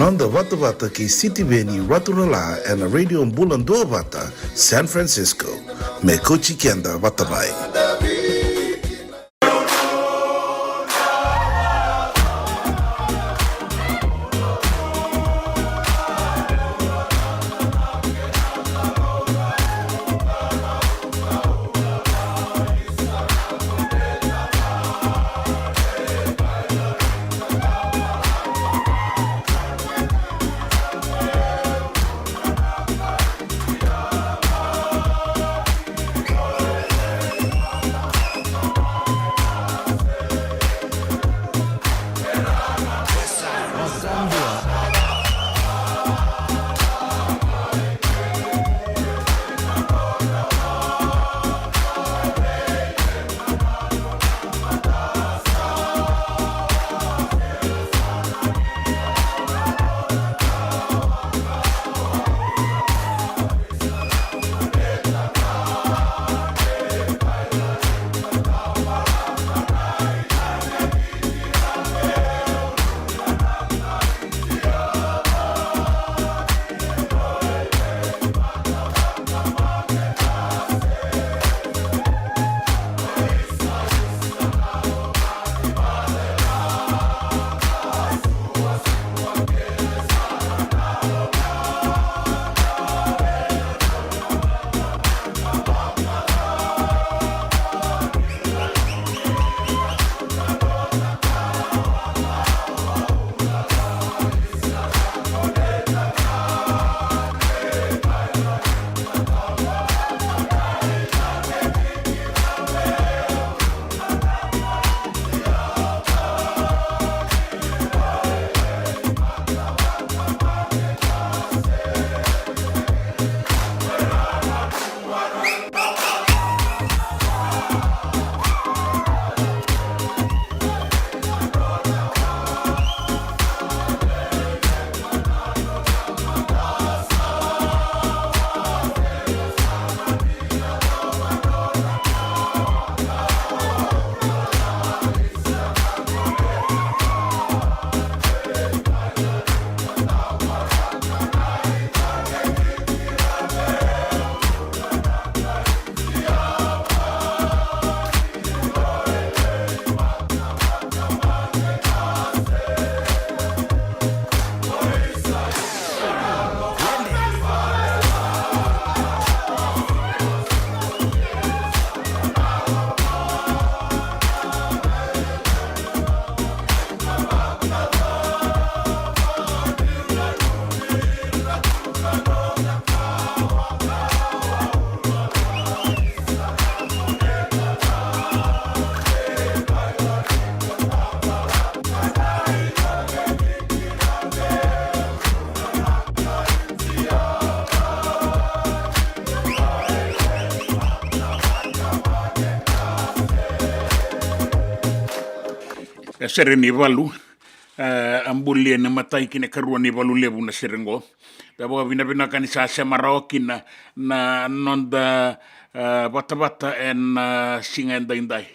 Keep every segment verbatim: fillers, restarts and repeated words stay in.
Noda vatavata kei Sitiveni Raturala ena Radio Bula Duavata, San Francisco. Me kauti keda vata mai. E sere ni valu, e, a bulia na imatai ki na ikarua ni valu levu na sere oqo. Da vakavinavinaka ni sa sema rawa kina na noda, e, vatavata ena, e, siga edaidai.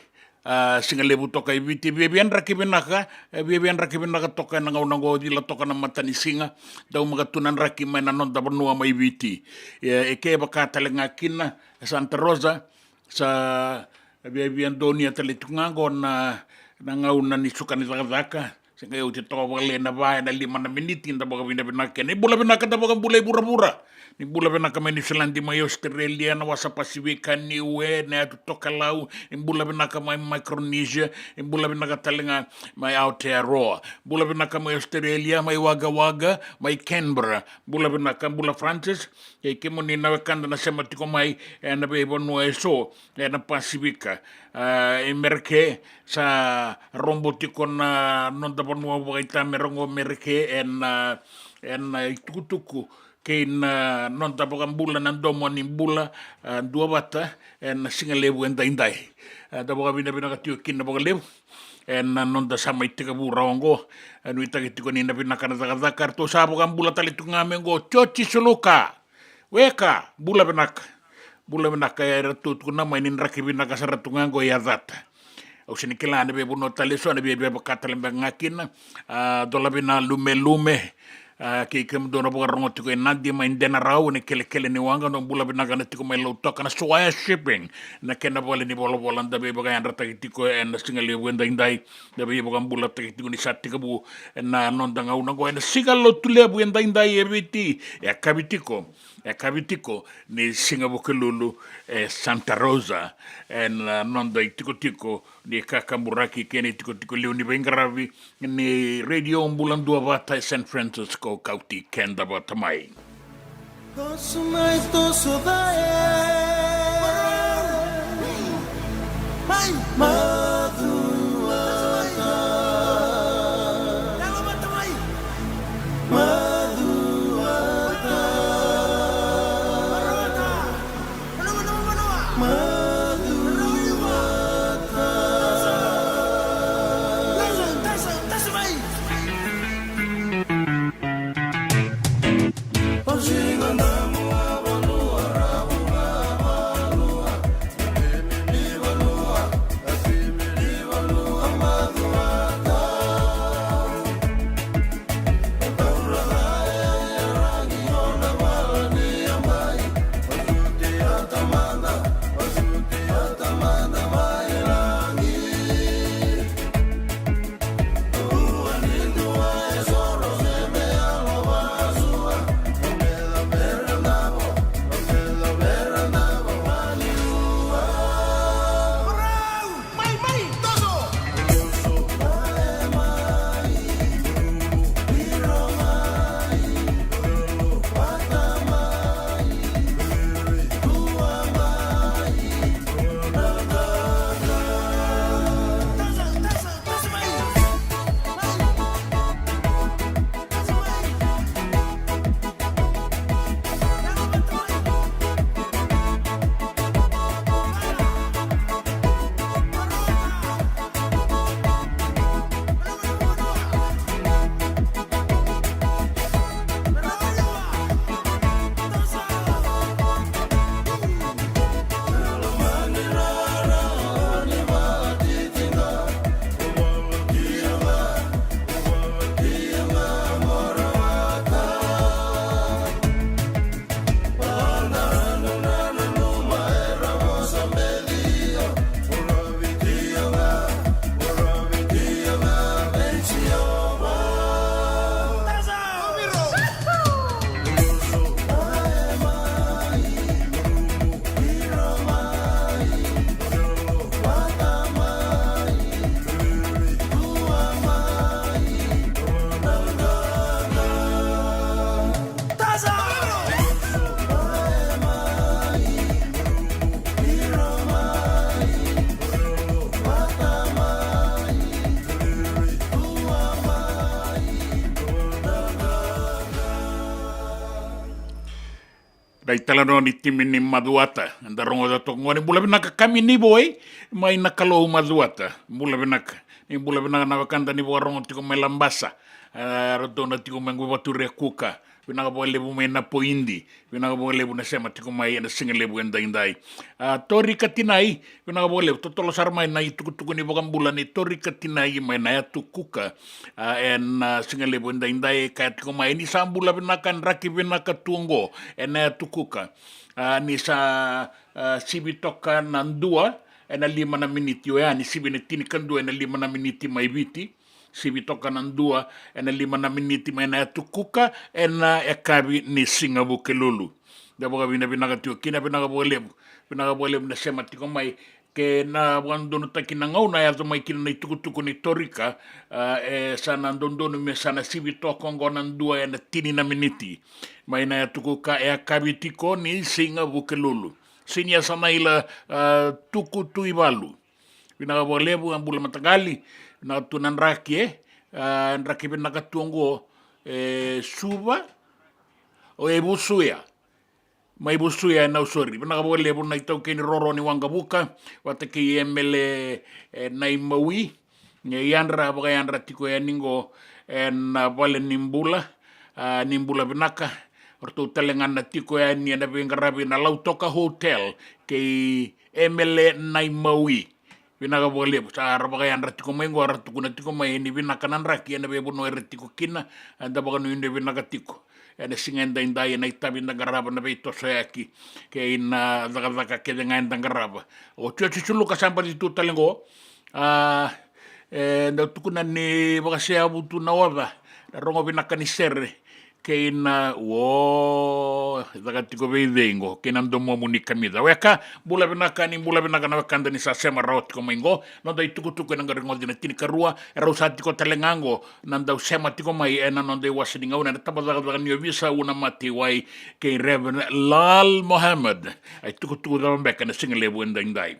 A, siga levu toka i Viti, viavia draki vinaka, e, viavia draki vinaka toka ena gauna oqo, cila toka na matanisiga, daumaka tu na draki mai na noda vanua mai Viti. E, e kevaka tale ga kina e Santa Rosa, sa viavia donuya tale tu ga oqo na, na gauna ni suka ni cakacaka. Se qai oti toka vakalailai na va ena lima na miniti, da vakavinavinaka kina. Ni bula vinaka, da vakabula i vuravura. Ni bula vinaka mai Niusiladi, mai Australia, na wasa Pasifika, Niue, na yatu Tokelau. Ni bula vinaka mai Micronesia. Ni bula vinaka tale ga mai Aotearoa. Bula vinaka mai Australia, mai Wagga Wagga, mai Canberra. Bula vinaka, bula Francis. Kei kemuni na wekada na sema tiko mai ena veivanua eso ena Pasifika. A, e Mereke, sa robo tiko na noda vanua vakaitamera oqo Mereke ena, ena itukutuku kei na noda vakabula na domo ni bula, a, duavata ena siga levu edaidai. A, da vakavinavinaka tiko kina vakalevu ena noda sa mai tekivu rawa oqo. E nuitaki tiko ni na vinaka na cakacaka. Ratou sa vakabula tale tu ga mai oqo, Joji Suluka. Weka, bula vinaka. Bula vinaka, e ratou tukuna mai ni draki vinaka sara tu ga oqo e Yacata. Au sega ni kila na veivanua tale eso, na via, via vaka tale beka ga kina. A, Dolavina Lumelume, A, kei kemudou na vakarogo tiko e Nadi mai Denarau, na kelekele ni waqa, dou bula vinaka na tiko mai Lautoka na Swire Shipping. Na kena vale ni volavola da veivakayadrataki tiko ena siga levu edaidai. Da veivakabulataki tiko ni sa tekivu na noda gauna oqo ena siga Lotulevu edaidai e Viti. E kavi tiko, e kavi tiko ni siga Vukelulu e Santa Rosa, ena noda itikotiko ni kakaburaki kei na itikotiko liu ni veiqaravi ni Radio Bula Duavata e San Francisco, kauti keda vata mai. Toso mai, toso cake. Mai, macuata. Macuata. Na italanoa ni timi ni Macuata eda rogoca toka oqo. Ni bula vinaka Kami Nivoi mai na Kalou, Macuata. Bula vinaka. Ni bula vinaka na wekada ni vakarogo tiko mai Labasa. E, ratou na tiko mai qo Vaturia Kuka. Vinaka vakalevu mai Napoidi. Vinaka vakalevu na sema tiko mai ena siga levu edaidai. A, Tori Katinai, vinaka vakalevu, totolo sara mai na itukutuku ni vakabula ni Tori Katinai mai na yatu Kuka. A, ena siga levu edaidai, kaya tiko mai ni sa bula vinaka, draki vinaka tu oqo ena yatu Kuka. A, ni sa, a, sivi toka na dua ena lima na miniti oya, ni sivi na tinikadua ena lima na miniti mai Viti. Sivi toka na dua ena lima na miniti mai na yatu Kuka ena yakavi ni siga Vukelulu. Da vakavinavinaka tiko kina, vinaka vakalevu. Vinaka vakalevu na sema tiko mai. Ke na vakadodonutaki na gauna e yaco mai kina na itukutuku ni Torika, a, e sa na dodonu me sa na sivi toka oqo na dua ena tini na miniti mai na yatu Kuka e yakavi tiko ni siga Vukelulu. Sinia Sanaila, a, Tukutuivalu. Vinaka vakalevu, a, bula mataqali, vinaka tu na draki, e, a, draki vinaka tu oqo, e, Suva, o e Vusuya. Mai Vusuya e Nausori. Vinaka vakalevu na itaukei ni roro ni waqavuka, vata kei Emele, e, Naimawi. E yadra, vakayadra tiko yani qo ena vale ni bula, a, ni bula vinaka. O ratou tale ga na tiko yani ena veiqaravi na Lautoka Hotel kei Emele Naimawi. Vinaka vakalevu. Sa ra vakayadra tiko mai qo, ra tukuna tiko mai ni vinaka na draki ena veivanua era tiko kina. Eda vakanuinui vinaka tiko ena siga edaidai ena itavi da qarava na veitosoyaki kei na cakacaka kece ga eda qarava. O Tiotioti Luka sa baci tu tale qo. A, e dau tukuna ni vakaseavu tu na oca, na rogo vinaka ni sere kei na, o, caka tiko vei cei qo, kei na domomu ni kamica. Weka, bula vinaka, ni bula vinaka na wekada ni sa sema rawa tiko mai qo. Noda itukutuku ena qai rogoci na tinikarua, e rau sa tiko tale ga qo na dau sema tiko mai ena noda iwase ni gauna ena tabacakacaka ni ovisa, Una Mataiwai kei Reverend Lal Mohammed. A itukutuku cava beka ena siga levu edaidai.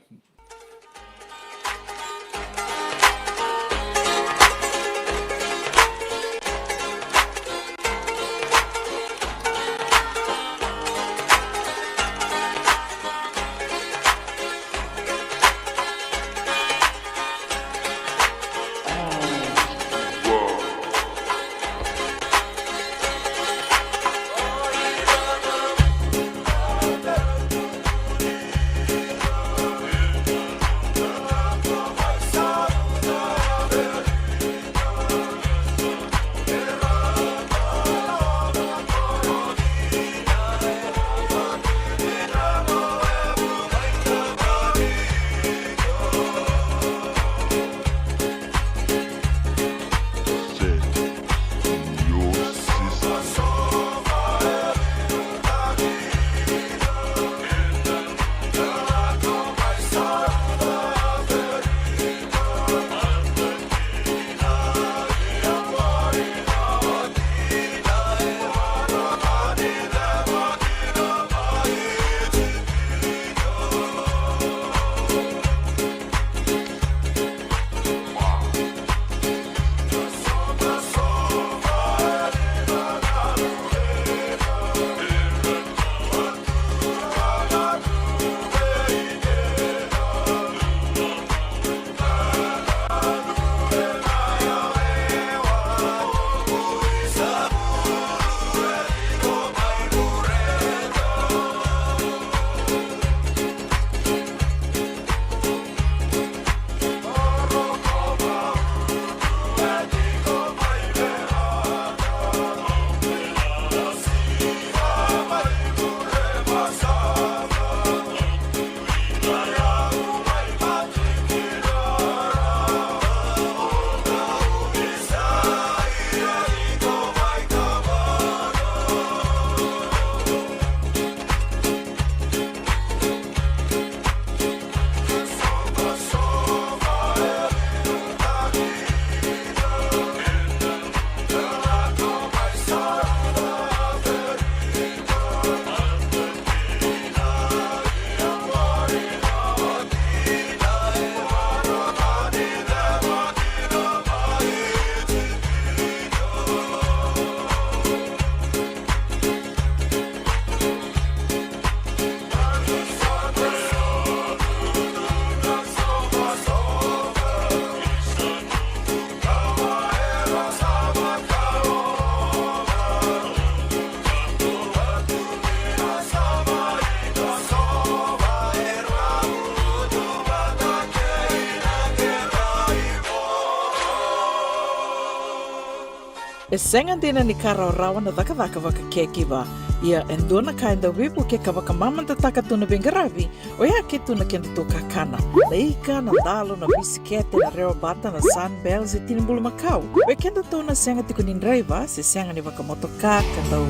E sega dina ni ka rawarawa na cakacaka vaka caregiver. Ia e dua na ka e dau veivuke ka vakamamadataka tu na veiqaravi, oya ke tu na kedatou kakana. Na ika, na dalo, na bisikete, na rewa bata, na Sunbell, se tini bulumakau. Vei kedatou na sega tiko ni draiva, se sega ni vakamotoka, ka dau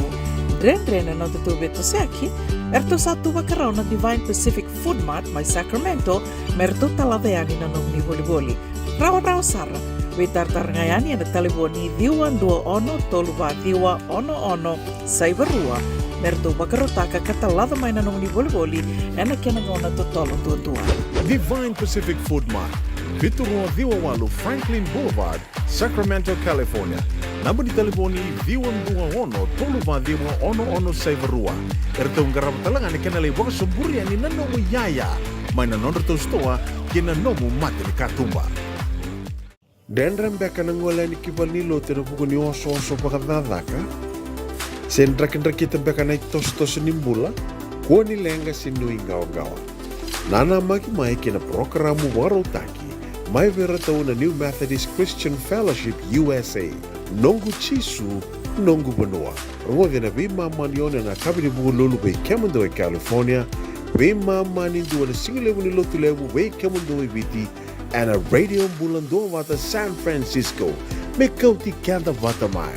dredre na nodatou veitosoyaki, eratou sa tu vakarau na Divine Pacific Food Mart mai Sacramento, me ratou talaca yani na nomuni volivoli. Rawarawa sara. Veitaratara ga yani ena talevoni ciwa dua ono tolu va ciwa ono ono saiva rua, me ratou vakarautaka ka talaca mai na nomuni volivoli ena kena gauna totolo duadua. Divine Pacific Food Mart, vitu rua ciwa walu Franklin Boulevard, Sacramento, California. Naba ni talevoni ciwa dua ono tolu va ciwa ono ono saiva rua. Eratou qarava tale ga na kena lai vakasoburi yani na nomu iyaya mai na nodratou sitoa kei na nomu mata ni katuba. Dredre beka na gole yani ki valenilotu ena vuku ni osooso vakacakacaka? Se drakidrakita beka na itosotoso ni bula? Kua ni leqa se nuiqawaqawa. Nanamaki mai kei na parokaramu vakarautaki mai vei iratou na New Methodist Christian Fellowship U S A, Noqu Jisu, Noqu Vanua. Rogoci ena veimama ni ono ena yakavi ni Vukelulu vei kemudou e California, veimama ni dua ena sigalevu ni Lotulevu vei kemudou e Viti, ena Radio Bula Duavata San Francisco. Me kauti keda vata mai.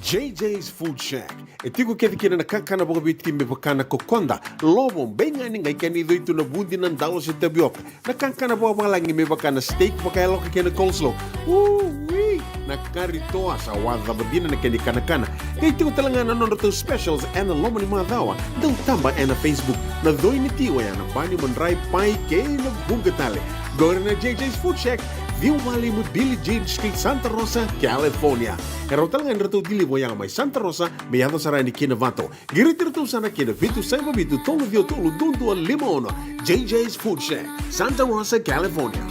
J J's Food Shack. E tiko kece kina na kakana vakaviti me vaka na kokoda, lovo, beigani, qai kena icoi tu na vudi, na dalo se tavioka. Na kakana vakavalagi me vaka na steak vakayaloka kei na coleslaw. Ui! Na kari toa, sa wacava dina na kena ikanakana. Qai tiko tale ga na nodratou specials ena loma ni macawa. Dau taba ena Facebook. Na coi ni ti oya na bani, madrai, pai kei na vuqa tale. Qori na J J's Food Shack, ciwa walu lima Billie Jean Street, Santa Rosa, California. E rawa tale ga ni ratou deliver oya mai Santa Rosa me yaco sara yani ki Novato. Qiriti iratou sara ki na vitu saiva vitu tolu ciwa tolu dua dua lima ono. J J's Food Shack, Santa Rosa, California.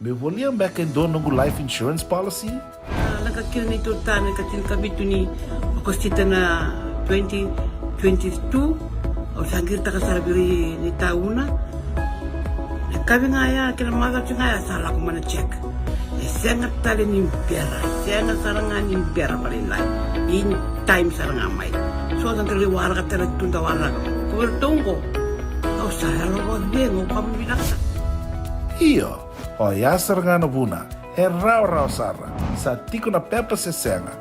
Meu volia beka e dua noqu life insurance policy? A, lako kina neitou tane ka tinikavitu ni Okosita na twenty twenty-two. Au sa qiritaka sara vei ira na itauna. Na yakavi ga ya kei na macawa ga ya sa lako mai na check. E sega tale ni bera, e sega sara ga ni bera vakalailai. In time sara ga mai. So da dau waraka tale tu, da waraka. Ko iratou qo, au sa yalo vakacegu, au vakavinavinaka. Io, oya sara ga na vuna. E rawarawa sara. Sa tiko na pepa se sega,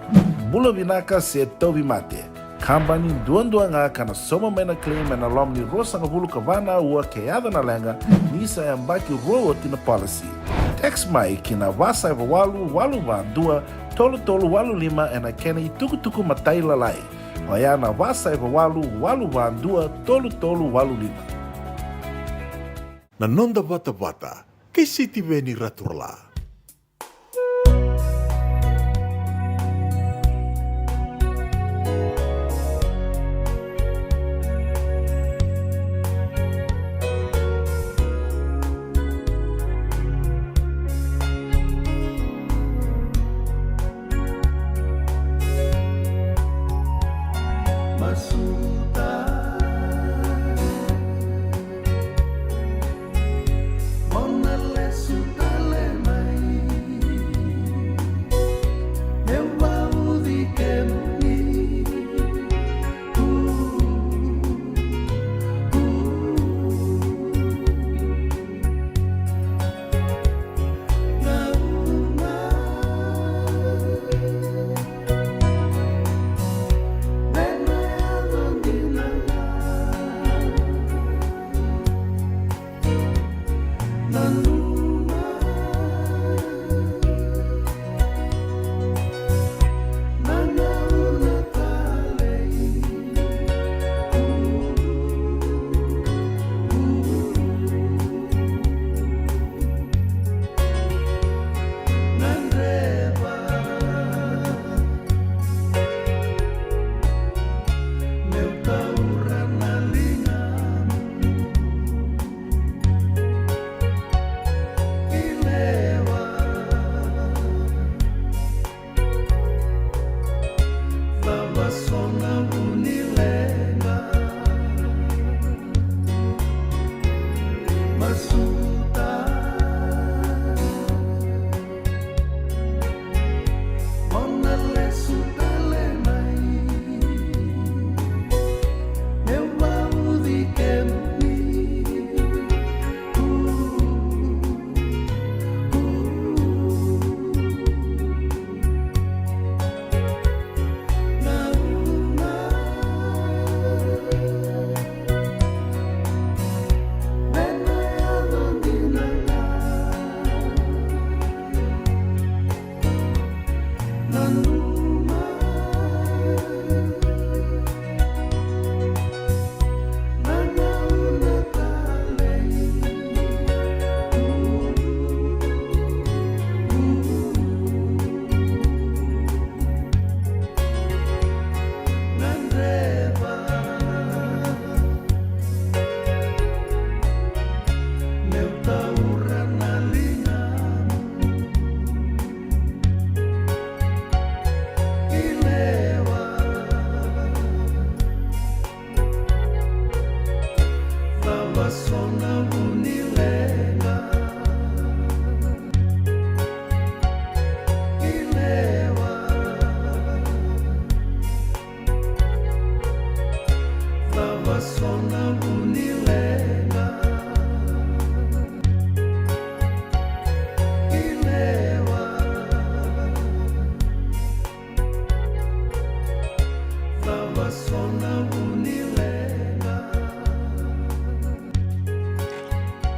bula vinaka se tauvimate. Kabani duadua ga ka na sauma mai na claim ena loma ni ruasagavulu ka va na aua ke yaco na leqa, ni sa yabaki rua oti na policy. Text mai ki na va saiva walu walu va dua tolu tolu walu lima ena kena itukutuku matailalai. Oya na va saiva walu walu va dua tolu tolu walu lima. Na noda vatavata kei Sitiveni Raturala.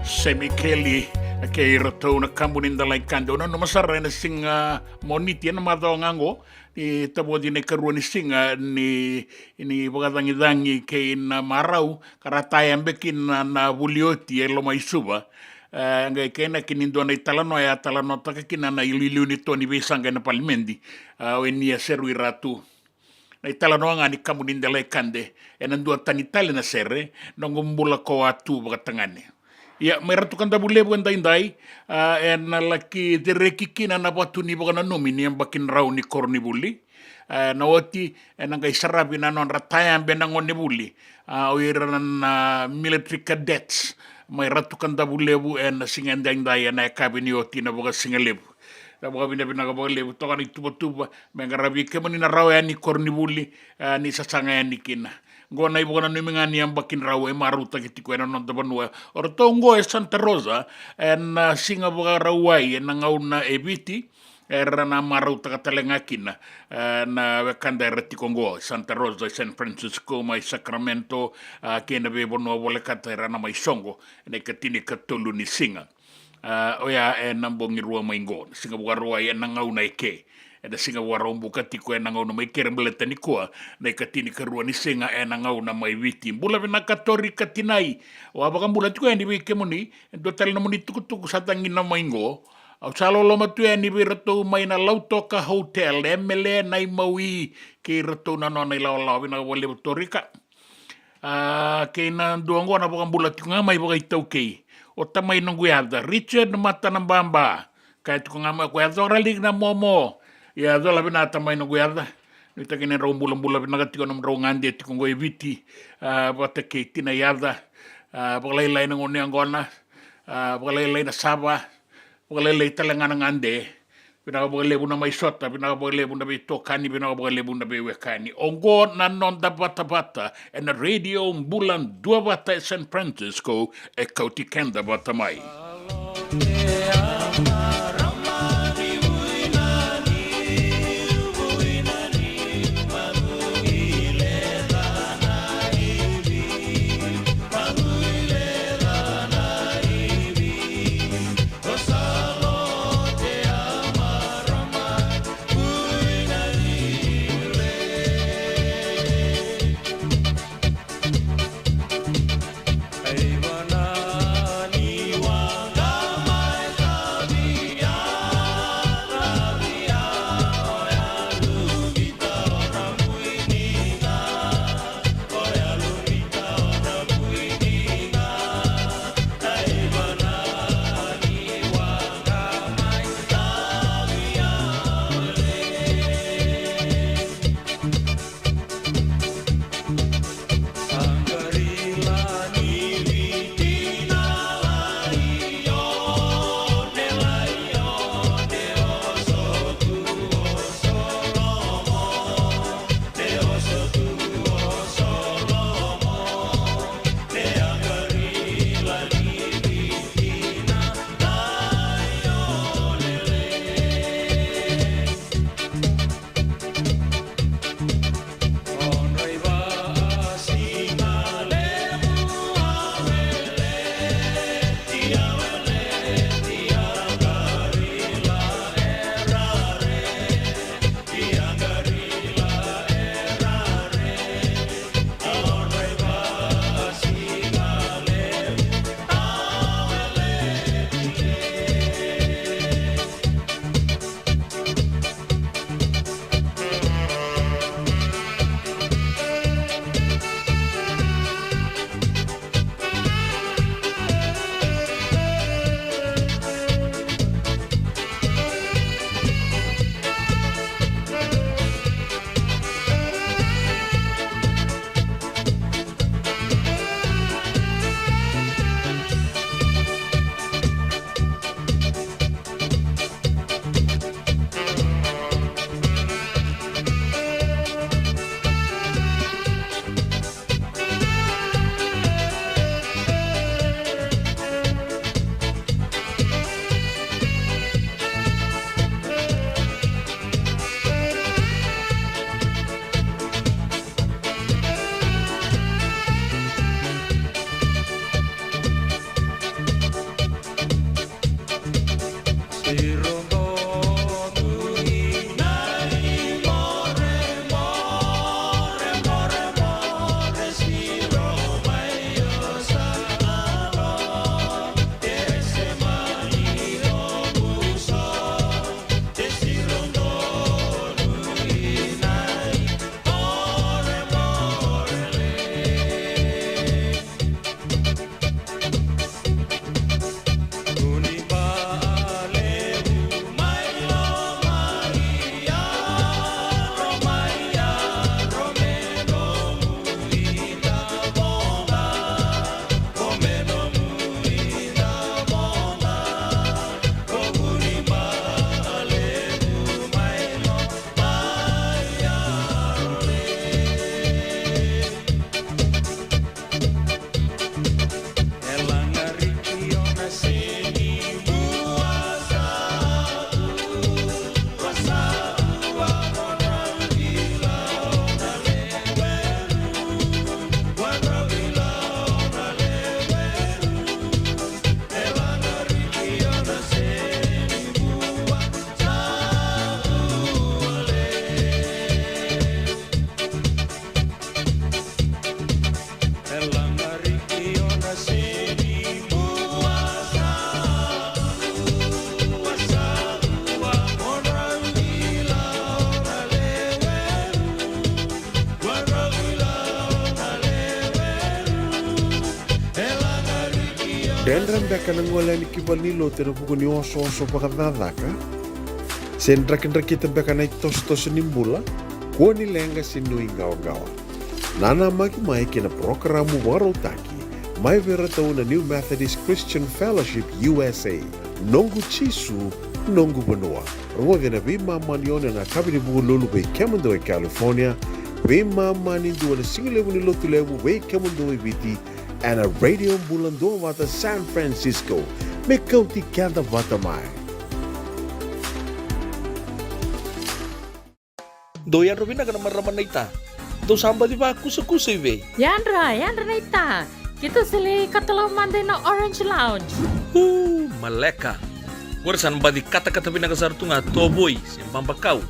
Semi Keli, kei iratou na Kabu ni Dela i Kade. Au nanuma sara ena siga Moniti, ena macawa ga oqo, ni tavoci na ikarua ni siga ni, ni vakacagicagi kei na marau, ka ra tayabe kina na vuli oti e Lomaisuva. E, qai kena kina e dua na italanoa e a talanoataka kina na iliuliu ni to ni veisaqa ena palimedi, a, o Enia Seruiratu. Na italanoa ga ni Kabu ni Dela i Kade, ena duatani tale na sere, Noqu Bula Ko A Tu Vakatagane. Ia, mai Ratu Kadavulevu edaidai, a, ena laki cereki kina na vatu ni vakananumi ni yabaki drau ni koronivuli. A, na oti, ena qai saravi na nodra tayabe na gonevuli, a, o ira na, na military cadets mai Ratu Kadavulevu ena siga edaidai, ena yakavi ni oti na vakasigalevu. Na vakavinavinaka vakalevu toka na ituvatuva me qaravi kemuni na rawa yani koronivuli, a, ni sasaga yani kina. Qo na ivakananumi ga ni yabaki drau e marautaki tiko ena noda vanua. O ratou oqo e Santa Rosa, ena siga Vakarauwai, ena gauna e Viti, era na marautaka tale ga kina, e, na wekada era tiko oqo e Santa Rosa, e San Francisco, mai Sacramento, a, kei na veivanua volekata era na mai soqo ena ikatinikatolu ni siga. A, oya ena bogi rua mai qo, na siga Vakarauwai ena gauna eke. Ena siga Vakaraubuka tiko ena gauna mai keri baleta nikua, na ikatinikarua ni siga ena gauna mai Viti. Bula vinaka Tori Katinai. Au a vakabula tiko yani vei kemuni, e dua tale nomuni tukutuku sa tagina mai qo. Au sa loloma tu yani vei iratou mai na Lautoka Hotel, Emele Naimaui, kei iratou na nona ilawalawa, vinaka vakalevu Torika. A, kei na dua oqo na vakabula tiko ga mai vakaitaukei. O tamai noqu yaca, Richard Matanababa. Kaya tiko ga mai, ko yaco raliki na momo. Ia, yaco la vinaka tamai noqu yaca. Nuitaki ni drau bulabula vinaka tiko na nomudrau gade tiko oqo e Viti. A, vata kei tina yaca. A, vakalailai na gauna yaqona. A, vakalailai na sava. Vakalailai tale ga na gade. Vinaka vakalevu na mai sota, vinaka vakalevu na veitokani, vinaka vakalevu na veiwekani. Oqo na noda vatavata ena Radio Bula Duavata e San Francisco, e kauti keda vata mai. Yadra beka na gole yani ki valenilotu ena vuku ni osooso vakacakacaka? Se drakidrakita beka na itosotoso ni bula? Kua ni leqa se nuiqawaqawa. Nanamaki mai ki na parokaramu vakarautaki mai vei iratou na New Methodist Christian Fellowship U S A. Noqu Jisu, noqu vanua. Rogoci ena veimama ni ono ena yakavi ni Vukelulu vei kemudou e California, veimama ni dua na sigalevu ni Lotulevu vei kemudou e Viti, ena Radio Bula Duavata San Francisco. Me kauti keda vata mai. Dou yadra vinaka na marama naita. Dou sa baci vakusakusa i vei? Yadra, yadra naita. Keitou sa lai katalau mada ina Orange Lounge. Uu, maleka. Qori sa na baci katakata vinaka sara tu ga, tovoi se babakau.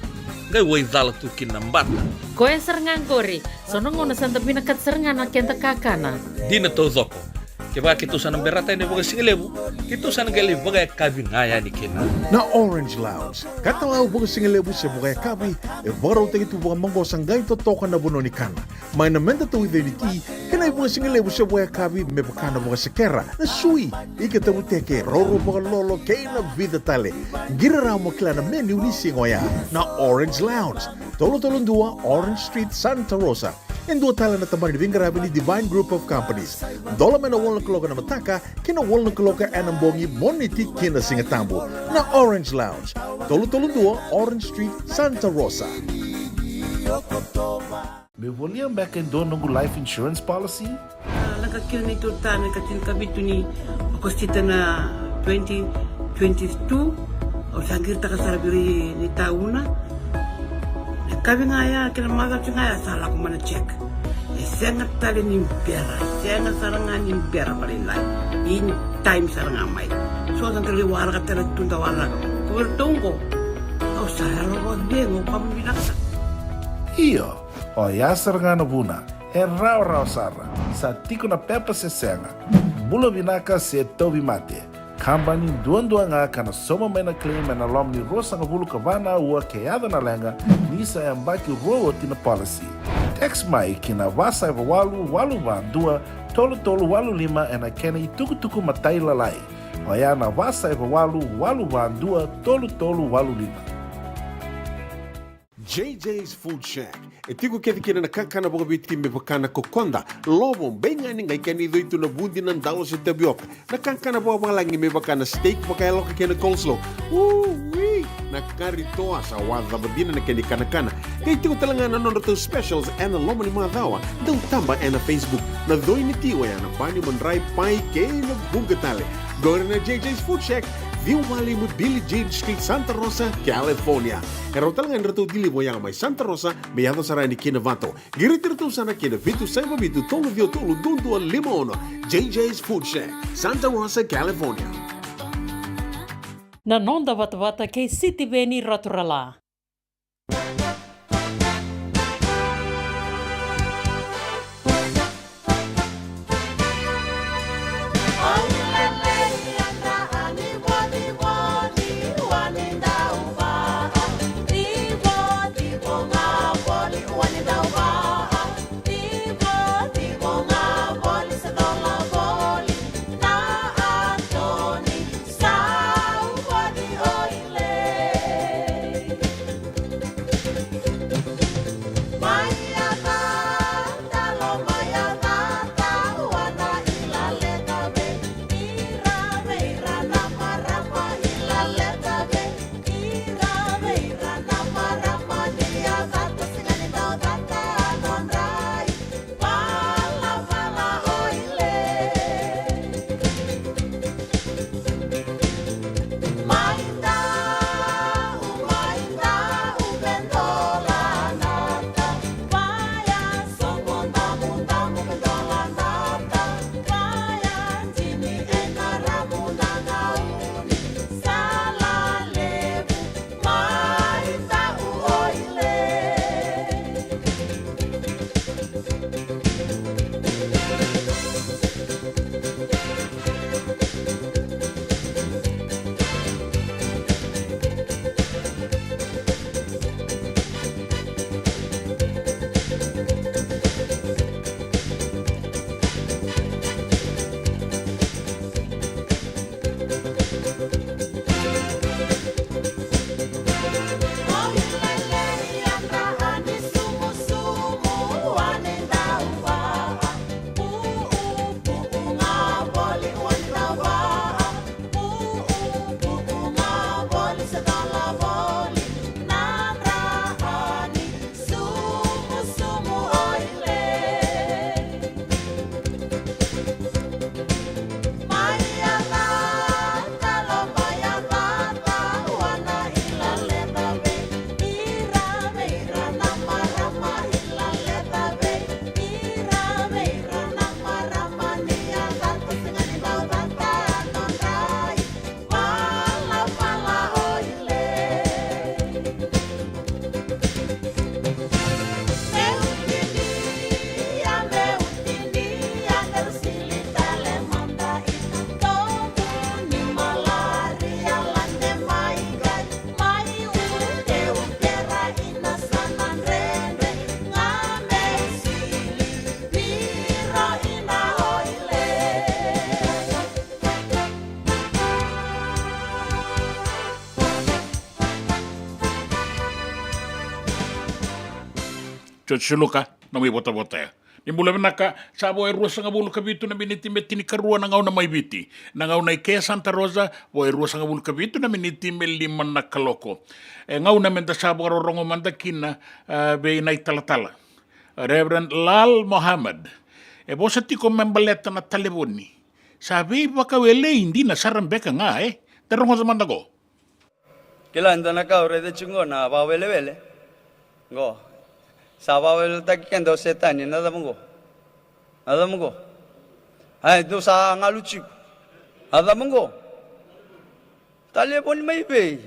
Qai waicala tu kina na bata. Koya sara ga qori. So na gauna sa da vinakata sara ga na keda kakana. Dina taucoko. Kevaka keitou sa na berata yani vakasigalevu, keitou sa na qai lai vakayakavi ga yani kina. Na Orange Lounge, katalau vakasigalevu se vakayakavi, e vakarautaki tu vakamaqosa, qai totoka na vanua ni kana. Mai na meda tauica ni ti, kei na ivakasigalevu se vakayakavi me vaka na vakasekera, na sui, ika tavuteke, roro vakalolo kei na vica tale. Qiri rawa mo kila na menu ni siga oya. Na Orange Lounge, tolu tolu dua Orange Street, Santa Rosa. E dua tale na tabana ni veiqaravi ni Divine Group of Companies. Dola mai na walu na kaloko ena mataka kei na walu na kaloko ena bogi, Moniti ki na Sigatabu. Na Orange Lounge, tolu tolu dua Orange Street, Santa Rosa. Meu volia beka e dua noqu life insurance policy? A, lako kina neitou ta na ka tinikavitu ni Okosita na twenty twenty-two. Au sa qiritaka sara vei ira ni tauna. Na kavi ga ya kei na macawa ga ya sa lako mai na check. E sega tale ni bera, sega sara ga ni bera vakalailai. In time sara ga mai. So sa qai waraka tale tu da waraka. Ko vei ratou qo. Au sa yalo vakacegu, au kama vinaka sara. Io. Oya sara ga na vuna, e rawarawa sara, sa tiko na pepa se sega, bula vinaka se tauvimate. Kabani duadua ga ka na sauma mai na claim ena loma ni ruasagavulu ka va na aua ke yaco na leqa, ni sa yabaki rua oti na policy. Text mai ki na va saiva walu walu va dua tolu tolu walu lima ena kena itukutuku matailalai. Oya na va saiva walu walu va dua tolu tolu walu lima. J J's Food Shack. E tiko kece kina na kakana vakaviti me vaka na kokoda, lovo, beigani, qai kena icoi tu na vudi, na dalo se tavioka. Na kakana vakavalagi me vaka na steak vakayaloka kei na coleslaw. Ui! Na kari toa, sa wacava dina na kena ikanakana. Qai tiko tale ga na nodratou specials ena loma ni macawa. Dau taba ena Facebook. Na coi ni ti oya na bani, madrai, pai kei na vuqa tale. Qori na J J's Food Shack, ciwa walu lima Billie Jean Street, Santa Rosa, California. E rawa tale ga ni ratou deliver oya mai Santa Rosa me yaco sara yani ki Novato. Qiriti iratou sara ki na vitu saiva vitu tolu ciwa tolu dua dua lima ono. J J's Food Shack, Santa Rosa, California. Na noda vatavata kei Sitiveni Raturala. George Suluka, nomu ivotavota ya. Ni bula vinaka, sa vo e ruasagavulu ka vitu na miniti me tinikarua na gauna mai Viti. Na gauna i ke Santa Rosa, vo e ruasagavulu ka vitu na miniti me lima na kaloko. E gauna meda sa vakarorogo mada kina, a, vei na italatala. Reverend Lal Mohammed. E vosa tiko me baleta na talevoni. Sa veivakawelei dina sara beka ga, e? Da rogoca mada qo. Kila e dua na ka au raica tiko qo na vakawelewele. Qo. Sa vakaweleweletaki keda o Setani, na cava qo? Na cava qo? Ai, dou sa galu tiko. Na cava qo? Talevoni mai vei?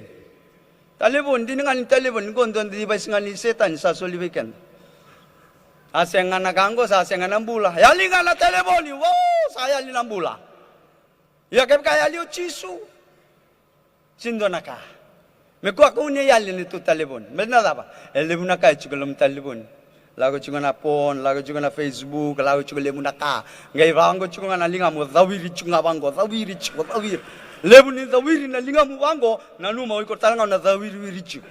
Talevoni, dina ga ni talevoni, qo dua na device ga ni Setani sa soli vei keda. A sega na ka qo, sa sega na bula. Yali ga na talevoni, wo, sa yali na bula. Ia kevaka e yali o Jisu, sega ni dua na ka. Me kua kau ni yali na tou talevoni. Me na cava? E levu na ka e tiko e loma ni talevoni. Lako tiko na phone, lako tiko na Facebook, lako tiko levu na ka. Qai vaqo tiko ga na ligamu, cawiri tiko ga vaqo, cawiri tiko, cawiri. Levu ni cawiri na ligamu vaqo, nanuma o iko tale ga o na cawiriwiri tiko.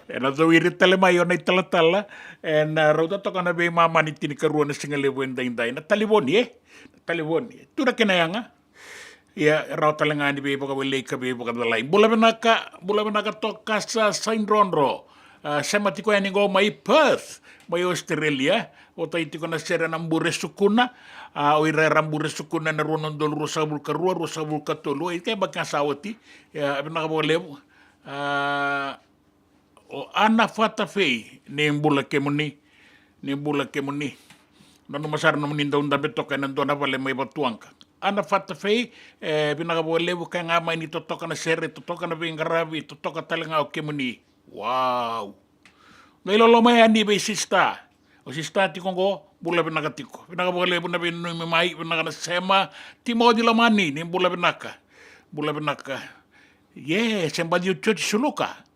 E na cawiri tale mai o na italatala, e na rauta toka na veimama ni tinikarua na siga levu e daidai. Na talevoni, e? Na talevoni, e? Tu na kena yaga. Ia, e rawa tale ga ni veivakawelei ka veivakacalai. Bula vinaka, bula vinaka toka sa Saidrodro. A, sema tiko yani qo mai Perth, mai Australia. Votai tiko na sere na Bure Sukuna. A, o ira era Bure Sukuna na rua na udolu ruasagavulu ka rua, ruasagavulu ka tolu. Oi, ke baki ga sa oti. Ia, vinaka vakalevu. A, O Ana Fatafei, ni bula kemuni, ni bula kemuni. Nanuma sara nomuni dau dabe toka ena dua na vale mai Vatuwaqa. Ana Fatafei, e, vinaka vakalevu, kaya ga mai ni totoka na sere, totoka na veiqaravi, totoka tale ga o kemuni. Wow. Qai loloma yani vei sista. O sista tiko qo, bula vinaka tiko. Vinaka vakalevu na veinanumi mai, vinaka na sema. Timoci Lomani, ni bula vinaka. Bula vinaka. Ye, se baci o George Suluka.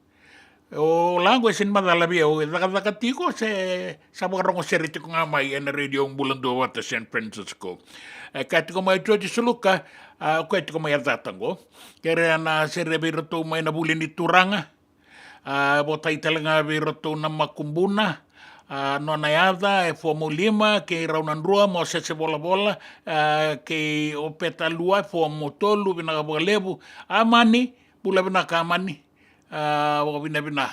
O laqo e sega ni macala vei au, e cakacaka tiko se sa vakarogo sere tiko ga mai ena radio Bula Duavata San Francisco. E kaya tiko mai o George Suluka, a, o koya tiko mai Yacata qo. Kerea na sere vei iratou mai na Vuli ni Turaga. A, votai tale ga vei iratou na Makubuna, a, Nona Yaca, e Fomu lima, kei Rau na Drua, Mosese Volavola, a, kei Opeta Lua, e Fomu tolu, vinaka vakalevu. Amani, bula vinaka Amani. A, vakavinavina.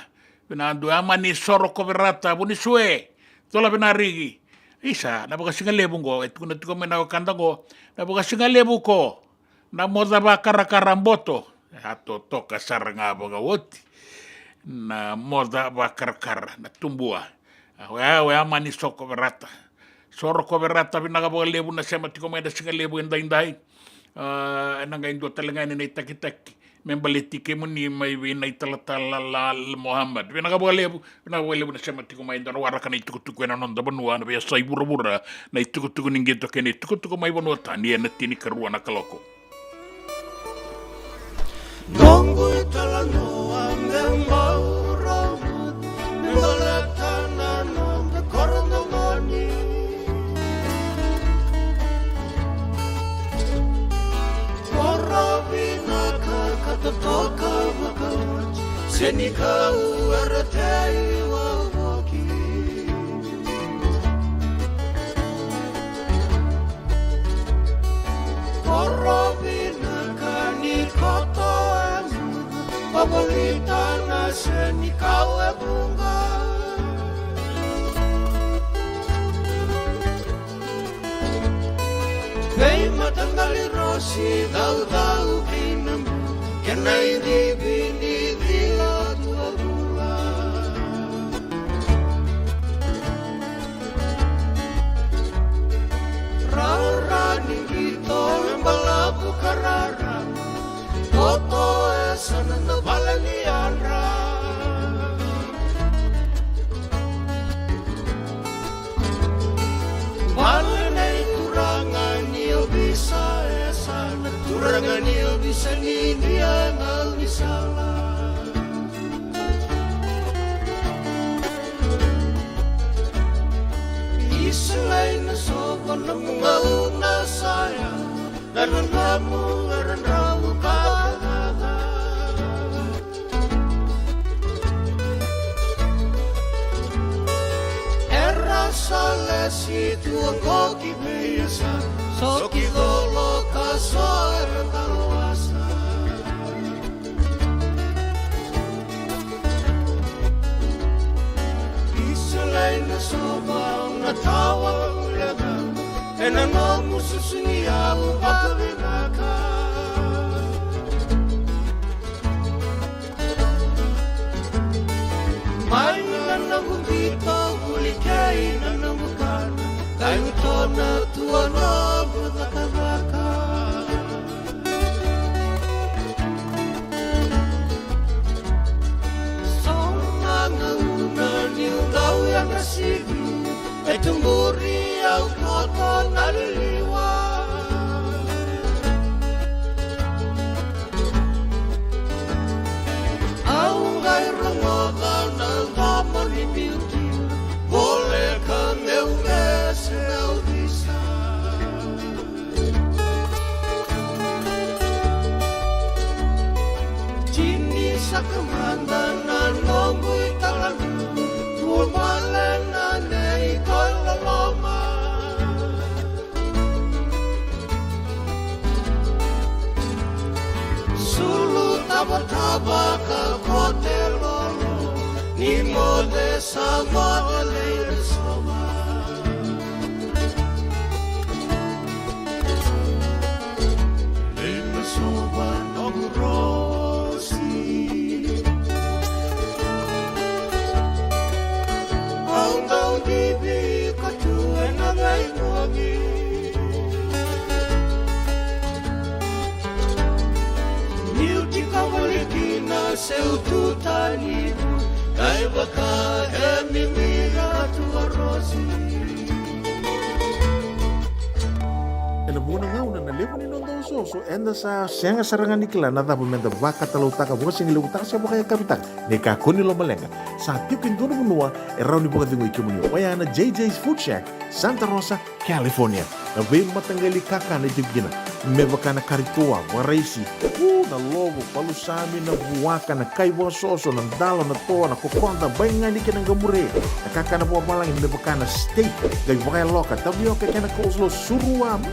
Vinaka dua, Amani Soro Koverata, Vunisue, Cola Vinariki. Isa, na vakasigalevu qo, e tukuna tiko mai na wekada qo, na vakasigalevu qo, na moca vakarakara boto. A totoka sara ga vakaoti. Na moca vakarakara, na tubua. A, oya, oya Amani Soro Koverata. Soro Koverata, vinaka vakalevu na sema tiko mai na sigalevu edaidai. A, ena qai dua tale ga yani na itakitaki me baleti kemuni mai vei na italatala Lal Mohammed. Vinaka vakalevu, vinaka vakalevu na sema tiko mai, da na waraka na itukutuku ena noda vanua, na veiyasai vuravura, na itukutuku ni qito kei na itukutuku mai vanua tani ena tinikarua na kaloko. Noqu italanoa me bau rau, me baleta na noda koro domoni. Koro vinaka ka totoka vakaoti, se ni kau era tei wavoki. Koro vinaka ni koto e mudu, vavolita na senikau e vuqa. Veimataqali rosi caucau kei na bu, kena icivi ni cila tu a vula. Rara ni qito e balavu ka rara, koto e sana na vale ni yadra. Vale nei turaga ni ovisa e sana, turaga ni ovisa ni Idia na ovisala. Isilai na soqo na mugau na saya, na nanamu era drau ka caca. Mada na noqu italanoa, tu bale na nei toi loloma. Sulu tabataba ka kote lolo, ni moce sa moce lei na sova. Lei na sova noqu rosi. Au dau bibi ka tu ena veivuagi. Niu tiko voli kina seu tu tani. Kai vaka e mimira tu a rosi. Ena vuqa na gauna na levu ni noda osooso, eda sa sega sara ga ni kila na cava meda vakatalautaka vakasigalevu taka se vakayakavi taka. Ni kakua ni lomaleqa, sa tiko e dua na vanua e rawa ni vakacegui kemuni, oya na J J's Food Shack, Santa Rosa, California. Na veimataqali kakana e tiko kina, me vaka na kari toa, vakaraisi, u, na lovo, palusami, na vuaka, na kai vakasoso, na dalo, na toa, na kokoda, baigani kei na qamure, na kakana vakavalagi me vaka na steak, qai vakayaloka, tavioka kei na coleslaw, surua, mm,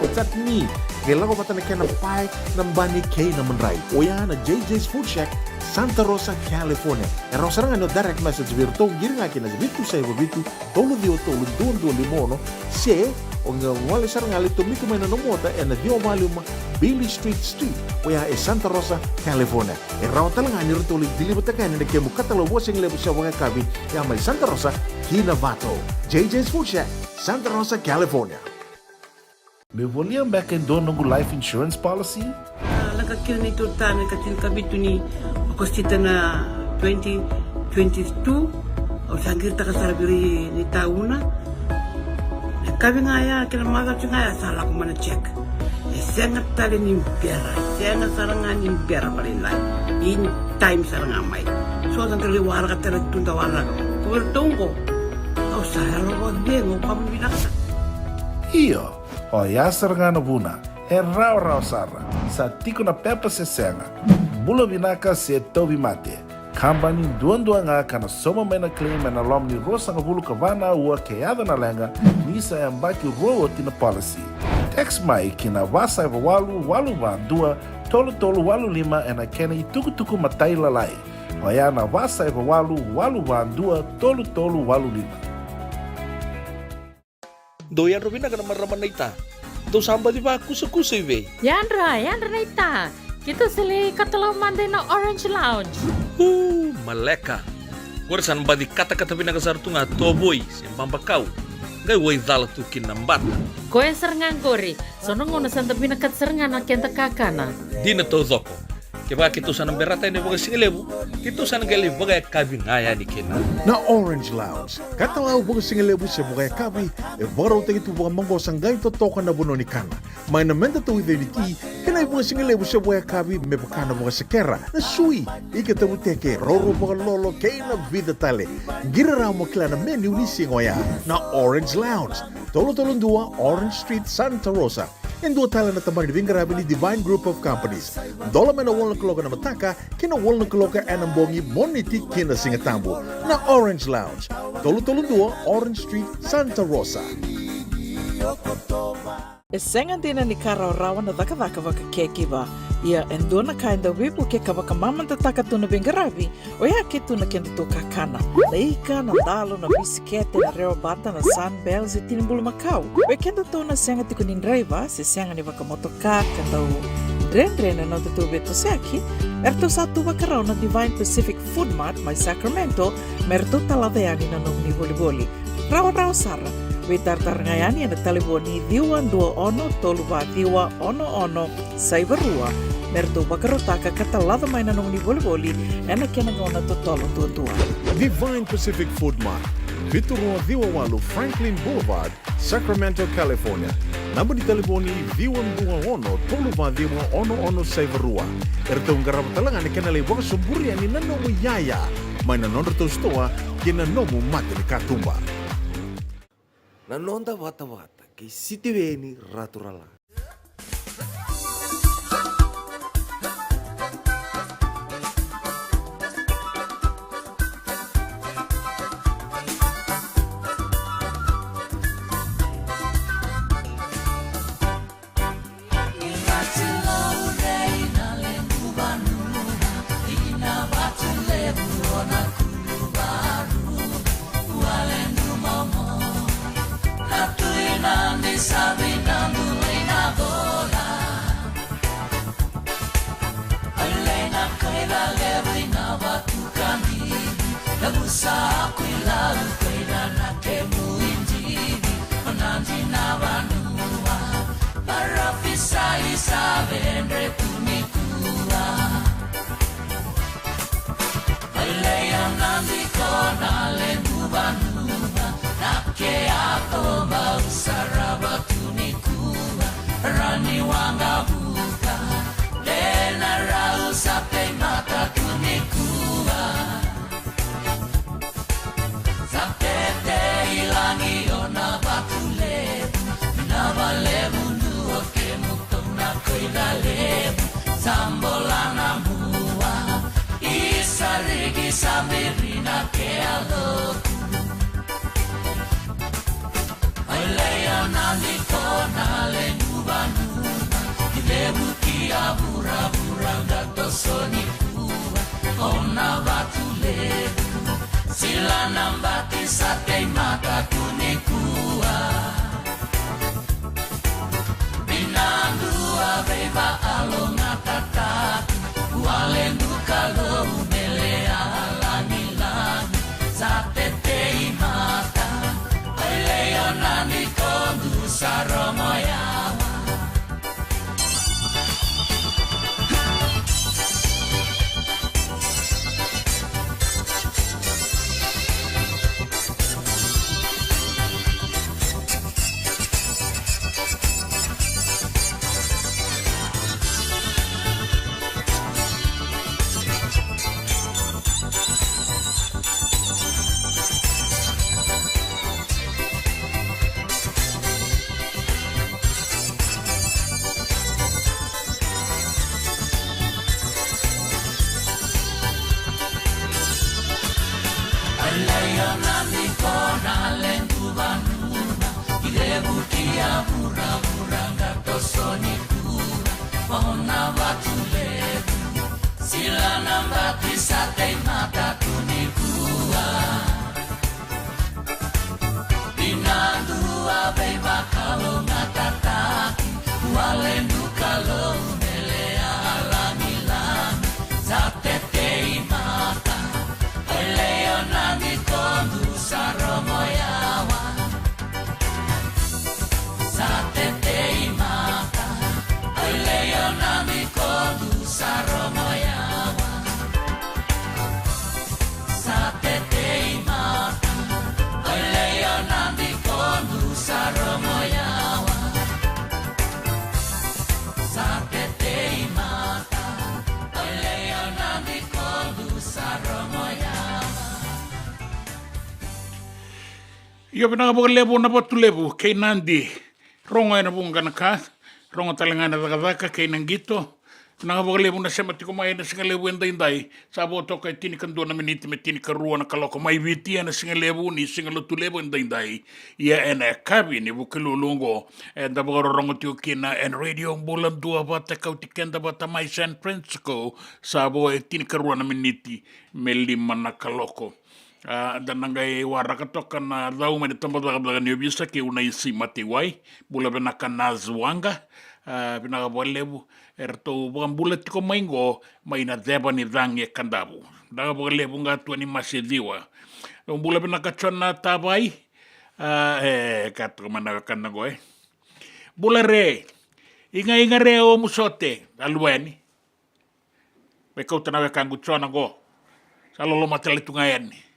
o chutney, qai lako vata na kena pae, na bani kei na madrai. Oya na J J's Food Shack, Santa Rosa, California. E rawa sara ga ni o direct message vei iratou, qiri ga kina vitu saiva vitu, tolu ciwa tolu, dua dua lima ono, se o qai gole sara ga lai tomika mai na nomu ota ena ciwa va lima Beale Street Suite, oya e Santa Rosa, California. E rawa tale ga ni ratou lai deliver-taka yani na kemu katalau vakasigalevu se vakayakavi, ya mai Santa Rosa ki Novato. J J's Food Shack, Santa Rosa, California. Me volia beka e dua noqu life insurance policy? A, lako kina neitou retirement ena ika tinikavitu ni Okosita na twenty twenty-two. Au sa qiritaka sara vei ira na itauna. Na yakavi ga ya kei na macawa ga ya sa lako mai na check. E sega tale ni bera, e sega sara ga ni bera vakalailai. In time sara ga mai. So sa qai lai waraka tale tu da waraka. Ko iratou oqo, au sa yalo vakacegu, au vakavinavinaka sara. Io. Oya sara ga na vuna, e rawarawa sara, sa tiko na pepa se sega, bula vinaka se tauvimate. Kabani duadua ga ka na sauma mai na claim ena loma ni ruasagavulu ka va na aua ke yaco na leqa, ni sa yabaki rua oti na policy. Text mai ki na va saiva walu walu va dua tolu tolu walu lima ena kena itukutuku matailalai. Oya na va saiva walu walu va dua tolu tolu walu lima. Dou yadra vinaka na marama naita. Dou sa baci vakusakusa i vei? Yadra, yadra naita. Keitou sa lai katalau mada ina Orange Lounge. Uu, maleka. Qori sa na baci katakata vinaka sara tu ga tovoi se babakau. Qai waicala tu kina na bata. Koya sara ga qori. So na gauna sa da vinakata sara ga na keda kakana. Dina taucoko. Kevaka keitou sa na berata yani vakasigalevu, keitou sa na qai lai vakayakavi ga yani kina. Na Orange Lounge, katalau vakasigalevu se vakayakavi, e vakarautaki tu vakamaqosa qai totoka na vanua ni kana. Mai na meda tauica ni ti, kei na ivakasigalevu se vakayakavi me vaka na vakasekera, na sui, ika tavuteke, roro vakalolo, kei na vica tale. Qiri rawa mo kila na menu ni siga oya. Na Orange Lounge, tolu tolu dua Orange Street, Santa Rosa. E dua tale na tabana ni veiqaravi ni Divine Group of Companies. Dola mai na walu na kaloko ena mataka ki na walu na kaloko ena bogi, Moniti ki na Sigatabu. Na Orange Lounge, tolu tolu dua Orange Street, Santa Rosa. E sega dina ni ka rawarawa na cakacaka vaka caregiver. Ia e dua na ka e dau veivukei ka vakamamadataka tu na veiqaravi, oya ke tu na kedatou kakana. Na ika, na dalo, na bisikete, na rewa bata, na Sunbell, se tini bulumakau. Vei kedatou na sega tiko ni draiva, se sega ni vakamotoka, ka dau dredre na nodatou veitosoyaki, eratou sa tu vakarau na Divine Pacific Food Mart mai Sacramento, me ratou talaca yani na nomuni volivoli. Rawarawa sara, veitaratara ga yani ena talevoni ciwa dua ono tolu va ciwa ono ono saiva rua, me ratou vakarautaka ka talaca mai na nomuni volivoli ena kena gauna totolo duadua. Divine Pacific Food Mart, vitu rua ciwa walu Franklin Boulevard, Sacramento, California. Naba ni talevoni ciwa dua ono tolu va ciwa ono ono saiva rua. Eratou qarava tale ga na kena lai vakasoburi yani na nomu iyaya mai na nodratou sitoa kei na nomu mata ni katuba. Na noda vatavata kei Sitiveni Raturala. Sa ku ilau ko ira na kemu idivi, o Nadi na vanua. Parofisai sa vedre tu nikua. Leia Nadi ko na levu vanua, na ke a ko bau sarava tu nikua. Rani waqavuka, dena rau sa teimata tu nikua. Sa tete i lagi o na vatu levu, na valevu dua kemu tona koila levu. Sa bola na mua, i sa rigi sa biri na ke a lotu. Ai leia Nadi ko na levu vanua, i levu ki a vuravura ga toso nikua. O na vatu levu, sila na bati sa teimata tu nikua. Vinadua veivakalougatataki, wale du Kalou me lewa lagilagi, sa teteimata. Ai leia Nadi ko du sa rogo yawa. Ai leia Nadi ko na levu vanua, i levu ki a vuravura ga toso nikua. O na vatu levu, sila na bati sa teimata tu nikua. Vinadua veivakalougatataki, wale du Kalou me lewa lagilagi, sa teteimata. Ai leia Nadi ko du sa rogo yawa. Sa teteimata. Ai leia Nadi ko du sa rogo yawa. Sa teteimata. Ai leia Nadi ko du sa rogo yawa. Sa teteimata. Ai leia Nadi ko du sa rogo yawa. Io, vinaka vakalevu na vatu levu kei Nadi. Rogo ena vuqa na ka, rogo tale ga na cakacaka kei na qito. Vinaka vakalevu na sema tiko mai ena siga levu edaidai. Sa vo toka e tinikadua na miniti me tinikarua na kaloko mai Viti ena siga levu ni Siga Lotulevu edaidai. Ia ena yakavi ni Vukelulu oqo, eda vakarorogo tiko kina ena Radio Bula Duavata, kauti keda vata mai San Francisco. Sa vo e tinikarua na miniti me lima na kaloko. A, da na qai waraka toka na cau mai na tabacakacaka ni ovisa kei Unaisi Mataiwai. Bula vinaka Nazuwaqa. A, vinaka vakalevu. Eratou vakabula tiko mai qo mai na ceva ni cagi e Kadavu. Vinaka vakalevu Qatua ni Mase Ciwa. Bula vinaka Jona Tavai. A, e, ka toka mai na wekada qo, e. Bula re. Igaiga re o Musote. A luva yani. Me kauta na wekaqu Jona qo. Sa loloma tale tu ga yani.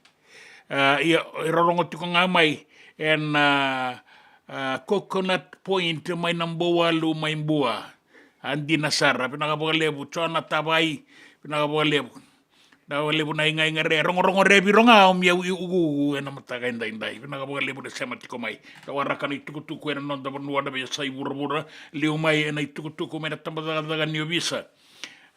A, ia, e rorogo tiko ga mai ena, a, Coconut Point mai na Bouwalu mai Bua. A, dina sara, vinaka vakalevu Jona Tavai, vinaka vakalevu. Vinaka vakalevu na igaiga re, rogorogo re viro ga o Mia Uguugu ena mataka edaidai. Vinaka vakalevu na sema tiko mai. Da waraka na itukutuku ena noda vanua na veiyasai vuravura, liu mai ena itukutuku mai na tabacakacaka ni ovisa.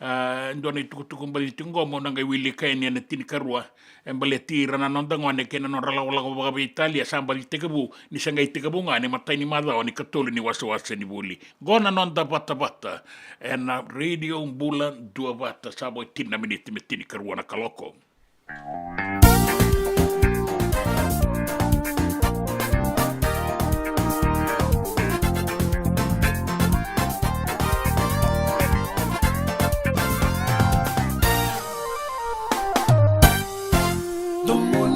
A, dua na itukutuku baleti tiko qo, meu na qai wilika yani ena tinikarua. E baleti ira na noda gone kei na nodra lakolako vakaveitalia, sa baci tekivu, ni se qai tekivu ga ena imatai ni macawa ni katolu ni wasewase ni vuli. Qo na noda vatavata ena Radio Bula Duavata, sa vo e tini na miniti me tinikarua na kaloko. Domo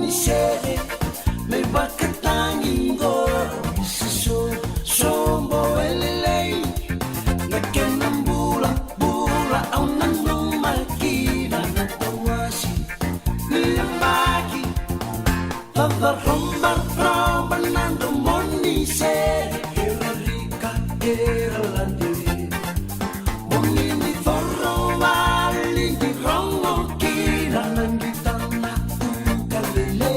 Vakaroborobo na domoni sere, era rika, era ladre. Moni ni coro vali ni rogo kina na qita na ukalele.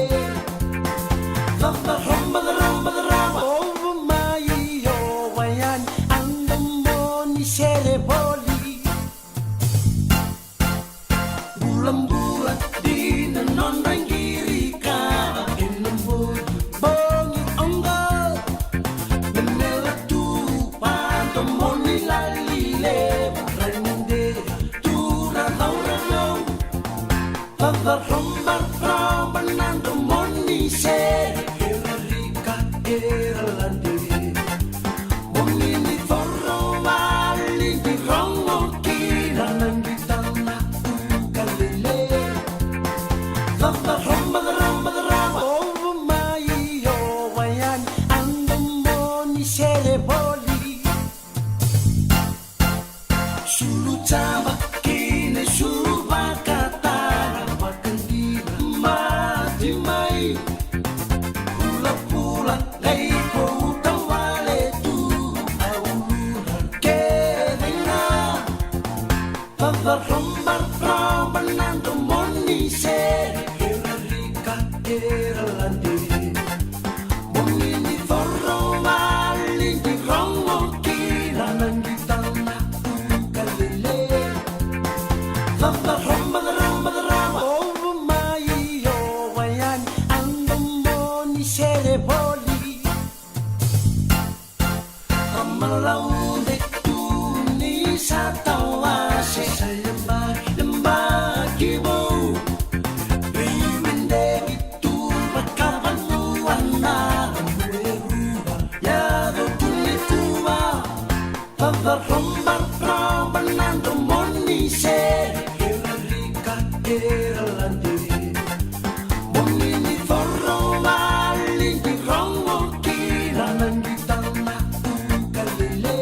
Vakaroborobo, vakaroborobo, o mai o wayani, a domoni sere voli. Bulabula dina nodra qiri kava ena bogi, bogi oqo. Memela tu vakadomoni lali levu, ra ni dei tu ra cauravou. Vakaroborobo na domoni sere, era rika, era ladre. Moni ni coro vali ni rogo kina na qita na ukalele. Vakaroborobo, vakaroborobo, o mai o wayani, a domoni sere voli. Sulu cava kei na sulu vakatara, vakadina mati mai. Pulapula qai kauta wale tu, a ulura kece ga. Vakaroborobo na domoni sere, era rika, era ladre. Moni ni coro vali ni rogo kina na qita na ukalele. Vakaroborobo, vakaroborobo, o mai o wayani, a domoni sere voli. Ramalaude tu ni sa tawase, sa yabaki, yabaki vou. Veimedeki tu vakavanua na Ramueruva, yaco tu ni kuva. Vakaroborobo na domoni sere, era rika, era ladre. Moni ni coro vali ni rogo kina na qita na ukalele.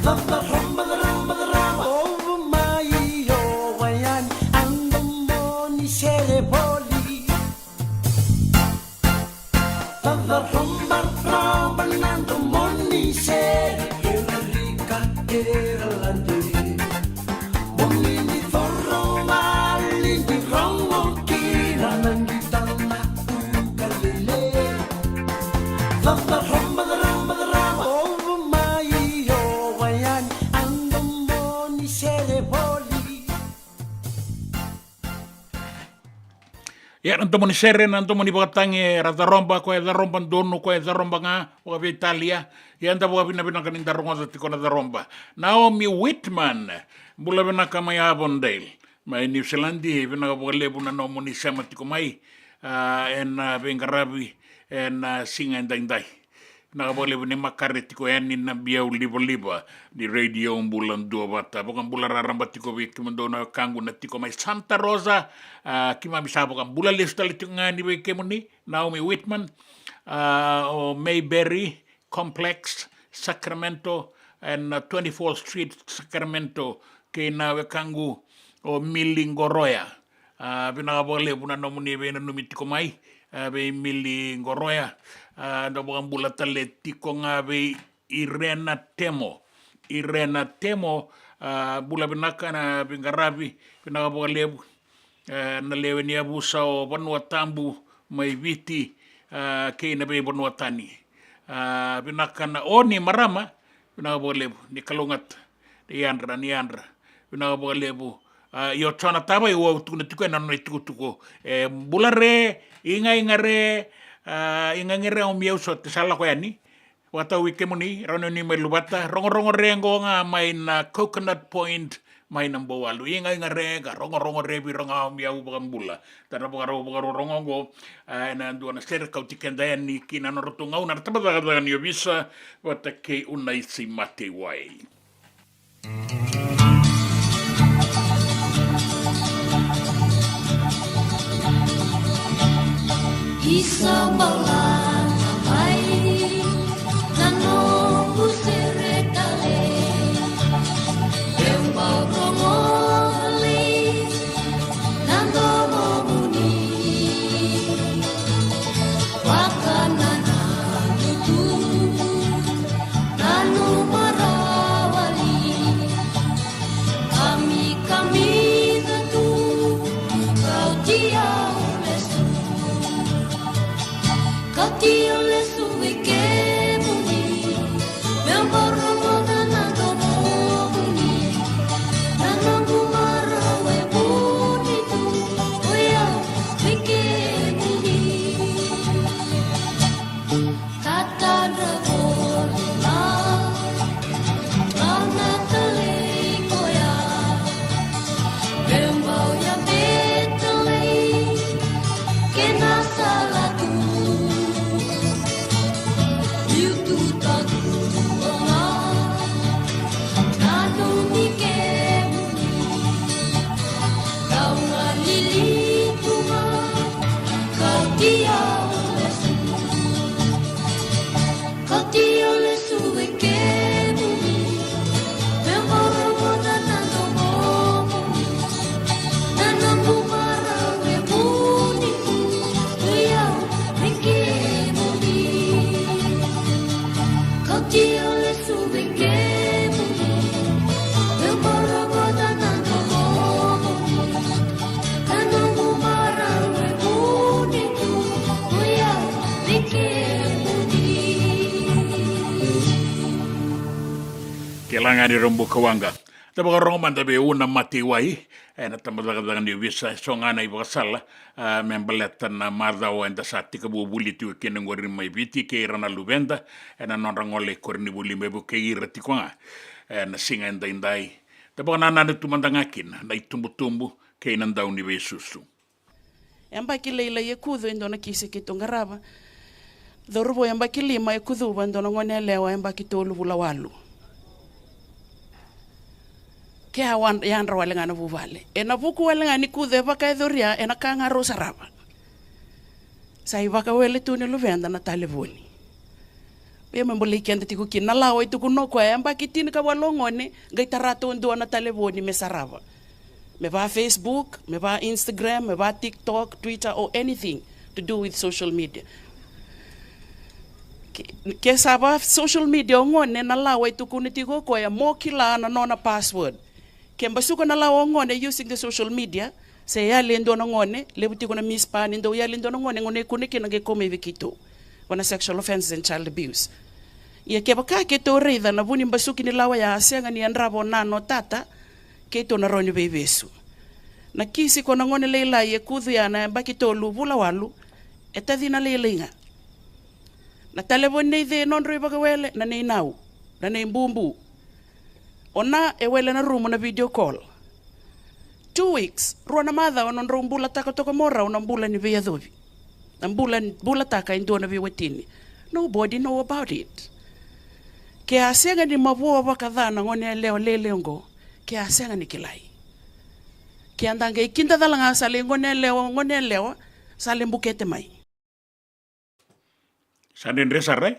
Vakaroborobo, vakaroborobo, o mai o wayani, a domoni sere voli. Vakaroborobo na domoni sere, era rika, era ladre. Moni ni coro vali ni rogo kina na qita na ukalele. Vakaroborobo, vakaroborobo, o mai o wayani, a domoni sere voli. Ia, na domo ni sere, na domo ni vakatagi, era caroba, koya e caroba donu, koya e caroba ga vakaveitalia. Ia, da vakavinavinaka ni da rogoca tiko na caroba. Naomi Whitman, bula vinaka mai Avondale, mai New Zealand. Vinaka vakalevu na nomuni sema tiko mai, a, ena, a, veiqaravi ena, a, siga edaidai. Vinaka vakalevu ni makare tiko yani na biau livaliva ni Radio Bula Duavata. Vakabula raraba tiko vei kemudou na wekaqu na tiko mai Santa Rosa. A, keimami sa vakabula lesu tale tiko ga yani vei kemuni, Naomi Whitman, a, o Mayberry Complex, Sacramento, ena, a, twenty-fourth Street, Sacramento, kei na wekaqu o Mili Qoroya. A, vinaka vakalevu na nomuni veinanumi tiko mai, a, vei Mili Qoroya. A, da vakabula tale tiko ga vei Irena Temo. Irena Temo, a, bula vinaka na veiqaravi, vinaka vakalevu. E, na lewe ni yavusa o Vanua Tabu mai Viti, a, kei na veivanua tani. A, vinaka na o ni marama, vinaka vakalevu, ni kalougata. Ni yadra, ni yadra. Vinaka vakalevu. A, io, Jona Tavai, au tukuna tiko ena nona itukutuku. E, bula re, iga iga re, a, iga iga re, au mi au sote, sa lako yani. Vakatau vei kemuni, rau ni mai luvata, rogorogo re qo ga mai na Coconut Point, mai na Bouwalu. Iga iga re, ka rogorogo re vei ira ga, au mi au vakabula. Da na vakarau vakarorogo qo, a, ena dua na sere kauti keda yani ki na nodratou gauna na tabacakacaka ni ovisa, vata kei Unaisi Mateiwai. Isa bala na mai na noqu sere tale. Eu bau rogo tale na domomuni. Tio lesu vei kemuni, meu vakarorogo na domomuni, na noqu marau e vuni tu, o yau vei kemuni. Ka tadra voli ga, ga na talei koya, meu bau ya Betelei, kena sala tu. Liu tu tatu ola, nanumi kemuni, kau galili tu ga, kau tio lesu. Kau tio lesu vei kemuni, meu vakarorogo na domomuni, na noqu marau e vuni tu, o yau vei kemuni. Kau tio lesu vei kemuni, meu vakarorogo na domomuni, na noqu marau e vuni tu, o yau vei kemuni. Kila ga ni ra buka waqa. Da vakarorogo mada vei Una Mataiwai ena tabacakacaka ni ovisa, e so ga na ivakasala, a, me baleta na macawa eda sa tekivu vuli tiko kina qori mai Viti kei ira na luveda ena nodra gole i koronivuli me vukei ira tiko ga ena siga edaidai. Da vakanananu tu mada ga kina na itubutubu kei na dau ni veisusu. Yabaki lailai e kucu e dua na kisi keitou qarava. Cauravou yabaki lima e kucuva e dua na gone yalewa yabaki tolu vula walu. Ke a wa-, yadra wale ga na vuvale. Ena vuku wale ga ni kucu e vakayacoria, ena ka ga rau sarava. Sa ivakawele tu ni luveda na talevoni. Ia me bolei keda tiko kina na lawa e tukuna o koya, yabaki tinikawalu o gone, qai tara tu dua na talevoni me sarava. Me va Facebook, me va Instagram, me va TikTok, Twitter, or anything to do with social media. Ke, ke sa va social media o gone, na lawa e tukuna tiko o koya mo kila na nona password. Ke basuka na lawa o gone using the social media, se yali e dua na gone, levu tiko na mispa ni dau yali e dua na gone, gone e kune kina qai kau mai vei keitou. Vua na sexual offences and child abuse. Ia kevaka keitou raica na vu ni basuki ni lawa ya, a sega ni yadrava o nana o tata, keitou na rawa ni veivesu. Na kisi ko na gone lailai e kucu ya na yabaki tolu vula walu, e tacina lailai ga. Na talevoni nei cei e nodrau ivakawele, na nei nau, na nei bubu. O na e wele na rumu na video call. Two weeks, rua na macawa nodrau bulataka toka mo rau na bula ni veiyacovi. Na bula, bulataka e dua na veiwatini. Nobody know about it. Ke a sega ni mavoa vakaca na gone yalewa lele oqo, ke a sega ni kilai. Ke a da qai kida cala ga sa lai gone yalewa, gone yalewa, sa lai bukete mai. Sa dredre sara, e?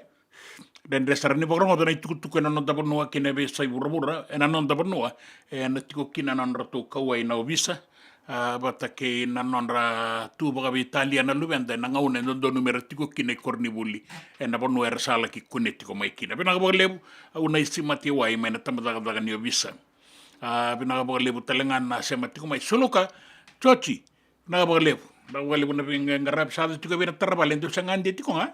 Dredre sara ni vakarogoca na itukutuku ena noda vanua kei na veiyasai vuravura, ena noda vanua, ena tiko kina na nodratou kauwai na ovisa, a, vata kei na nodra tu vakaveitalia na luveda, ena gauna e dodonu mera tiko kina i koronivuli, ena vanua era sa laki kune tiko mai kina. Vinaka vakalevu, a, Unaisi Mataiwai mai na tabacakacaka ni ovisa. A, vinaka vakalevu tale ga na sema tiko mai. Suluka, Joji, vinaka vakalevu. Vinaka vakalevu na veiqaravi sa yaco tiko vei na taravale, dou sa gade tiko ga.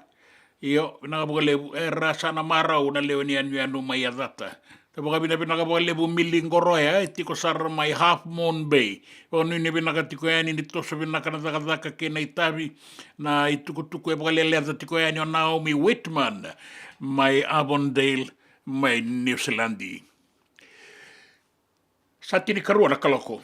Io, vinaka vakalevu. Era sa na marau na lewe ni yanuyanu mai Yacata. Sa vakavinavinaka vakalevu Mili Qoroya, e tiko sara mai Half Moon Bay. Vakanuinui vinaka tiko yani ni toso vinaka na cakacaka kei na itavi, na itukutuku e vakaleleca tiko yani o Naomi Whitman mai Avondale, mai Niusiladi. Sa tinikarua na kaloko.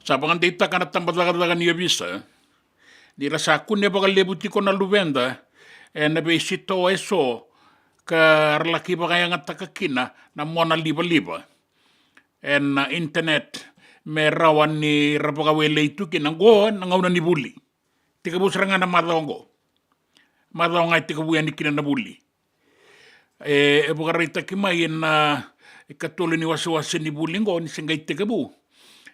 Sa vakadeitaka na tabacakacaka ni ovisa ni ra sa kune vakalevu tiko na luveda ena veisitoa eso ka ra laki vakayagataka kina na mona livaliva ena internet me rawa ni ra vakawelei tu kina. Oqo na gauna ni vuli. Tekivu sara ga na macawa oqo. Macawa ga e tekivu yani kina na vuli. E, e vakaraitaki mai ena ikatolu ni wasewase ni vuli oqo ni se qai tekivu.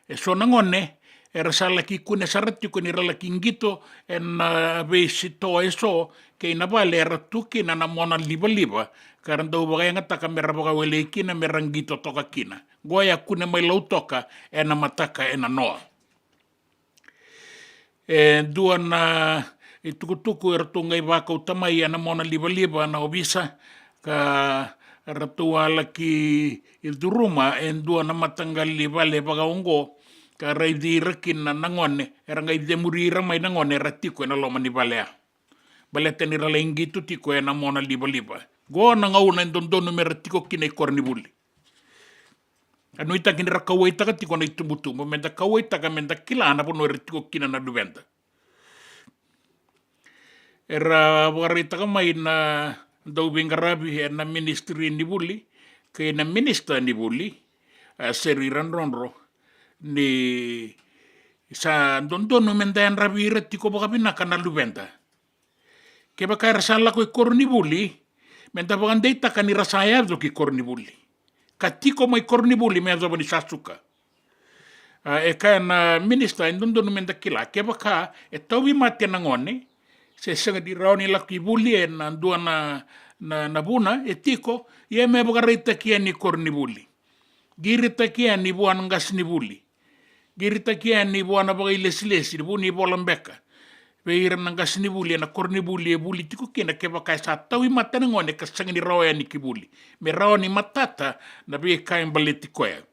E so na gone era sa laki kune sara tiko ni ra laki qito ena veisitoa eso kei na vale era tu kina na mona livaliva, ka ra dau vakayagataka me ra vakawelei kina me ra qito toka kina. Qo e a kune mai Lautoka ena mataka enanoa. E dua na itukutuku e ratou qai vakauta mai ena mona livaliva na ovisa, ka ratou a laki curuma e dua na mataqali vale vakaoqo, ka raici ira kina na gone, era qai cemuri ira mai na gone era tiko ena loma ni vale ya. Baleta ni ra lai qito tiko ena mona livaliva. Qo na gauna e dodonu me ra tiko kina i koronivuli. A nuitaki ni ra kauwaitaka tiko na itubutubu, me da kauwaitaka, me da kila na vanua era tiko kina na luveda. Era vakaraitaka mai na dauveiqaravi ena ministry ni vuli kei na minista ni vuli, a Seri Radrodro, ni sa dodonu me da yadravi ira tiko vakavinaka na luveda. Kevaka era sa lako i koronivuli, me da vakadeitaka ni ra sa yaco ki koronivuli. Ka tiko mai koronivuli me yacova ni sa suka. A, e kaya na minista, e dodonu me da kila, kevaka e tauvimate na gone, se sega ni rawa ni lako i vuli ena dua na, na, na vuna, e tiko, ia me vakaraitaki yani i koronivuli. Qiritaki yani vua na qasenivuli. Qiritaki yani vua na vakailesilesi, vu ni vola beka vei ira na qasenivuli ena koronivuli e vuli tiko kina, kevaka e sa tauvimate na gone ka sega ni rawa yani ki vuli, me rawa ni matata na veika e baleti koya.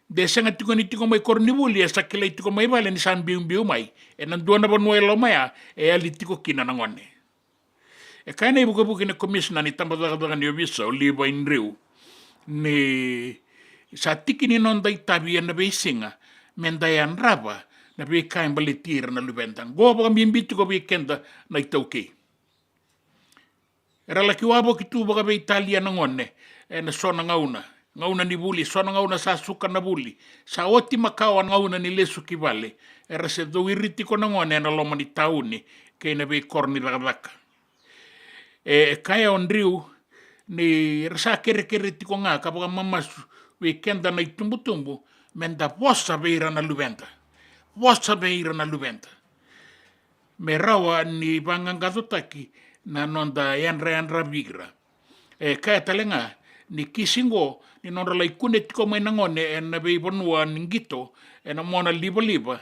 De sega tiko ni tiko mai koronivuli, e sa kilai tiko mai vale ni sa biubiu mai ena dua na vanua e loma ya e yali tiko kina na gone. E kaya na ivukevuke ni komisina ni tabacakacaka ni ovisa, o Levi Drew, ni sa tiki ni noda itavi ena veisiga me da yadrava na veika e baleti ira na luveda. Qo vakabibi tiko vei keda na iTaukei. Era laki wavoki tu vakaveitalia na gone ena so na gauna, gauna ni vuli, so na gauna sa suka na vuli, sa oti makawa na gauna ni lesu ki vale, era se cowiri tiko na gone ena loma ni tauni kei na veikoro ni cakacaka. E, e kaya o Drew ni ra sa kerekere tiko ga ka vakamamasu vei keda na itubutubu me da vosa vei ira na luveda. Vosa vei ira na luveda me rawa ni vaqaqacotaki na noda yadrayadravi ira. E kaya tale ga ni kisi qo ni nodra lai kune tiko mai na gone ena veivanua ni qito ena mona livaliva,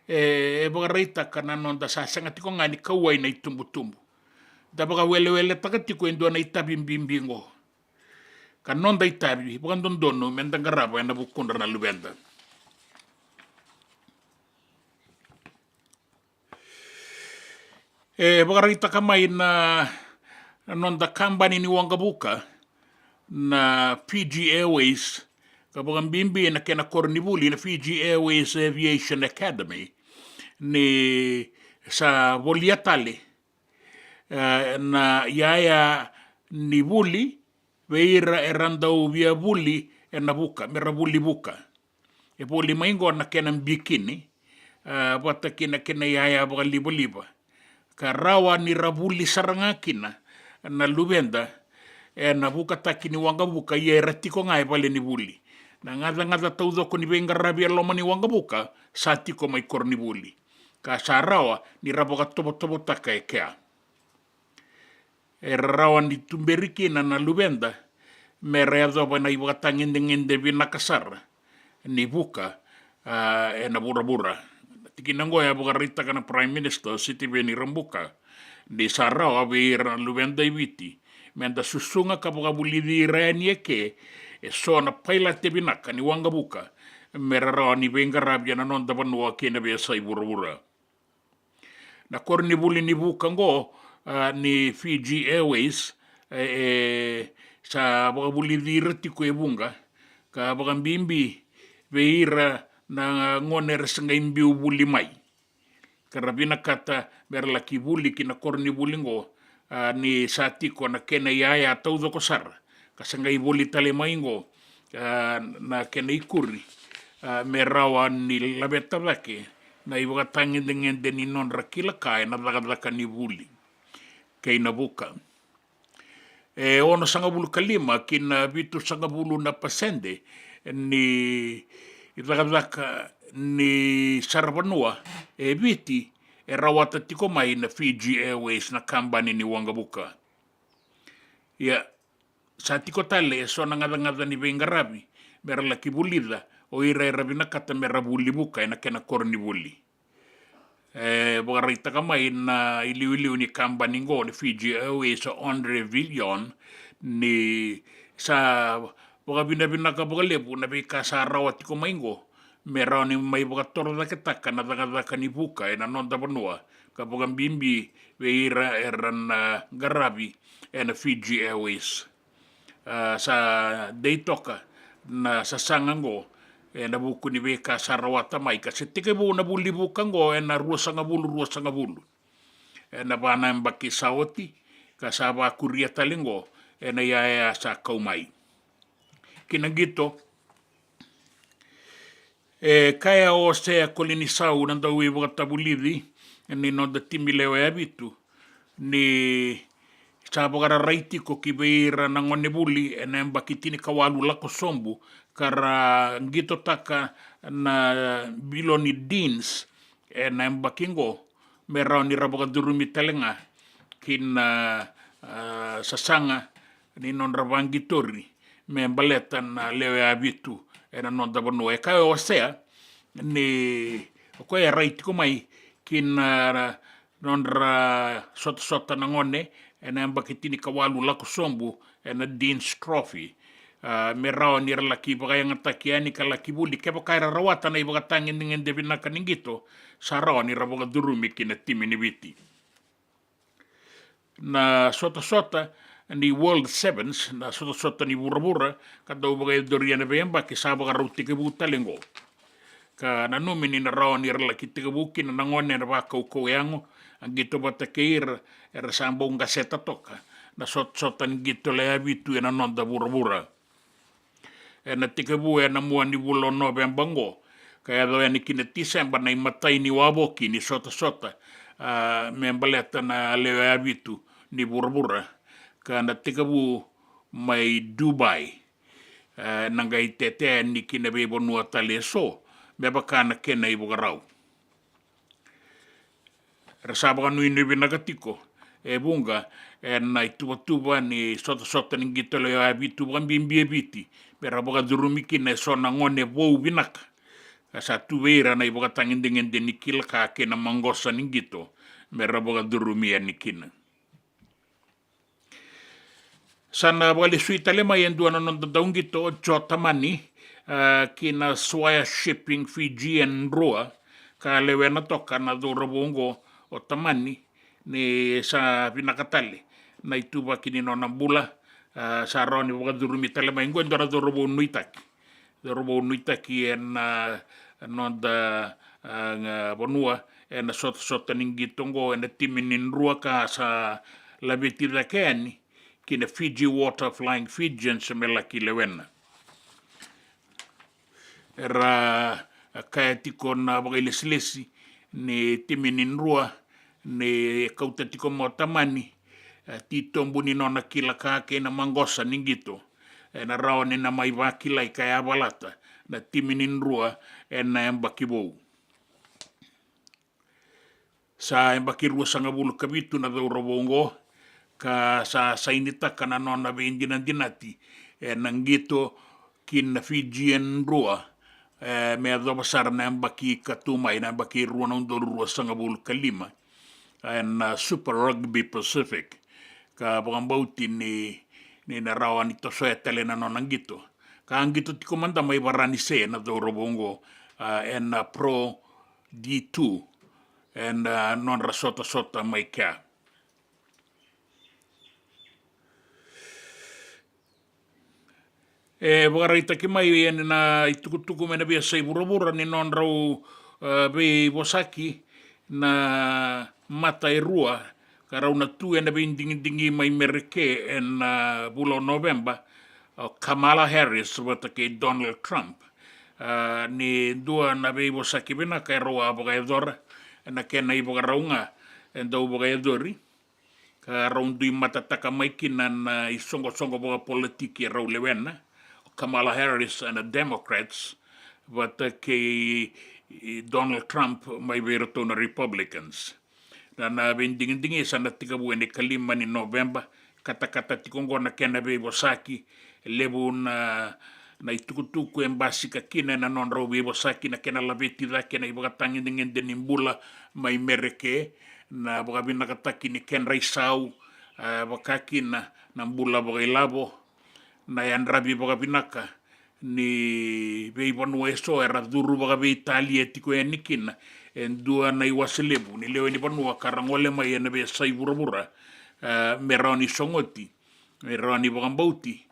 e, e vakaraitaka na noda sa sega tiko ga ni kauwai na itubutubu. Da vakaweleweletaka tiko e dua na itavi bibi qo. Ka noda itavi vakadodonu me da qarava ena vukudra na luveda. E vakaraitaka mai na, na noda kabani ni waqavuka na Fiji Airways, ka vakabibi na kena koronivuli na Fiji Airways Aviation Academy, ni sa volia tale, e, na iyaya ni vuli vei ira era dau via vuli ena vuka, me ra vuli vuka. E voli mai qo na kena bikini, a, vata kei na kena iyaya vakalivaliva. Ka rawa ni ra vuli sara ga kina na luveda ena vukataki ni waqavuka, ia era tiko ga e vale ni vuli. Na gacagaca taucoko ni veiqaravi e loma ni waqavuka sa tiko mai koronivuli, ka sa rawa ni ra vakatovotovotaka e kea. E rawa ni tuberi kina na luveda me ra yacova na ivakatagedegede vinaka sara ni vuka, a, ena vuravura. Na tikina oqo e a vakaraitaka na Prime Minister o Sitiveni Rabuka ni sa rawa vei ira na luveda i Viti me da susuga ka vakavulici ira yani eke e so na pailate vinaka ni waqavuka me ra rawa ni veiqaravi ena noda vanua kei na veiyasai vuravura. Na koronivuli ni vuka oqo, a, ni Fiji Airways, e, e, sa vakavulici ira tiko e vuqa, ka vakabibi vei ira na gone era se qai biu vuli mai. Ka ra vinakata me ra laki vuli ki na koronivuli oqo, a, ni sa tiko na kena iyaya taucoko sara, ka se qai voli tale mai oqo, a, na kena ikuri, a, me rawa ni laveta cake na ivakatagedegede ni nodra kila ka ena cakacaka ni vuli kei na vuka. E onosagavulu ka lima ki na vitusagavulu na pasede ni icakacaka ni saravanua e Viti e rawata tiko mai na Fiji Airways, na kabani ni waqavuka. Ia, sa tiko tale eso na gacagaca ni veiqaravi me ra laki vulica o ira era vinakata me ra vuli vuka ena kena koronivuli. E vakaraitaka mai na iliuliu ni kabani qo ni Fiji Airways, o Andre Villion, ni sa vakavinavinaka vakalevu na veika sa rawa tiko mai qo me rawa ni mai vakatorocaketaka na cakacaka ni vuka ena noda vanua, ka vakabibi vei ira era na qaravi ena Fiji Airways. A, sa dei toka na sasaga qo ena vuku ni veika sa rawata mai, ka se tekivu na vuli vuka qo ena ruasagavulu ruasagavulu, ena va na yabaki sa oti, ka sa vakuria tale qo ena iyaya sa kau mai. Ki na qito, e kaya o Osea Kolinisau, na dauveivakatavulici ni noda timi lewe ya vitu, ni sa vakararai tiko ki vei ira na gonevuli ena yabaki tinikawalu lako sobu, ka ra qitotaka na bilo ni Deans ena yabaki qo, me rawa ni ra vakacurumi tale ga ki na, a, sasaga ni nodra vaqitori me baleta na lewe ya vitu ena noda vanua. E kaya o Osea ni o koya e rai tiko mai ki na nodra sotasota na gone ena yabaki tinikawalu lako sobu ena Deans Trophy. A, me rawa ni ra laki vakayagataki yani ka laki vuli, kevaka era rawata na ivakatagedegede vinaka ni qito, sa rawa ni ra vakacurumi ki na timi ni Viti. Na sotasota ni World Sevens, na sotasota ni vuravura ka dau vakayacori ena veiyabaki, sa vakarau tekivu tale qo. Ka nanumi ni na rawa ni ra laki tekivu kina na gone ena vakaukauwa yago, a qito vata kei ira era sa bau qaseta toka na sotasota ni qito lewe ya vitu ena noda vuravura. Ena tekivu ena mua ni vula o Noveba qo, ka yaco yani ki na Tiseba na imatai ni wavoki ni sotasota, a, me baleta na lewe ya vitu ni vuravura, ka na tekivu mai Dubai, a, na qai tete yani ki na veivanua tale eso, me vaka na kena ivakarau. Era sa vakanuinui vinaka tiko e vuqa ena ituvatuva ni sotasota ni qito lewe ya vitu, vakabibi e Viti, me ra vakacurumi kina eso na gone vou vinaka. Ka sa tu vei ira na ivakatagedegede ni kila ka kei na maqosa ni qito me ra vakacurumi yani kina. Sa na vakalesui tale mai e dua na noda dauqito, o Joe Tamani, a, ki na Swire Shipping Fijian Drua, ka lewena toka na cauravou oqo o Tamani ni sa vinaka tale na ituvaki ni nona bula. A, sa rawa ni vakacurumi tale mai. Oqo e dua na cauravou nuitaki, cauravou nuitaki ena, a, noda, a, vanua ena sotasota ni qito oqo ena timi ni Drua, ka sa laveti cake yani ki na Fiji Water Flying Fijians me laki lewena. Era kaya tiko na vakailesilesi ni timi ni Drua ni kauta tiko mai o Tamani, e, titobu ni nona kila ka kei na maqosa ni qito, ena rawa ni na mai vakilai ka yavalata na timi ni Drua ena yabaki vou. Sa yabaki ruasagavulu ka vitu na cauravou oqo, ka sa sainitaka na nona veidinadinati ena qito ki na Fijian Drua, e, me yacova sara na yabaki ka tu mai, na yabaki rua na udolu ruasagavulu ka lima, ena Super Rugby Pacific. Ka vakabauti ni, ni na rawa ni tosoya tale na nona qito. Ka qito tiko mada mai Varanise na cauravou oqo, a, ena Pro D two, ena nodra sotasota mai kea. E vakaraitaki mai ena itukutuku mai na veiyasai vuravura ni nodrau, e, veivosaki na mata e rua ka rau na tu ena veidigidigi mai Mereke ena vula o Noveba, o Kamala Harris vata kei Donald Trump. A, ni dua na veivosaki vinaka e rau a vakayacora, ena kena ivakarau ga e dau vakayacori, ka rau dui matataka mai kina na isoqosoqo vakapolitiki e rau lewena, o Kamala Harris ena Democrats, vata kei Donald Trump mai vei iratou na Republicans. Na, na veidigidigi sa na tekivu ena ikalima ni Noveba, katakata tiko oqo na kena veivosaki, e levu na, na itukutuku e basika kina ena nodrau veivosaki na kena laveti cake na ivakatagedegede ni bula mai Mereke, na vakavinakataki ni kedra isau, e, vaka kina na bula vakailavo, na yadravi vakavinaka ni veivanua eso era curu vakaveitalia tiko yani kina e dua na iwase levu ni lewe ni vanua ka ra gole mai ena veiyasai vuravura, e, me rawa ni sogoti, me rawa ni vakabauti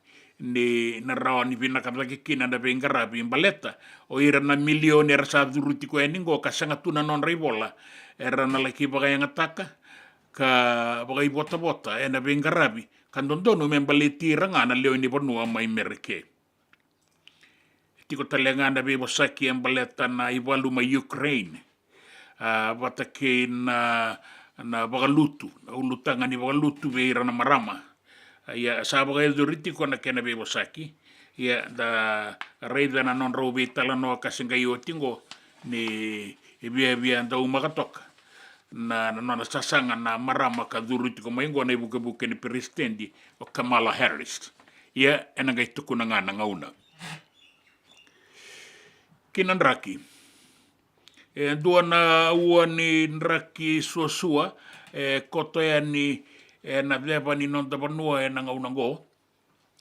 ni na rawa ni vinaka cake kina na veiqaravi baleta o ira na milioni era sa curu tiko yani oqo ka sega tu na nodra ivola era na laki vakayagataka ka vakaivotavota ena veiqaravi ka dodonu me baleti ira ga na lewe ni vanua mai Mereke. Tiko tale ga na veivosaki e baleta na ivalu mai Ukraine, a, vata kei na, na vakalutu, na ulutaga ni vakalutu vei ira na marama. A, ia, sa vakayacori tiko na kena veivosaki. Ia, da raica na nodrau veitalanoa ka se qai oti oqo ni viavia daumaka toka na, na nona sasaga na marama ka curu tiko mai oqo na ivukevuke ni peresitedi o Kamala Harris. Ia, ena qai tukuna ga na gauna. Ki na draki. E dua na ua ni draki suasua e koto yani ena ceva ni noda vanua ena gauna oqo.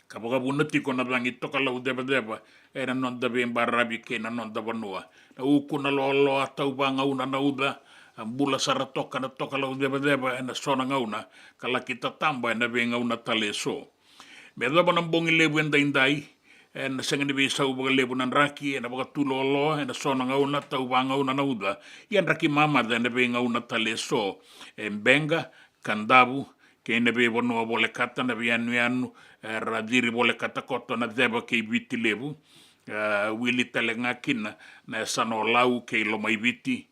Ka vakavuna tiko na cagi tokalau cevaceva ena noda veibaravi kei na noda vanua. Na uku, na loaloa, tau vagauna na uca, a bula sara toka na tokalau cevaceva ena so na gauna, ka laki tataba ena veigauna tale eso. Me yacova na bogi levu edaidai, ena sega ni veisau vakalevu na draki, ena vakatuloaloa ena so na gauna, tau vagauna na uca, ia draki mamaca ena veigauna tale eso, e Beqa, Kadavu, kei na veivanua volekata, na veiyanuyanu era ciri volekata koto na ceva kei Viti Levu. A, wili tale ga kina na yasana o Lau kei Lomaiviti,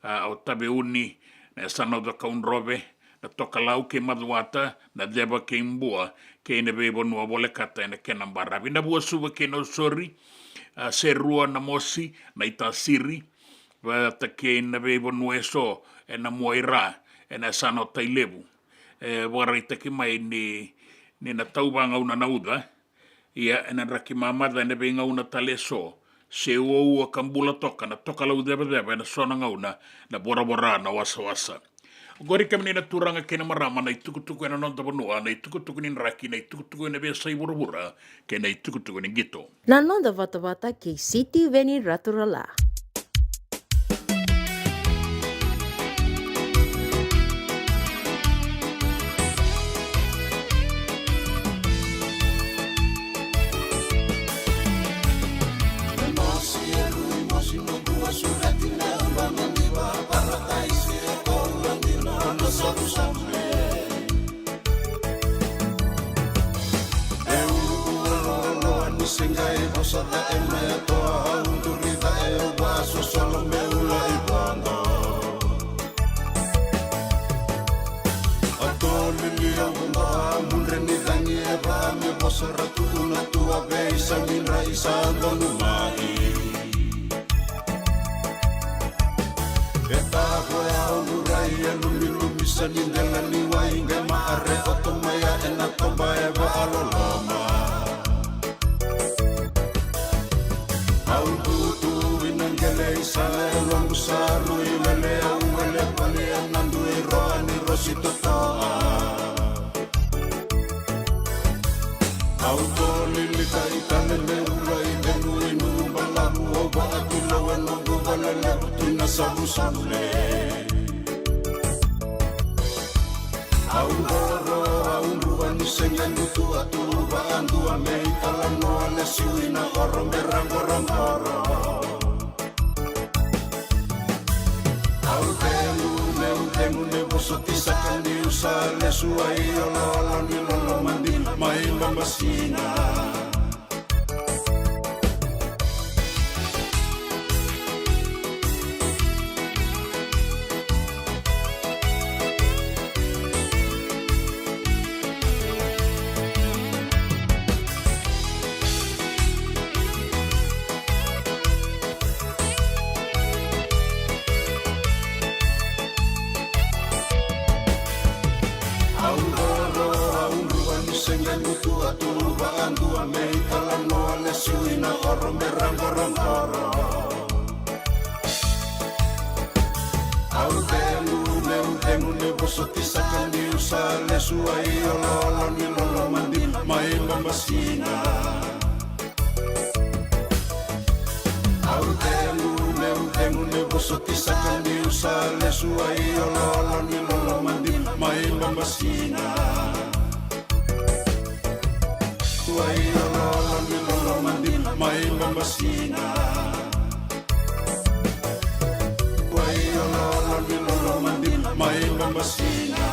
a, o Taveuni, na yasana o Cakaudrove, na Tokalau kei Macuata, na ceva kei Bua, kei na veivanua volekata ena kena baravi. Navuasuva kei Nausori, a, Serua, Namosi, Naitasiri, vata kei na veivanua eso ena Muaira, ena yasana o Tailevu. E vakaraitaki mai ni, ni na tau vagauna na uca, ia ena draki mamaca ena veigauna tale eso, se uaua ka bula toka na tokalau cevaceva ena so na gauna, na voravora, na wasawasa. Oqori kemuni na turaga kei na marama, na itukutuku ena noda vanua, na itukutuku ni draki, na itukutuku ena veiyasai vuravura, kei na itukutuku ni qito. Na noda vatavata kei Sitiveni Raturala. E ulu ua loaloa ni se qai vosa cake mai, a toa au duri cake, au vasosolo me ula i vodo. A tolili au vodo, a mudre ni cagi e va me vosa ra tu na tua vei sa midra i sa donu mai. E tavo e au nurai e lumilumi sa ni dela ni wai qai maare oto mai a ena toba e vaaloloma. Au dutu ina qele i sala e loqu sa rui wele au wele vale e na dui roa ni rosi totoa. Au tolili ka i tale me ula i venu i nuqu balavu au vaatilo e noqu vale levu tu na savusavu le. Au qoro au dua ni se qai dutu atu vaadua me i talanoa le siu i na oro me ra qorogoro. Au tegu meu tegu me vosoti saka niu sa lesu ai oloolo ni loloma dina mai mamasina. Vakadua me italanoa lesu ina koro me raqoraqoro. Au cegu, meu cegu ni vosoti saka niu sa lesu, ai oloolo ni lolo madina mai Babasina. Au cegu, meu cegu ni vosoti saka niu sa lesu, ai oloolo ni lolo madina mai Babasina. Ai oloolo ni lolo madina mai Babasina. Ai oloolo ni lolo madina mai Babasina.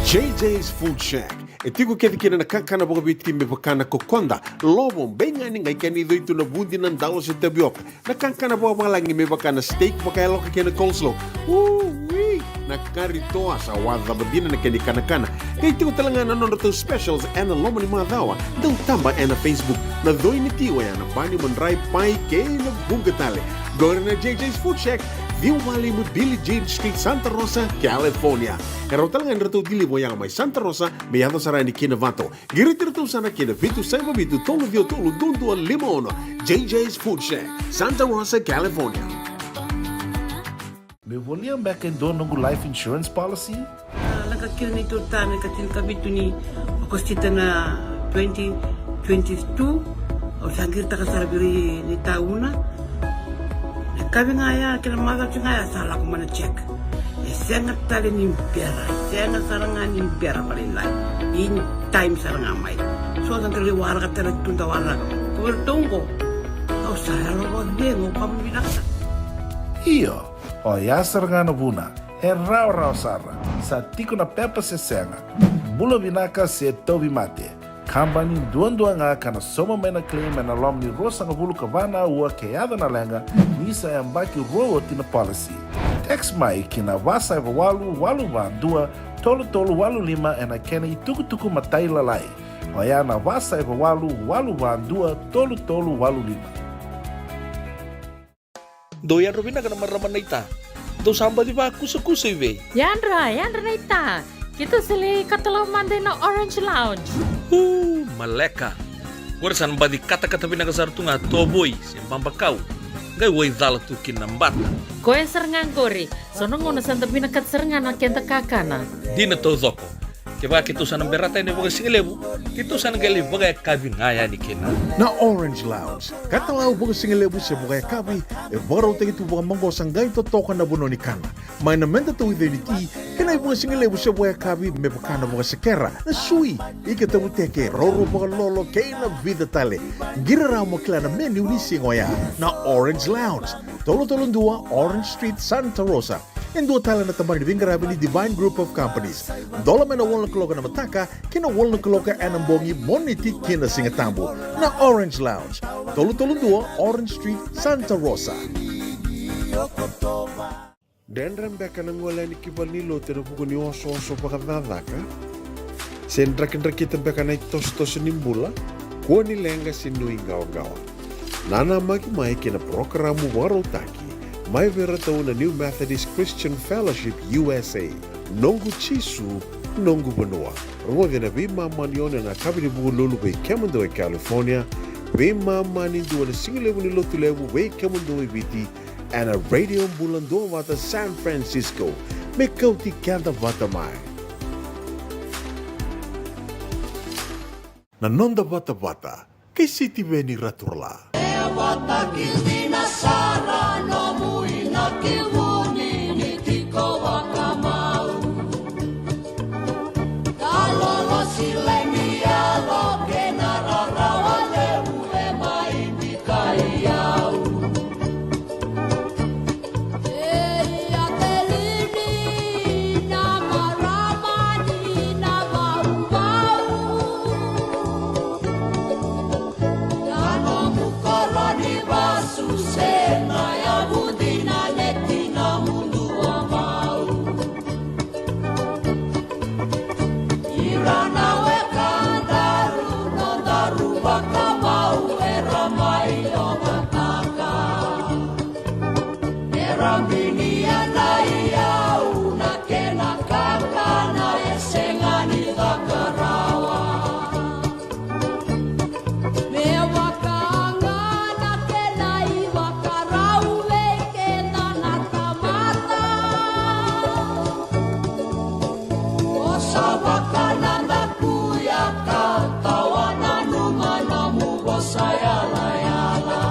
J J's Food Shack. E tiko kece kina na kakana vakaviti me vaka na kokoda, lovo, beigani, qai kena icoitu na vudi, na dalo se tavioka. Na kakana vakavalagi me vaka na steak vakayaloka kei na coleslaw. Ui! Na kari toa, sa wacava dina na kena ikanakana. Qai tiko tale ga na nodratou specials ena loma ni macawa. Dau taba ena Facebook. Na coi ni ti oya na bani, madrai, pai kei na vuqa tale. Qori na J J's Food Shack, ciwa walu lima Billie Jean Street, Santa Rosa, California. E rawa tale ga ni ratou deliver oya mai Santa Rosa me yaco sara yani ki Novato. Qiriti iratou sara ki na vitu saiva vitu tolu ciwa tolu dua dua lima ono. J J's Food Shack, Santa Rosa, California. Meu volia beka e dua noqu life insurance policy? A, lako kina neitou tane ka tinikavitu ni Okosita na twenty twenty-two. Au sa qiritaka sara vei ira ni tauna. Na kavi ga ya kei na macawa ga ya sa lako mai na check. E sega tale ni bera, sega sara ga ni bera vakalailai. In time sara ga mai. So sa qai waraka tale tu da waraka. Ko vei ratou qo. Au sa yalo vakacegu, au kama vinaka. Io, oya sara ga na vuna. E rawarawa sara. Sa tiko na pepa se sega. Bula vinaka se tauvimate. Kabani duadua ga ka na sauma mai na claim ena loma ni ruasagavulu ka va na aua ke yaco na leqa, ni sa yabaki rua oti na policy. Text mai ki na va saiva walu walu va dua tolu tolu walu lima ena kena itukutuku matailalai. Oya na va saiva walu walu va dua tolu tolu walu lima. Dou yadra vinaka na marama naita. Dou sa baci vakusakusa i vei? Yadra, yadra naita. Keitou sa lai katalau mada ina Orange Lounge. Uu, maleka. Qori sa na baci katakata vinaka sara tu ga tovoi se babakau. Qai wai cala tu kina na bata. Koya sara ga qori. So na gauna sa da vinakata sara ga na keda kakana. Dina taucoko. Kevaka keitou sa na berata yani vakasigalevu, keitou sa na qai lai vakayakavi ga yani kina. Na Orange Lounge, katalau vakasigalevu se vakayakavi, e vakarautaki tu vakamaqosa qai totoka na vanua ni kana. Mai na meda tauica ni ti, kei na ivakasigalevu se vakayakavi me vaka na vakasekera, na sui, ika tavuteke, raurau vakalolo, kei na vica tale. Qiri rawa mo kila na menu ni siga oya. Na Orange Lounge, tolu tolu dua Orange Street, Santa Rosa. E dua tale na tabana ni veiqaravi ni Divine Group of Companies. Dola mai na walu na kaloko ena mataka ki na walu na kaloko ena bogi, Moniti ki na Sigatabu. Na Orange Lounge, tolu tolu dua Orange Street, Santa Rosa. Dredre beka na gole yani ki valenilotu ena vuku ni osooso vakacakacaka? Se drakidrakita beka na itosotoso ni bula? Kua ni leqa se nuiqawaqawa. Nanamaki mai ki na parokaramu vakarautaki mai vei iratou na New Methodist Christian Fellowship U S A, Noqu Jisu, Noqu Vanua. Rogoci ena veimama ni ono ena yakavi ni Vukelulu vei kemudou e California, veimama ni dua ena sigalevu ni Lotulevu vei kemudou e Viti, ena Radio Bula Duavata San Francisco. Me kauti keda vata mai. Na noda vatavata kei Sitiveni Raturala. E a vata ki dina sara nomu inaki vuni ni tiko vakamau. Ka lolosi lemi yalo kei na rarawa levu e mai vika i au. Ei, a kelini na marama ni na vauvau. Na nomu koro ni vasu se na yavudi na neti na Sa vakanadaku ya ka tawa nanuma nomu vosa yalayala.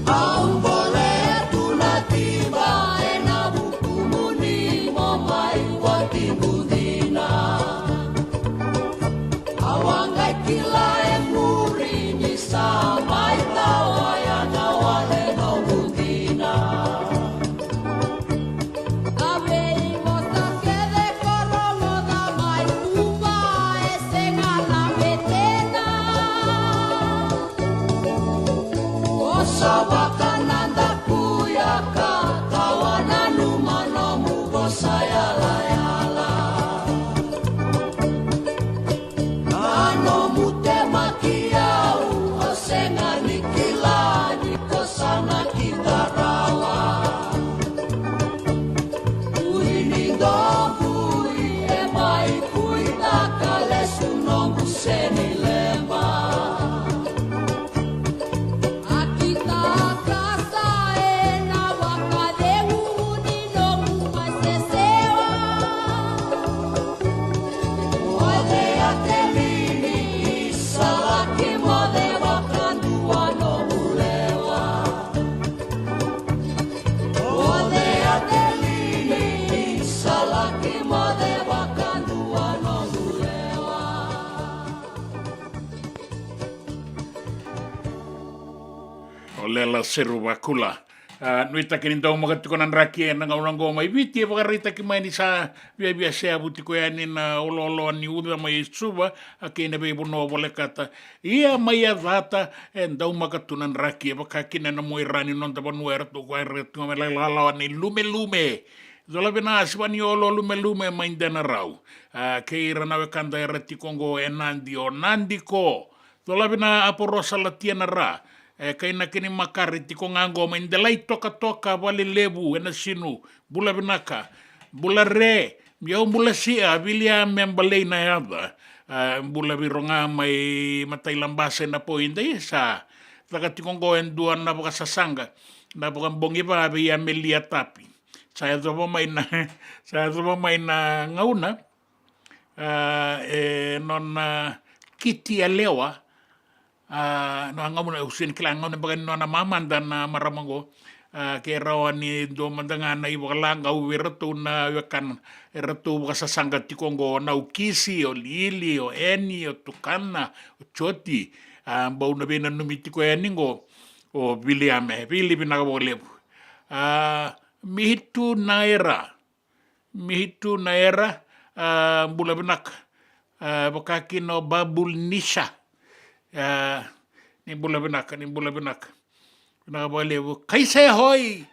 Au bolea tu na tiba ena vukumuni mo mai watiqu dina. Au a qai kila e muri ni sa mai tawa ya na wale noqu dina. Na veivosa kece ko rogoca mai Cuva e sega na betena. Ko sa vakanadaku ya ka tawa nanuma nomu vosa yalayala. Na nomu temaki au, o sega ni kila ni ko sa na kida rawa. Ui ni dobui e mai kuitaka lesu noqu seni leba. A kitaka sa ena vakacegu ni noqu masesewa. Moce a telini, sa laki moce vakadua noqu lewa. Moce a telini, sa laki moce vakadua noqu lewa. O Lela Seruvakula. A, nuitaki ni daumaka tiko na draki ena gauna oqo mai Viti, e vakaraitaki mai ni sa viavia seavu tiko yani na oloolo ni uca mai Suva, a, kei na veivanua volekata. Ia mai Yacata, e daumaka tu na draki, e vaka kina na Muaira ni noda vanua, eratou koya era tiko mai Lailawa ni Lumelume. Cola vina Sivaniolo Lumelume mai Denarau. A, kei ira na wekada era tiko oqo e Nadi, o Nadi ko. Cola vina Aporosa Latiana Ra. E kainaki ni makare tiko ga oqo mai Delai Tokatoka, Valelevu, e Nasinu. Bula vinaka. Bula re. Miau bula sia, Viliame Balei na yaca. A, bula vei ro ga mai Matailabasa e Napo, i dei sa caka tiko oqo e dua na vakasasaqa, na vakabogi va vei Amelia Tapi. Sa yacova mai na, sa yacova mai na gauna, a, e nona kiti yalewa, a, na gauna, au sega ni kila, gauna beka ni nona mamada na marama oqo, a, ke rawa ni dua mada ga na ivakalagau vei ratou na wekana, e ratou vakasasaqa tiko oqo, o Naukisi, o Lili, o Eni, o Tukana, o Joti, a, bau na veinanumi tiko yani oqo, o Viliame, Vili vinaka vakalevu. A, Mihitu Naera, Mihitu Naera, a, bula vinaka. A, vaka kina o Babul Nisha. A, ni bula vinaka, ni bula vinaka. Vinaka vakalevu. Kaisa Hoi.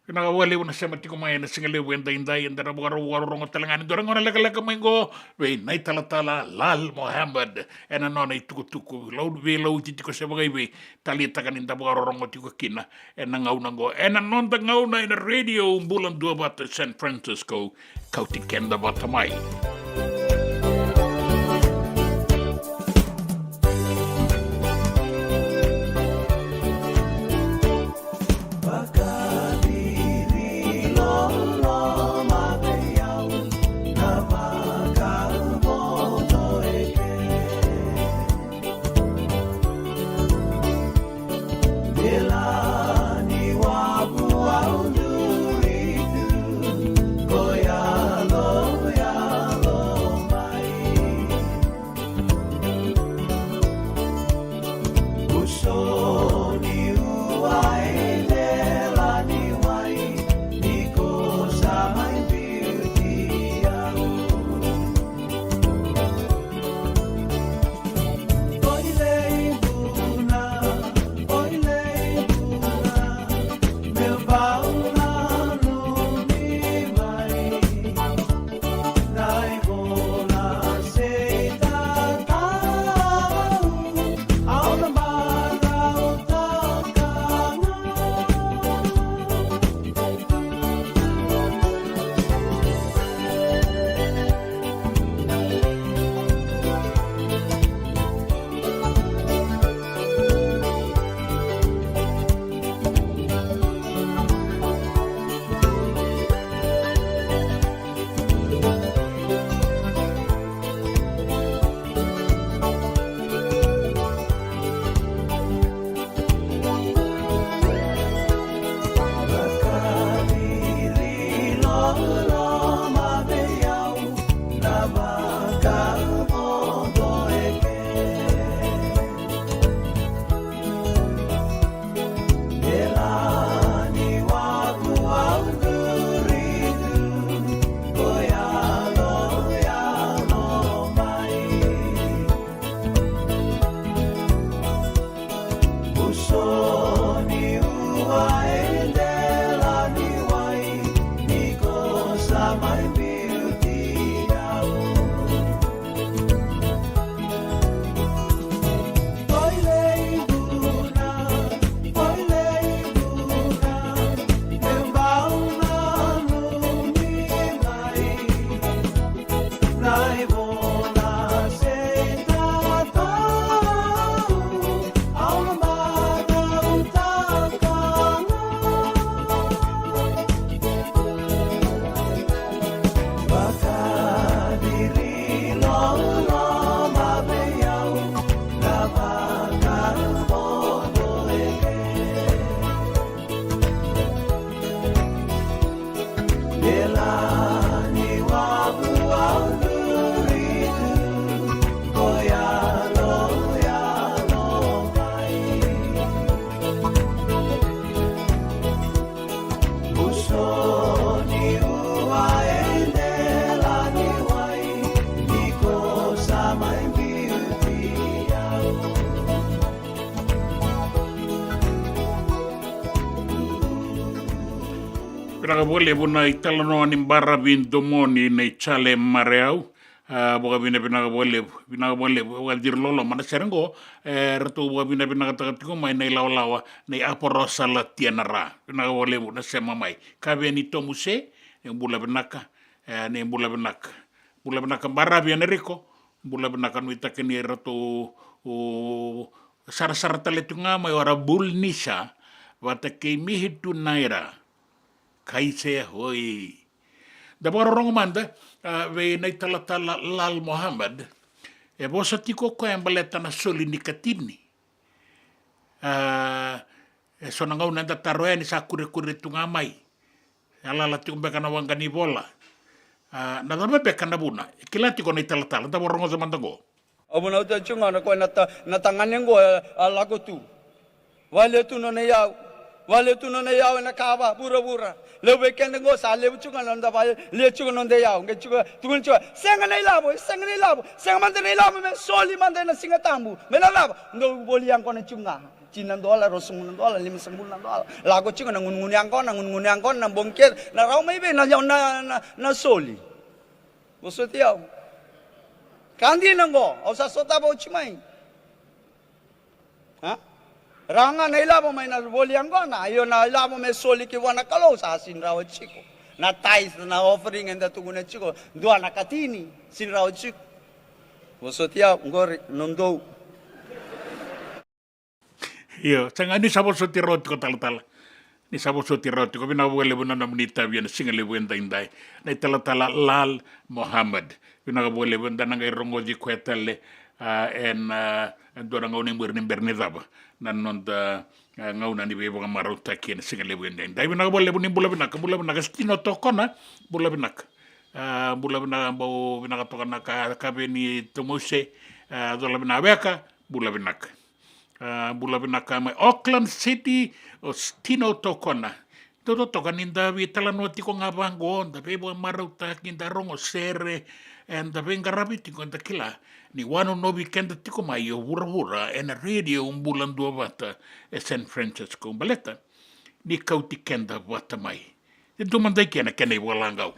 Vinaka vakalevu na sema tiko mai ena siga levu edaidai, eda na vakarorogo tale ga ni dua na gauna lekaleka mai oqo vei na italatala Lal Mohammed ena nona itukutuku lau, veilauti tiko se vakaivei, taleitaka ni da vakarorogo tiko kina ena gauna oqo, ena noda gauna ena Radio Bula Duavata San Francisco, kauti keda vata mai. Vinaka vakalevu na italanoa ni baravi domoni nei Jale Mareau. A, vakavinavinaka vakalevu, vinaka vakalevu, vakaciri loloma na sere qo, e, ratou vakavinavinakataka tiko mai na ilawalawa nei Aporosa Latiana Ra. Vinaka vakalevu na sema mai. Kaveni Tomuse, e, bula vinaka, e, ni bula vinaka. Bula vinaka baravi Enrico, bula vinaka nuitaki ni ratou, o, sarasara tale tu ga mai o Rabul Nisa, vata kei Mihitu Naira. Kaise hoi. Da vakarorogo mada, a, vei na italatala Lal Mohammed. E vosa tiko o koya e baleta na soli ni katini. A, e so na gauna eda taro yani sa kurekure tu ga mai. E lala tiko beka na waqa ni vola. A, na cava beka na vuna? E kila tiko na italatala, da vakarorogo mada qo. A vunauta tiko ga na koya na ta-, na tagane qo, e, a lako tu. Vale tu nona iyau. Vale tu nona iyau ena kava, vuravura. Levu vei keda qo, sa levu tiko ga na noda vale, lia tiko na noda iyau. Qai tiko, tukuna tiko, sega na ilavo, sega na ilavo, sega mada na ilavo, me soli mada ena Siga Tabu. Me na cava? Dou voli yaqona tiko ga. Tini na dola, ruasagavulu na dola, limasagavulu na dola. Lako tiko na gunugunu yaqona, gunugunu yaqona, na bogi kece, na rawa mai vei na, na, na, na soli. Vosoti au. Ka dina qo, au sa sotava oti mai. A? Rawa ga na ilavo mai na voli yaqona, io na ilavo me soli ki vua na Kalou sa sini rawa tiko. Na tithe, na offering eda tukuna tiko, dua na katini, sini rawa tiko. Vosoti au, qori, nodou. Io, sega ni sa vosoti rawa tiko talatala. Ni sa vosoti rawa tiko, vinaka vakalevu na nomuni itavi ena siga levu edaidai. Na italatala Lal Mohammed. Vinaka vakalevu, eda na qai rogoci koya tale, a, ena, a, e dua na gauna e muri ni bera ni cava na noda, a, gauna ni veivakamarautaki ena siga levu edaidai. Vinaka vakalevu ni bula vinaka, bula vinaka Stino Tokona, bula vinaka. A, bula vinaka, bau vinaka toka na ka, Kaveni Tomuse, a, cola vinaka Weka, bula vinaka. A, bula vinaka mai Auckland City, o Stino Tokona. Dodonu toka ni da veitalanoa tiko ga vaqo, da veivakamarautaki, da rogo sere, e da veiqaravi tiko, da kila ni wanonovi keda tiko mai o vuravura ena Radio Bula Duavata e San Francisco, baleta ni kauti keda vata mai. E dua mada i ke na kena ivakalagau.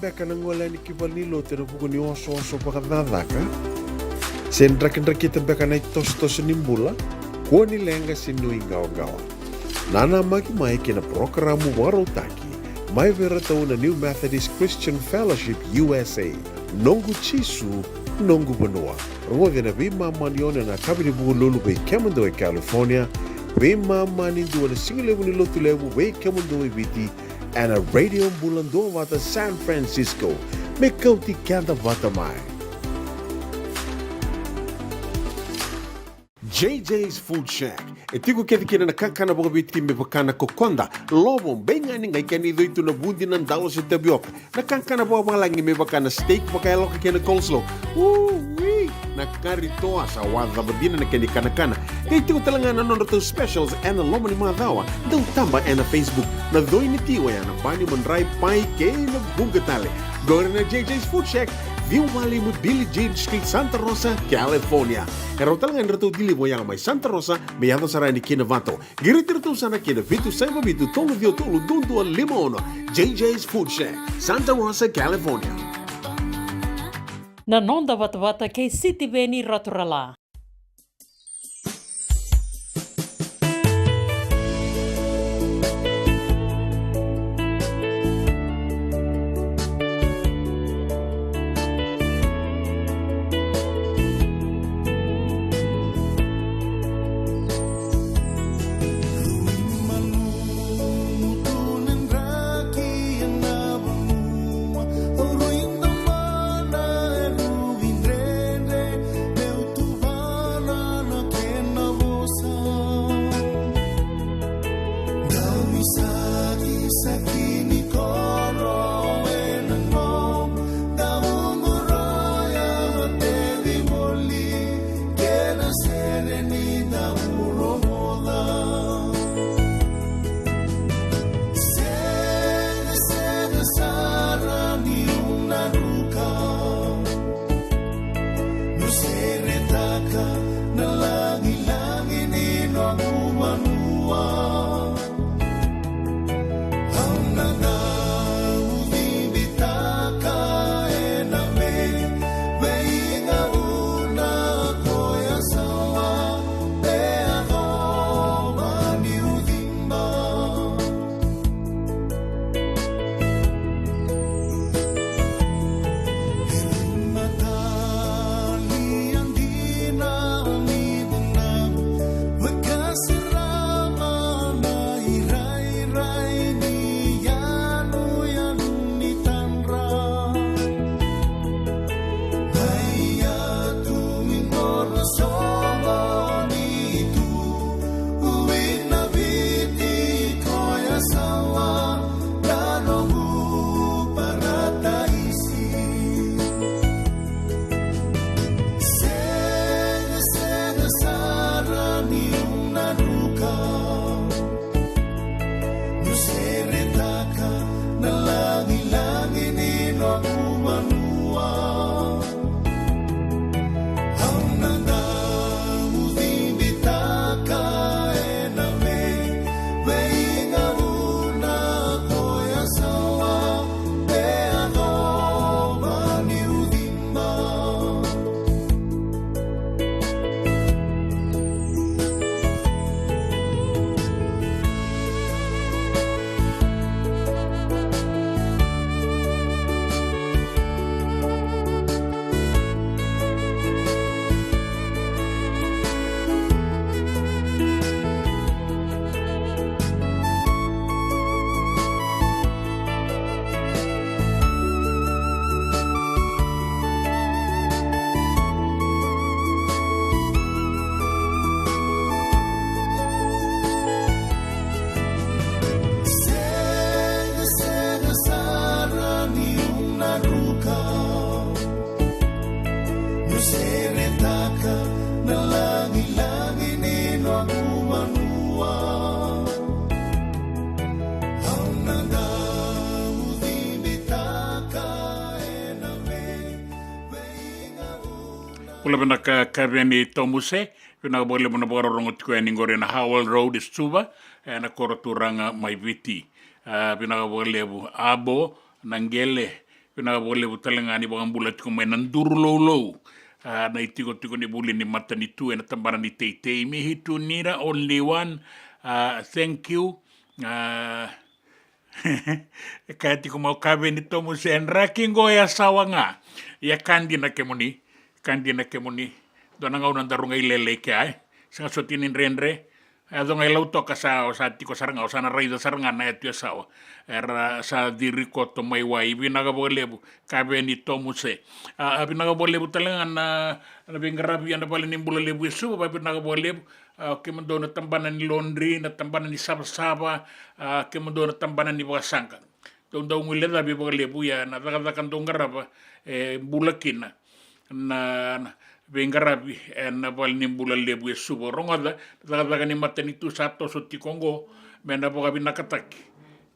Beka na gole yani ki valenilotu ena vuku ni osooso vakacakacaka? Se drakidrakita beka na itosotoso ni bula? Kua ni leqa se nuiqawaqawa. Nanamaki mai ki na parokaramu vakarautaki mai vei iratou na New Methodist Christian Fellowship U S A, Noqu Jisu, Noqu Vanua. Rogoci ena veimama ni ono ena yakavi ni Vukelulu vei kemudou e California, veimama ni dua ena sigalevu ni Lotulevu vei kemudou e Viti, ena Radio Bula Duavata San Francisco. Me kauti keda vata mai. J J's Food Shack. E tiko kece kina na kakana vakaviti me vaka na kokoda, lovo, beigani, qai kena icoi tu na vudi, na dalo se tavioka. Na kakana vakavalagi me vaka na steak vakayaloka kei na coleslaw. Ui! Na kari toa, sa wacava dina na kena ikanakana. Qai tiko tale ga na nodratou specials ena loma ni macawa. Dau taba ena Facebook. Na coi ni ti oya na bani, madrai, pai kei na vuqa tale. Qori na J J's Food Shack, ciwa walu lima Billie Jean Street, Santa Rosa, California. E rawa tale ga ni ratou deliver oya mai Santa Rosa me yaco sara yani ki Novato. Qiriti iratou sara ki na vitu saiva vitu tolu ciwa tolu dua dua lima ono. J J's Food Shack, Santa Rosa, California. Na noda vatavata kei Sitiveni Raturala. Bula vinaka Kaveni Tomuse, vinaka vakalevu na vakarorogo tiko yani qori na Howell Road, Suva, ena koro turaga mai Viti. A, vinaka vakalevu Abo na qele. Vinaka vakalevu tale ga ni vakabula tiko mai na duru loulou. A, na itikotiko ni vuli ni matanitu ena tabana ni teitei. Me hitu nira only one. A, thank you. A, e kaya tiko mai o Kaveni Tomu se draki qo e sawa ga. Ia ka dina kemuni. Ka dina kemuni. Dua na gauna daru qai lele i kea, e. Sega soti ni dredre. E yaco ga i Lautoka sa, o sa tiko sara ga, o sa na raica sara ga na yatu e sawa. Era sa ciri koto mai wai, vinaka vakalevu, Kaveni Tomuse. A, a, vinaka vakalevu tale ga na, na veiqaravi ena vale ni bula levu e Suva, vinaka vakalevu. A, kemudou na tabana ni laundry, na tabana ni savasava, a, kemudou na tabana ni vakasaqa. Dou dau guilecavi vakalevu ia na cakacaka dou qarava, e bula kina na, na veiqaravi ena vale ni bula levu e Suva. Rogoca, na cakacaka ni matanitu sa toso tiko oqo, me na vakavinakataki.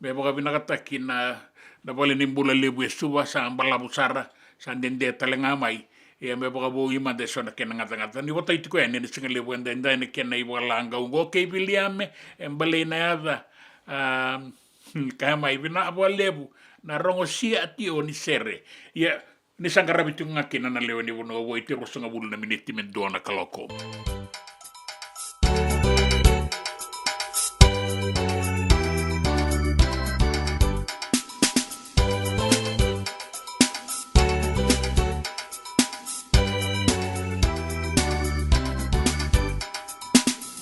Me vakavinakataki na, na vale ni bula levu e Suva, sa balavu sara, sa dede tale ga mai. Ia me vakavoui mada e so na kena gacagaca. Ni votai tiko yani ena siga levu edaidai na kena ivakalagau oqo kei Viliame, e balei na yaca, a, Kaya mai, vinaka vakalevu na rogo sia ati o ni sere. Ia, ni sa qaravi tiko ga kina na lewe ni vanua, vo iti ruasagavulu na miniti me dua na kaloko.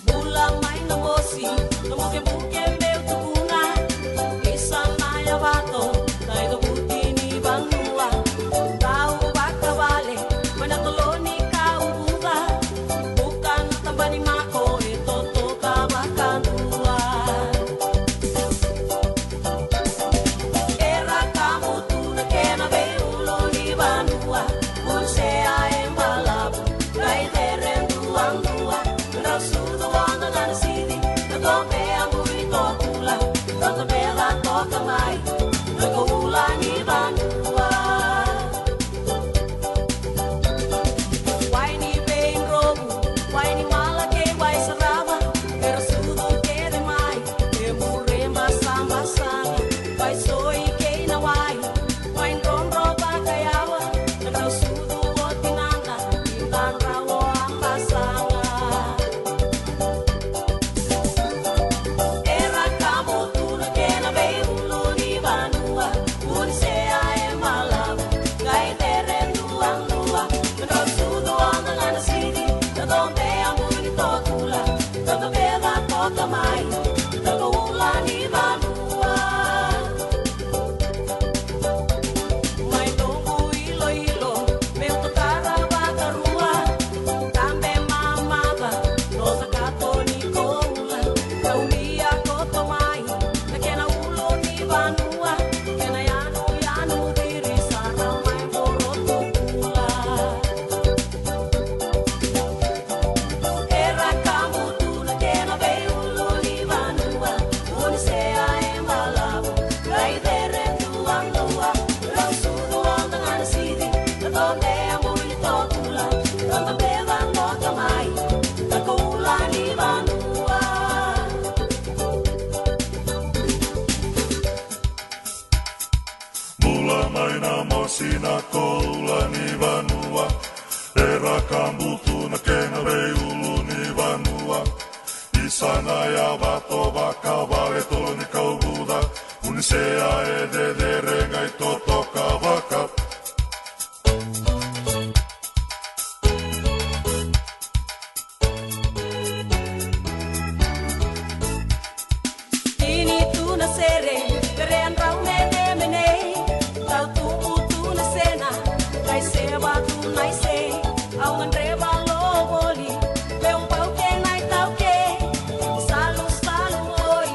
Bula mai na mosi, na mukemuke meu tukuna. Isa na yavato, na itovuti ni vanua. Tau vakavale, mai na tolo ni kauvuca. Buka na taba ni mako, e toto ka vakadua. Era kamutu na kena veiulunivanua, Unisea e balavu, qai cere duadua, drau sucu oca ga na siri, na tobe a bui tokula, na tobe la toka mai, na koula ni vanua. Wai ni veidrovu, wai ni mala kei wai sarava, era sucu kece mai, e bure basabasa ga, wai soi kei na wai, wai drodro vakayawa, na drau sucu o tinana, ni dra drau o abasaga. Era kamutu na kena veiulunivanua, Unisea e balavu, qai cere duadua, na drau sucu oca ga na siri, na tobe a bui tokula, na tobe la toka mai, na koula ni vanua. Mai noqu iloilo, meu tokara vakarua, tabe mamaca, nosa kato ni koula, kaulia koto mai, na kena ulunivanua, kena yanuyanu ciri sara mai vorotukula. Era kamutu na kena veiulunivanua, Unisea e balavu, qai cere duadua, drau sucu oca ga na siri, na tobe a bui tokula, na tobe la toka mai, na koula ni vanua. Bula mai na mosi na koula ni vanua, era kamutu na kena veiulunivanua. Isa na yavato, vakavale, tolo ni kauvuca, Unisea e cecere qai totoka vaka. Tini tu na sere, perea drau menemene, tau tubu tu na sena, kai seva tu na ise, au gadreva lo voli, meu bau ke na itauke, salusalu oi,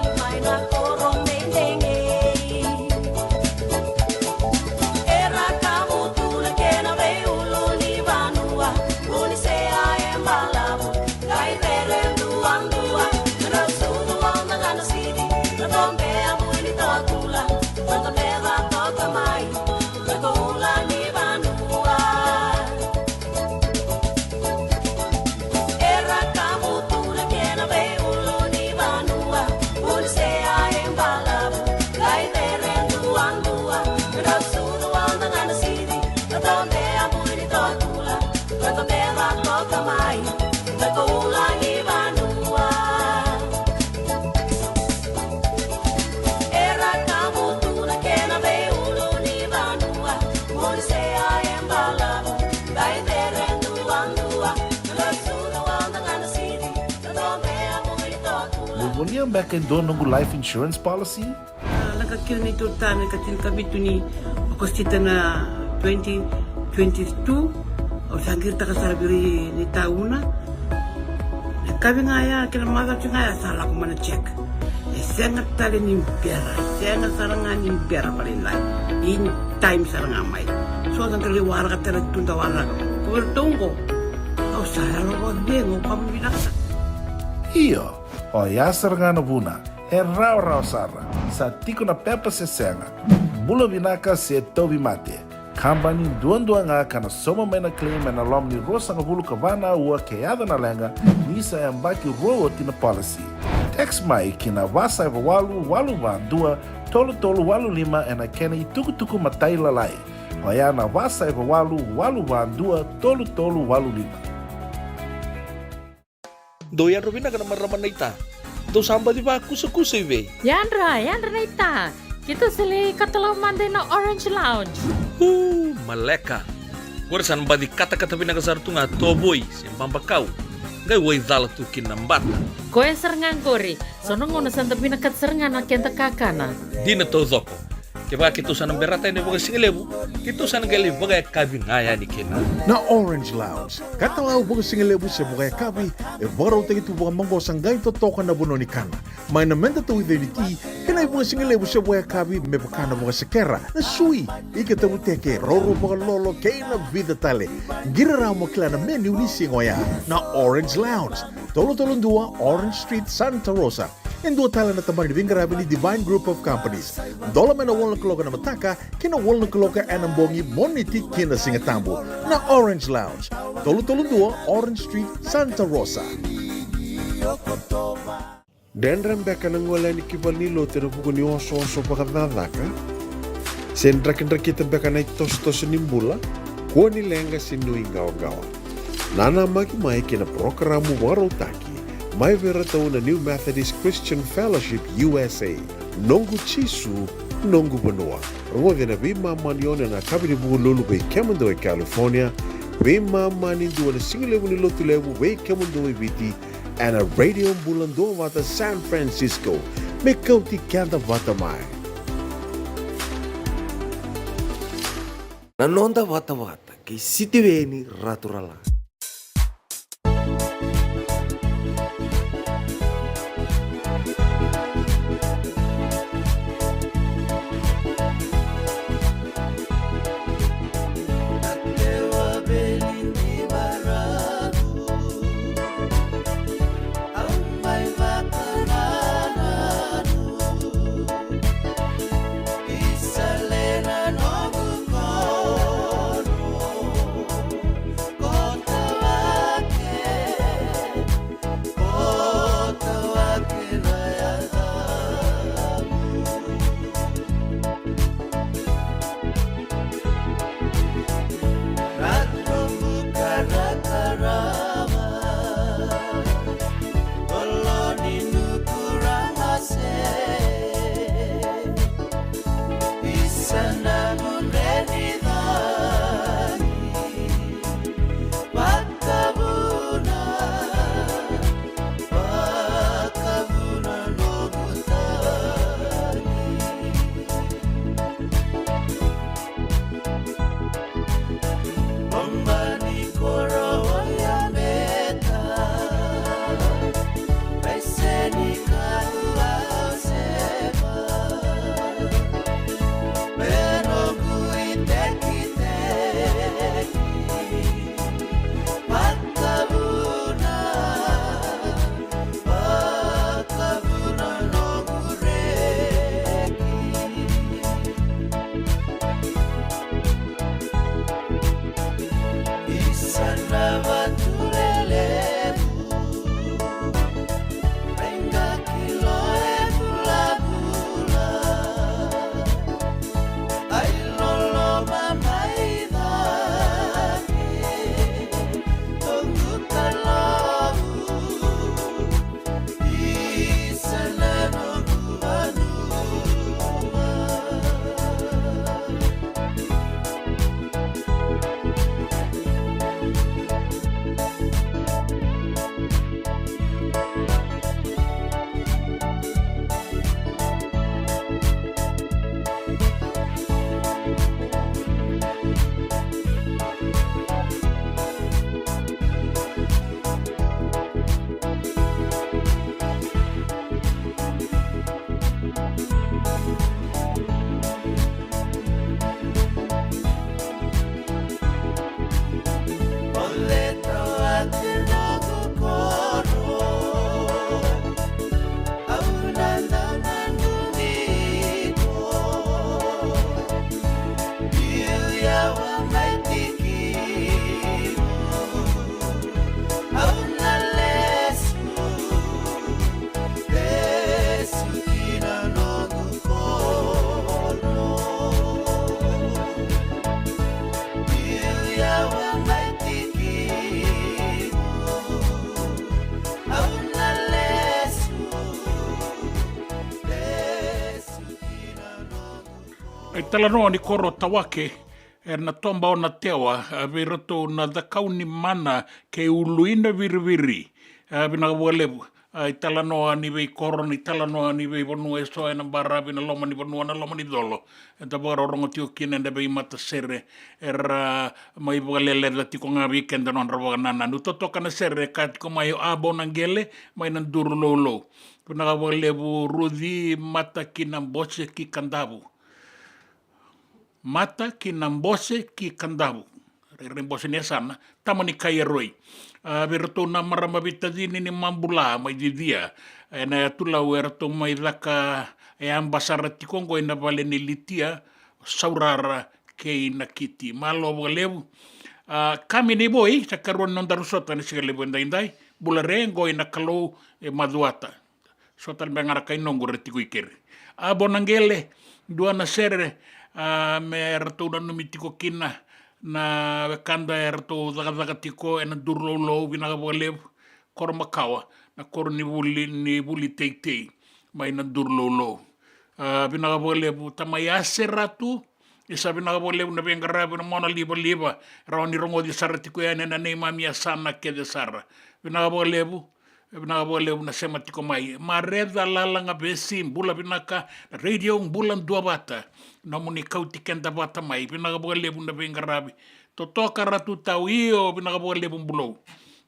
Beka e dua noqu life insurance policy? A, lako kina neitou ta na ka tinikavitu ni Okosita na twenty twenty-two. Au sa qiritaka sara vei ira na itauna. Na kavi ga ya kei na macawa ga ya sa lako mai na check. E sega tale ni bera, e sega sara ga ni bera vakalailai. In time sara ga mai. So sa da lai waraka tale tu da waraka. Ko vei ratou oqo. Au sa yalo vakacegu, au kama vinaka sara. Io, oya sara ga na vuna. E rawarawa sara, sa tiko na pepa se sega, bula vinaka se tauvimate. Kabani duadua ga ka na sauma mai na claim ena loma ni ruasagavulu ka va na aua ke yaco na leqa ni sa yabaki rua oti na policy. Text mai ki na va saiva walu walu va dua tolu tolu walu lima ena kena itukutuku matailalai. Oya na va saiva walu walu va dua tolu tolu walu lima. Dou yadra vinaka na marama naita. Dou sa baci vakusakusa i vei? Yadra, yadra naita. Keitou sa lai katalau mada ina Orange Lounge. Uu, maleka. Qori sa na baci katakata vinaka sara tu ga tovoi se babakau. Qai waicala tu kina na bata. Koya sara ga qori. So na gauna sa da vinakata sara ga na keda kakana. Dina taucoko. Kevaka keitou sa na berata yani vakasigalevu, keitou sa na qai lai vakayakavi ga yani kina. Na Orange Lounge, katalau vakasigalevu se vakayakavi, e vakarautaki tu vakamaqosa qai totoka na vanua ni kana. Mai na meda tauica ni ti, kei na ivakasigalevu se vakayakavi me vaka na vakasekera, na sui, ika tavuteke, roro vakalolo kei na vica tale. Qiri rawa mo kila na menu ni siga oya. Na Orange Lounge, tolu tolu dua Orange Street, Santa Rosa. E dua tale na tabana ni veiqaravi ni Divine Group of Companies. Dola mai na walu na kaloko ena mataka ki na walu na kaloko ena bogi, Moniti ki na Sigatabu. Na Orange Lounge, tolu tolu dua Orange Street, Santa Rosa. Dredre beka na gole yani ki valenilotu ena vuku ni osooso vakacakacaka? Se drakidrakita beka na itosotoso ni bula? Kua ni leqa se nuiqawaqawa. Nanamaki mai ki na parokaramu vakarautaki mai vei iratou na New Methodist Christian Fellowship U S A, Noqu Jisu, Noqu Vanua. Rogoci ena veimama ni ono ena yakavi ni Vukelulu vei kemudou e California, veimama ni dua ena sigalevu ni Lotulevu vei kemudou e Viti, ena Radio Bula Duavata San Francisco, me kauti keda vata mai. Na noda vatavata kei Sitiveni Raturala. Italanoa ni koro Tawake, e na toba o Natewa, a, vei iratou na Cakaunimana kei Uluinaviriviri. A, vinaka vakalevu. A, italanoa ni veikoro, na italanoa ni veivanua eso e na baravi, na loma ni vanua, na loma ni colo. Eda vakarorogo tiko kina ena veimatasere era mai vakaleleca tiko ga vei keda na nodra vakanananu. Totoka na sere e kaya tiko mai o Abo na Qele mai na Duru Loulou. Vinaka vakalevu Ruci Mata ki na Bose ki Kadavu. Mata ki na Bose ki Kadavu. Rairai bose ni yasana, tama ni kai e roi. A, vei iratou na marama veitacini ni Mabula mai Cicia. E na yatu Lau eratou mai caka e yaba sara tiko oqo e na vale ni Litia, Saurara kei Nakiti. Malo vakalevu. A, Kami ni Voi, sa karua ni nodaru sota na siga levu e daidai. Bula re oqo i na Kalou e Macuata. So tale beka ga ra kai noqu ra tiko i keri. A, Abo na Qele, dua na sere, a, me ratou nanumi tiko kina na wekada eratou cakacaka tiko e na Duru Loulou, vinaka vakalevu. Koro makawa, na koro ni vuli, ni vuli teitei mai na Duru Loulou. A, vinaka vakalevu tamai Ase Ratu, e sa vinaka vakalevu na veiqaravi na mona livaliva, rawa ni rogoci sara tiko yani e na neimami yasana kece sara. Vinaka vakalevu. E vinaka vakalevu na sema tiko mai. Mareca Lalaga Vesi, bula vinaka, Radio Bula Duavata. Nomuni kauti keda vata mai, vinaka vakalevu na veiqaravi. Totoka Ratu Tau, io, vinaka vakalevu Bulou.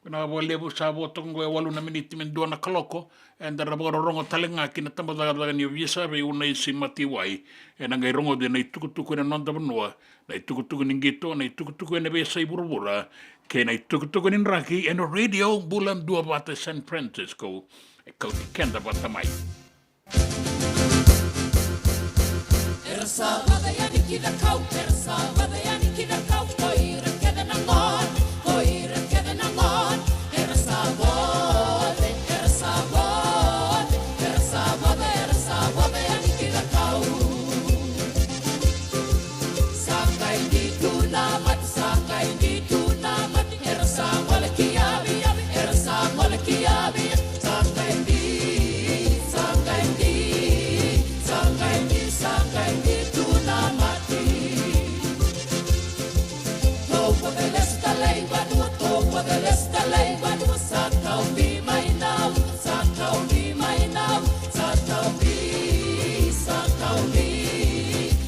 Vinaka vakalevu, sa vo toka oqo e walu na miniti me dua na kaloko. Eda ra vakarorogo tale ga ki na tabacakacaka ni ovisa vei Unaisi Matiwai. E na qai rogoci na itukutuku e na noda vanua, na itukutuku ni qito, na itukutuku e na veiyasai vuravura, kei na itukutuku ni draki e na Radio Bula Duavata San Francisco. E kauti keda vata mai. Era sa vata yani ki cakau, era sa vata yani ki cakau, ko ira kece na gone, ko ira kece na gone. Era sa vata, era sa vata, era sa vata, era sa vata yani ki cakau. Sa qai ni tu na mate, sa qai ni tu na mate, era sa gole ki yavi, yavi, era sa gole ki yavi, yavi. Sa qai ni, sa qai ni, sa qai ni, sa qai ni tu na mate. Tou vata lesu tale i vanua, tou vata lesu tale i vanua, sa tauvi mai na uca, sa tauvi mai na uca, sa tauvi, sa tauvi,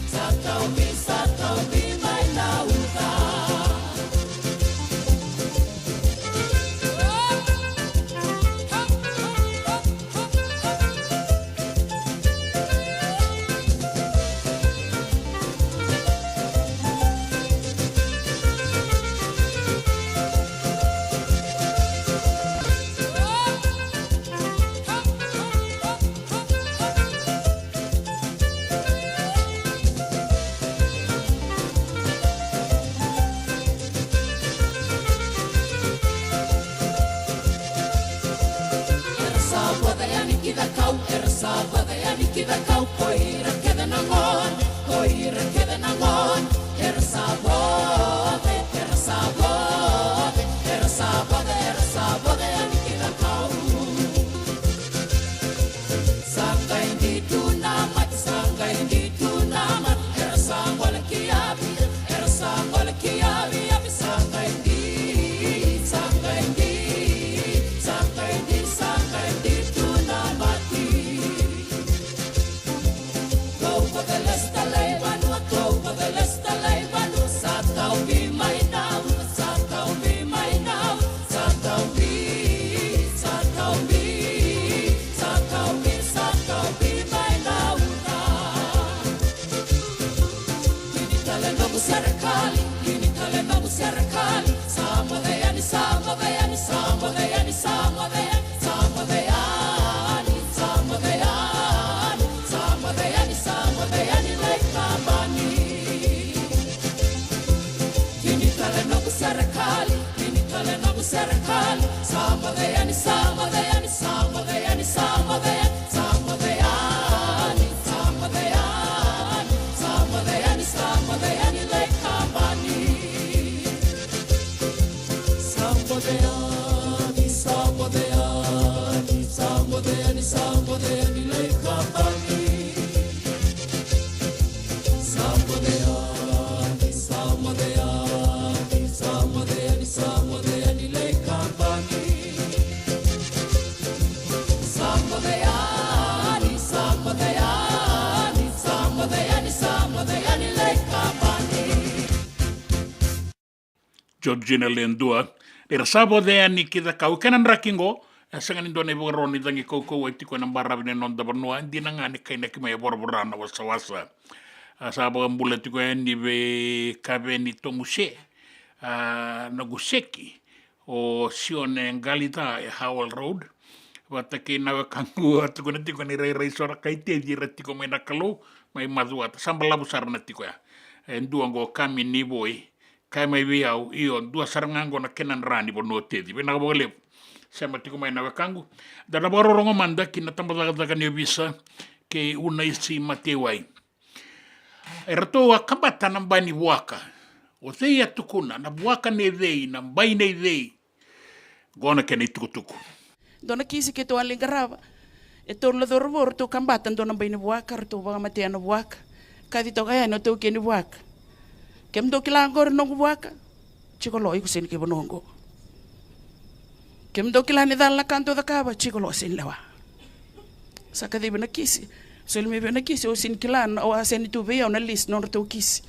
sa tauvi, sa tauvi mai na uca. Era sa vata yani ki cakau, era sa vata yani ki cakau, ko ira kece na gone, ko ira kece na gone. Era sa vata, era sa vata, era sa vata, era sa vata yani ki cakau. Sa qai ni tu na mate, sa qai ni tu na mate, era sa gole ki yavi, era sa gole ki yavi, yavi, sa qai ni, sa qai ni, sa qai ni, sa qai ni tu na mate. Tou vata lesu tale i vanua, tou vata lesu tale i vanua, sa tauvi mai na uca, sa tauvi mai na uca, sa tauvi, sa tauvi, sa tauvi, sa tauvi mai na uca. Kini tale noqu serekali, kini tale noqu serekali, sa moce yani, sa moce yani, sa moce yani, sa moce yani. Sa moce yani, sa moce yani, sa moce yani, sa moce yani lai kabani. Kini tale noqu serekali, kini tale noqu serekali. Sa moce yani, sa moce yani, sa moce yani, sa moce yani, sa moce yani, sa moce yani, sa moce yani, sa moce yani lai kabani. Sa moce yani, sa moce yani, sa moce yani, sa moce yani lai kabani. Sa Georgina Ledua. Ni ra sa voce yani ki cakau kena draki qo, e sega ni dua na ivakaro ni cagi kaukauwa e tiko ena baravi ni noda vanua, e dina ga ni kainaki mai e voravora na wasawasa. A sa vakabula tiko yani vei Kaveni Tomuse, a, na Guseki, o Sione Galita e Howell Road, vata kei na wekaqu, a tukuna tiko ni rairai so ra kai teci ra tiko mai na Kalou, mai Macuata. Sa balavu sara na tiko ya. E dua qo Kami Nivoi, kaya mai vei au, io, dua sara ga qo na kena dra ni vanua o teci. Vinaka vakalevu. Sema tiko mai na wekaqu. Da na vakarorogo mada ki na tabacakacaka ni ovisa kei Unaisi Matewai. E ratou a kabata na bai ni vuaka. O cei a tukuna, na vuaka nei cei, na bai nei cei? Qo na kena itukutuku. Dua na kisi keitou a lai qarava. E tolu na cauravou ratou kabata dua na bai ni vuaka, ratou vakamatea na vuaka. Kaci toka yani o taukei ni vuaka. Kemudou kila qori noqu vuaka? Jiko lo, iko sega ni kai vanua oqo. Kemudou kila ni cala na ka dou cakava? Jiko lo, sega ni lewa. Sa kacivi na kisi. Soli mai vei na kisi, au sega ni kila, au a sega ni tu vei au na list nodratou kisi.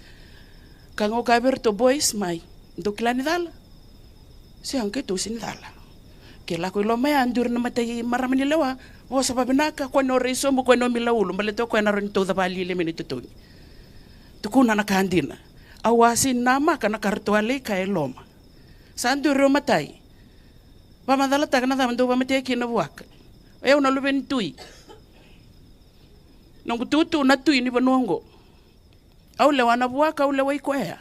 Ka qo kaya vei iratou, boys, mai, dou kila ni cala? Sega, keitou sega ni cala. Ke lako i loma ya, duri na matai marama ni lewa, vosa vavinaka, kua ni o rai sobu, kua ni o mila ulu, baleta o koya na rawa ni tauca valialia mai na itotogi. Tukuna na ka dina. Au a sega ni namaka na ka ratou a lai kaya e loma. Sa duri o matai. Vakamacalataka na cava dou vakamatea kina na vuaka. O yau na luve ni tui. Noqu tutu na tui ni vanua oqo. Au lewa na vuaka, au lewai koya.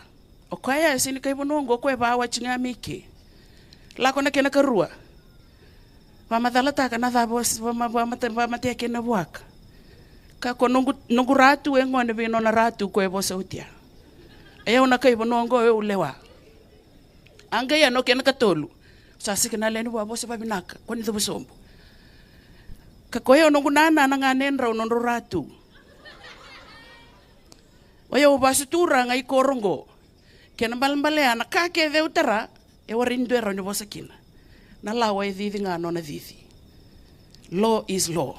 O koya e sega ni kai vanua oqo, o koya e vawati ga mai ke. Lako na kena karua. Vakamacalataka na cava, vama-, vamate-, vakamatea kina na vuaka. Ka ko noqu, noqu ratu e gone vei nona ratu ko e vosa oti ya. E au na kai vanua oqo, e au lewa. A qai ya na kena katolu. Sa sega na lewe ni vua, vosa vavinaka, kua ni cuva sobu. Ka ko yau noqu nana na ganedrau nodrau ratu. O yau vasu turaga i koro oqo. Kena balebale ya na ka kece au tara, e warai ni dua e rawa ni vosa kina. Na lawa e cici ga nona cici. Law is law.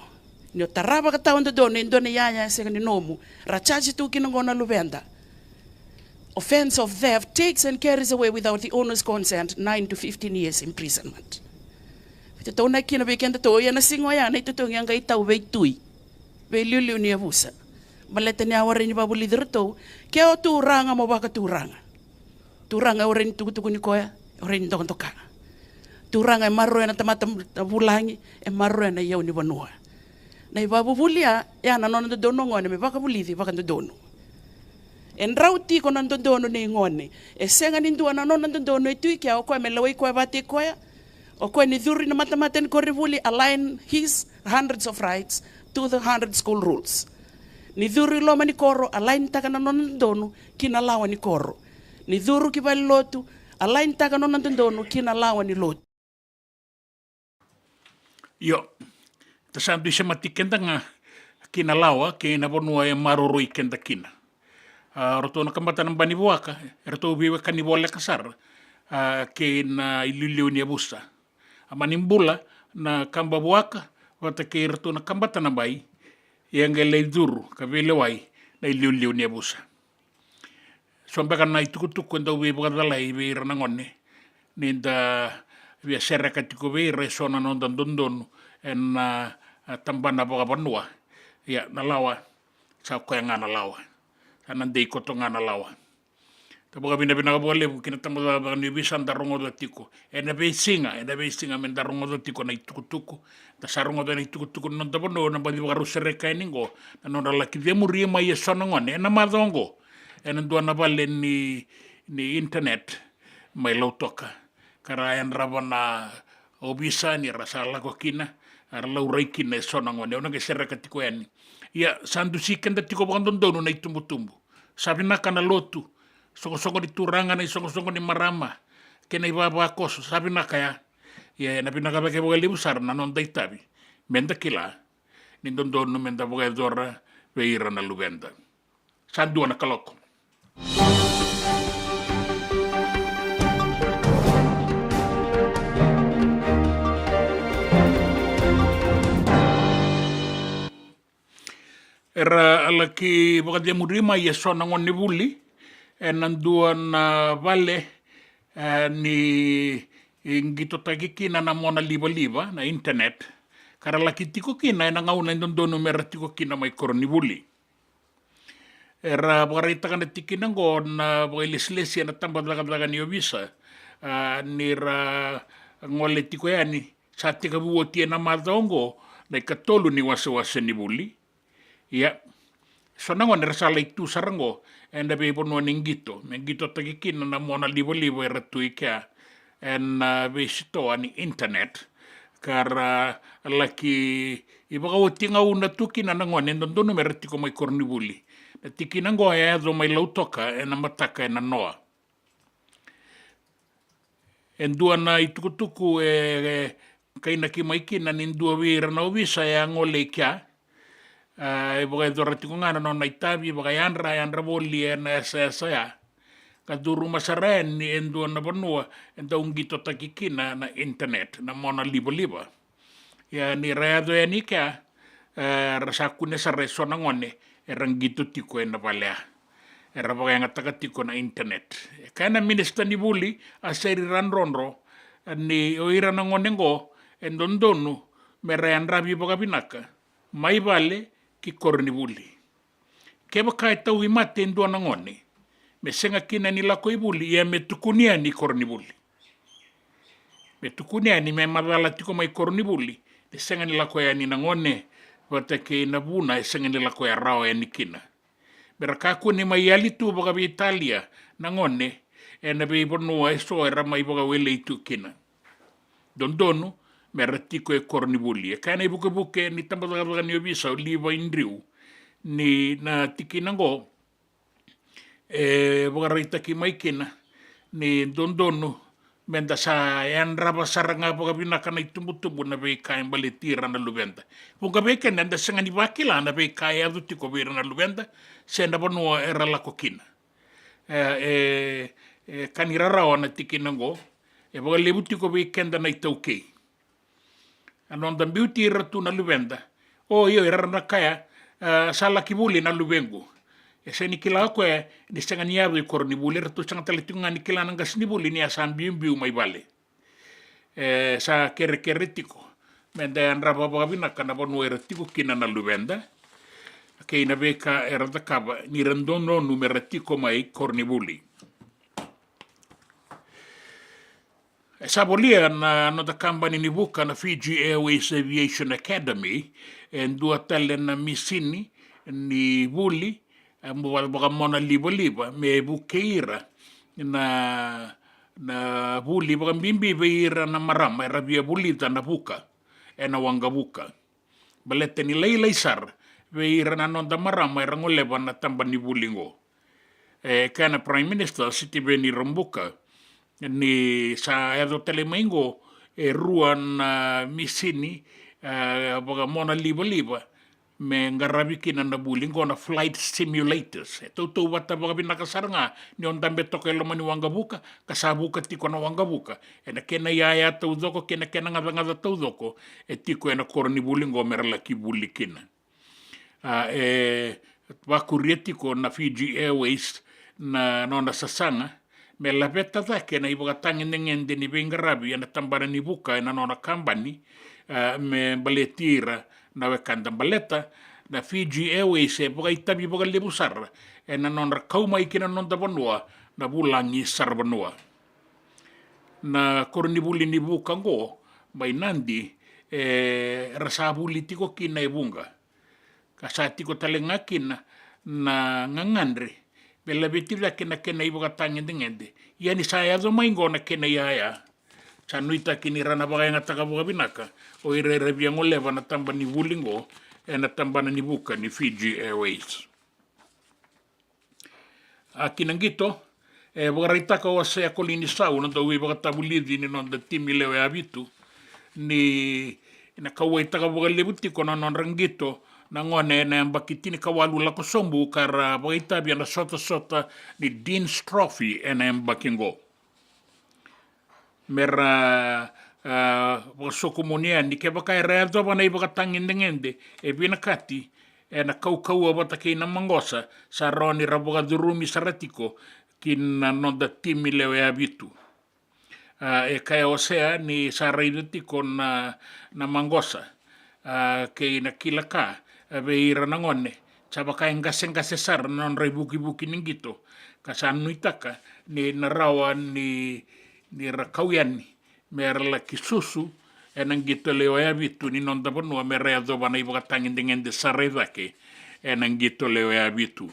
Ni o tara vakatawadodonu e dua na iyaya e sega ni nomu, ra charge tu kina qo na luveda. Offence of theft takes and carries away without the owner's consent nine to fifteen years imprisonment. Veitataunaki kina vei kedatou, ia na siga oya na itotogi a qai tau vei tui, vei liuliu ni yavusa. Baleta ni a warai ni vakavulici iratou, ke o turaga mo vakaturaga. Turaga e warai ni tukutukuni koya, e warai ni dokadoka. Turaga e maroroya na tamata vulagi, e maroroya na iyau ni vanua. Na ivakavuvuli ya, ya na nona dodonu o gone me vakavulici vakadodonu. E drau tiko na dodonu nei gone. E sega ni dua na nona dodonu e tu i kea, o koya me lewai koya vatei koya. O koya ni curu i na matamata ni koronivuli, align his hundreds of rights to the hundred school rules. Ni curu i loma ni koro, align taka na nona dodonu ki na lawa ni koro. Ni curu ki valenilotu, align taka na nona dodonu ki na lawa ni lotu. Io, da sa dui semati keda ga ki na lawa kei na vanua e maroroi keda kina. A, ratou na kabata na bai ni vuaka, e ratou veiwekani voleka sara, a, kei na iliuliu ni yavusa. A mani bula na kaba vuaka vata kei ratou na kabata na bai, ia qai lai curu ka veilewai na iliuliu ni yavusa. So beka na itukutuku e dau veivakacalai vei ira na gone ni da via sereka tiko vei ira e so na noda dodonu ena, a, tabana vakavanua. Ia na lawa, sa koya ga na lawa. Sa na dei koto ga na lawa. Da vakavinavinaka vakalevu ki na tabacakacaka ni ovisa da rogoca tiko. Ena veisiga, ena veisiga me da rogoca tiko na itukutuku. Da sa rogoca na itukutuku ni noda vanua, na baci vakarau sereka yani qo, na nodra laki cemuri mai e so na gone ena macawa oqo ena dua na vale ni, ni internet mai Lautoka. Ka ra yadrava na ovisa ni ra sa lako kina, ra laurai kina e so na gone. Au na qai sereka tiko yani. Ia, sa dusi keda tiko vakadodonu na itubutubu. Sa vinaka na lotu, soqosoqo ni turaga, na isoqosoqo ni marama, kei na ivavakoso, sa vinaka ya. Ia, ena vinaka cake vakalevu sara na noda itavi me da kila ni dodonu me da vakayacora vei ira na luveda. Sa dua na kaloko. Era laki vakacemuri mai e so na gonevuli ena dua na vale e, ni qitotaki kina na mona livaliva, na internet, ka ra laki tiko kina ena gauna e dodonu me ra tiko kina mai koronivuli. Era vakaraitaka na tikina oqo na vakailesilesi ena tabacakacaka ni ovisa, a, ni ra gole tiko yani, sa tekivu oti ena macawa oqo na ikatolu ni wasewase ni vuli. Ia, so na gone era sa lai tu sara oqo ena veivanua ni qito, me qitotaki kina na mona livaliva era tu i kea ena, a, veisitoa ni internet, ka ra laki vakaoti gauna tu kina na gone e dodonu me ra tiko mai koronivuli. Na tikina oqo e yaco mai Lautoka ena mataka e nanoa. E dua na itukutuku e, e kainaki mai kina ni dua vei ira na ovisa e a gole i kea. A, e vakayacora tiko ga na nona itavi vakayadra, yadra voli ena yasayasa ya, ka curuma sara yani e dua na vanua e dau qitotaki kina na internet, na mona livaliva. Ia ni ra yaco yani i kea, e, ra sa kune sara e so na gone era qito tiko ena vale ya, era vakayagataka tiko na internet. E kaya na minisita ni vuli, a Seri Radrodro, ni o ira na gone oqo e dodonu me ra yadravi vakavinaka mai vale ki koronivuli. Kevaka e tauvimate e dua na gone, me sega kina ni lako i vuli, ia me tukuni yani i koronivuli. Me tukuni yani me macala tiko mai koronivuli ni sega ni lako yani na gone, vata kei na vuna e sega ni lako rawa yani kina. Me ra kakua ni mai yali tu vakaveitalia na gone ena veivanua e so era mai vakawelei tu kina. Dodonu me ra tiko e koronivuli. E kaya na ivukevuke ni tabacakacaka ni ovisa, o Levi Drew, ni na tikina oqo e vakaraitaki mai kina ni dodonu me da sa yadrava sara ga vakavinaka na itubutubu na veika e baleti ira na luveda. Vuqa vei keda eda sega ni vakila na veika e yaco tiko vei ira na luveda se na vanua era lako kina. E, e, e ka ni rarawa na tikina oqo, e vakalevu tiko vei keda na iTaukei. A noda biuti ira tu na luveda. O io, era na kaya, e, sa laki vuli na luvequ. E sega ni kila o koya ni sega ni yaco i koronivuli, eratou sega tale tiko ga ni kila na qasenivuli ni a sa biubiu mai vale. E sa kerekere tiko me da yadrava vakavinaka na vanua era tiko kina na luveda kei na veika era cakava ni ra dodonu me ra tiko mai koronivuli. E sa volia na noda kabani ni vuka, na Fiji Airways Aviation Academy, e dua tale na misini ni vuli, e, mo vaka, vakamona livaliva me vukei ira na, na vuli, vakabibi vei ira na marama era via vulica na vuka ena waqavuka. Baleta ni lailai sara vei ira na noda marama era goleva na taba ni vuli oqo. E kaya na Prime Minister Sitiveni Rabuka ni sa yaco tale mai oqo e rua na misini, e, vakamona livaliva me qaravi kina na vuli oqo, na flight simulators. E tautauvata vakavinaka sara ga ni o dabe toka e loma ni waqavuka ka sa vuka tiko na waqavuka ena kena iyaya taucoko kei na kena gacagaca taucoko e tiko ena koronivuli oqo me ra laki vuli kina. A, e vakuria tiko na Fiji Airways na nona sasaga me laveta cake na ivakatagedegede ni veiqaravi ena tabana ni vuka ena nona kabani, a, me baleti ira na wekada. Baleta na Fiji Airways e vakaitavi vakalevu sara ena nodra kau mai ki na noda vanua na vulagi saravanua. Na koronivuli ni vuka oqo mai Nadi, e, era sa vuli tiko kina e vuqa, ka sa tiko tale ga kina na gagadre me laveti cake na kena ivakatagedegede. Ia ni sa yaco mai oqo na kena iyaya, sa nuitaki ni ra na vakayagataka vakavinaka o ira era via goleva na taba ni vuli oqo ena tabana ni vuka ni Fiji Airways. A, ki na qito, e vakaraitaka o Wasea Kolinisau, na dauveivakatavulici ni noda timi lewe vitu, ni na kauwaitaka vakalevu tiko na nodra qito na gone ena yabaki tinikawalu lako sobu ka ra vakaitavi ena sotasota ni Dean's Trophy ena yabaki oqo. Me ra, a, vakasokomuni yani kevaka era yacova na ivakatagedegede e vinakati ena kaukauwa vata kei na maqosa sa rawa ni ra vakacurumi sara tiko ki na noda timi lewe vitu. A, e kaya o Osea ni sa raica tiko na, na maqosa, a, kei na kila ka, a, vei ira na gone. Sa vaka e qaseqase sara na nodra ivukivuki ni qito, ka sa nuitaka ni na rawa ni, ni ra kau yani me ra laki susu ena qito lewe vitu ni noda vanua, me ra yacova na ivakatagedegede sara i cake ena qito lewe vitu.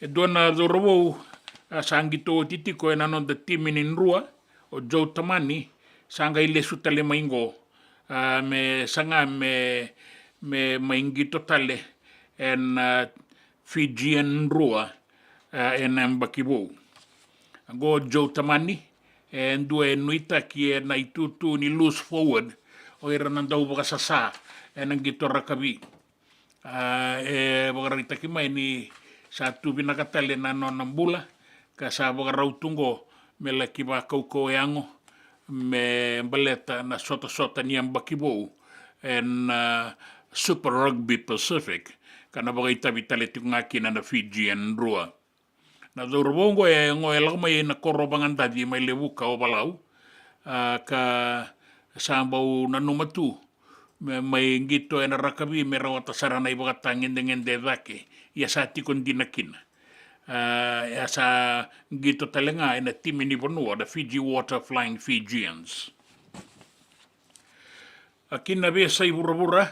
E dua na cauravou, a, sa qito oti tiko ena noda timi ni Drua, o Joe Tamani, sa qai lesu tale mai qo, a, me saga me, me mai qito tale ena, a, Fijian Drua, a, ena yabaki vou. Qo o Joe Tamani, e dua e nuitaki ena itutu ni loose forward, o ira na dauvakasasa ena qito rakavi. A, e vakaraitaki mai ni sa tu vinaka tale na nona bula, ka sa vakarau tu qo me laki vakaukauwa yago me baleta na sotasota ni yabaki vou ena, a, Super Rugby Pacific, ka na vakaitavi tale tiko ga kina na Fijian Drua. Na cauravou oqo e, oqo e lako mai na koro o Vagadaci mai Levuka o Valau, a, ka sa bau nanuma tu me mai qito ena rakavi me rawata sara na ivakatagedegede e cake, ia sa tiko dina kina. A, ia sa qito tale ga ena timi ni vanua, the Fiji Water Flying Fijians. A, kina veiyasai vuravura,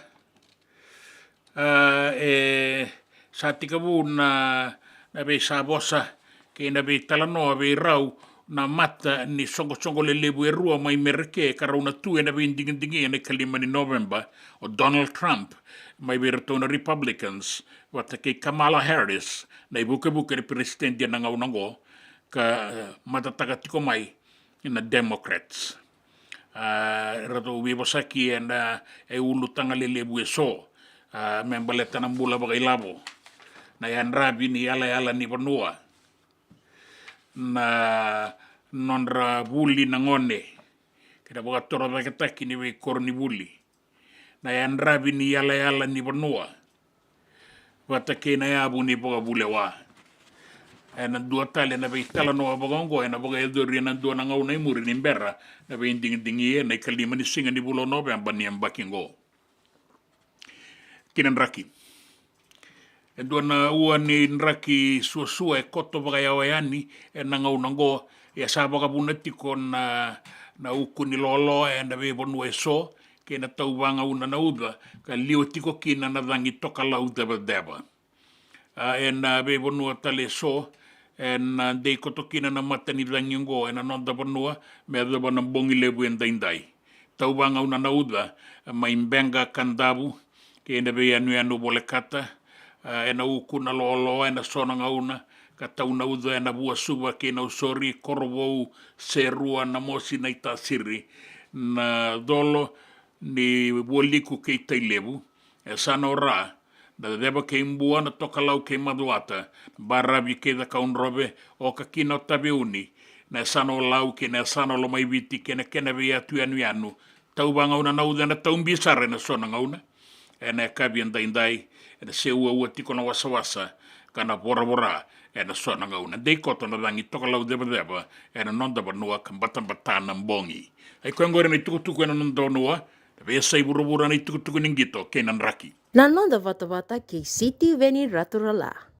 a, e sa tekivu na, na veisavosa kei na veitalanoa vei rau na mata ni soqosoqo lelevu e rua mai Merika, ka rau na tu ena veidigidigi ena ikalima ni Noveba, o Donald Trump mai vei iratou na Republicans vata kei Kamala Harris, na ivukevuke ni peresitedi ena gauna oqo, ka, e, matataka tiko mai na Democrats. A, eratou veivosaki ena, e, ulutaga lelevu e so, a, me baleta na bula vakailavo, na yadravi ni yalayala ni vanua, na nodra vuli na gone kei na vakatorocaketaki ni veikoronivuli, na yadravi ni yalayala ni vanua vata kei na yavu ni vakavulewa. Ena dua tale na veitalanoa vakaoqo ena vakayacori ena dua na gauna i muri ni bera na veidigidigi ena ikalima ni siga ni vula o Noveba ni yabaki oqo. Kina draki. E dua na ua ni draki suasua e koto vakayawa yani ena gauna oqo, ia sa vakavuna tiko na, na uku ni loaloa ena veivanua e so, kei na tauvagauna na uca, ka liwa tiko kina na cagi tokalau cevaceva. A, ena veivanua tale e so, ena dei koto kina na mata ni cagi oqo ena noda vanua me yacova na bogi levu edaidai. Tauvagauna na uca mai Beqa, Kadavu, kei na veiyanuyanu volekata, a, ena uku na loaloa ena so na gauna, ka tau na uca ena Vuasuva kei Nausori, Korovou, Serua, Namosi, Naitasiri, na colo ni Vualiku kei Tailevu, e yasana o Ra, na Ceva kei Bua, na Tokalau kei Macuata, na Baravi kei Cakaudrove, oka kina o Taveuni, na yasana o Lau kei na yasana o Lomaiviti kei na kena veiyatu yanuyanu. Tauvagauna na uca ena taubi sara ena so na gauna. Ena yakavi edaidai ena se uaua tiko na wasawasa ka na voravora ena so na gauna. Dei koto na cagi tokalau cevaceva ena noda vanua ka batabata na bogi. Ai koya oqori na itukutuku ena noda vanua, na veiyasai vuravura, na itukutuku ni qito kei na draki. Na noda vatavata kei Sitiveni Raturala.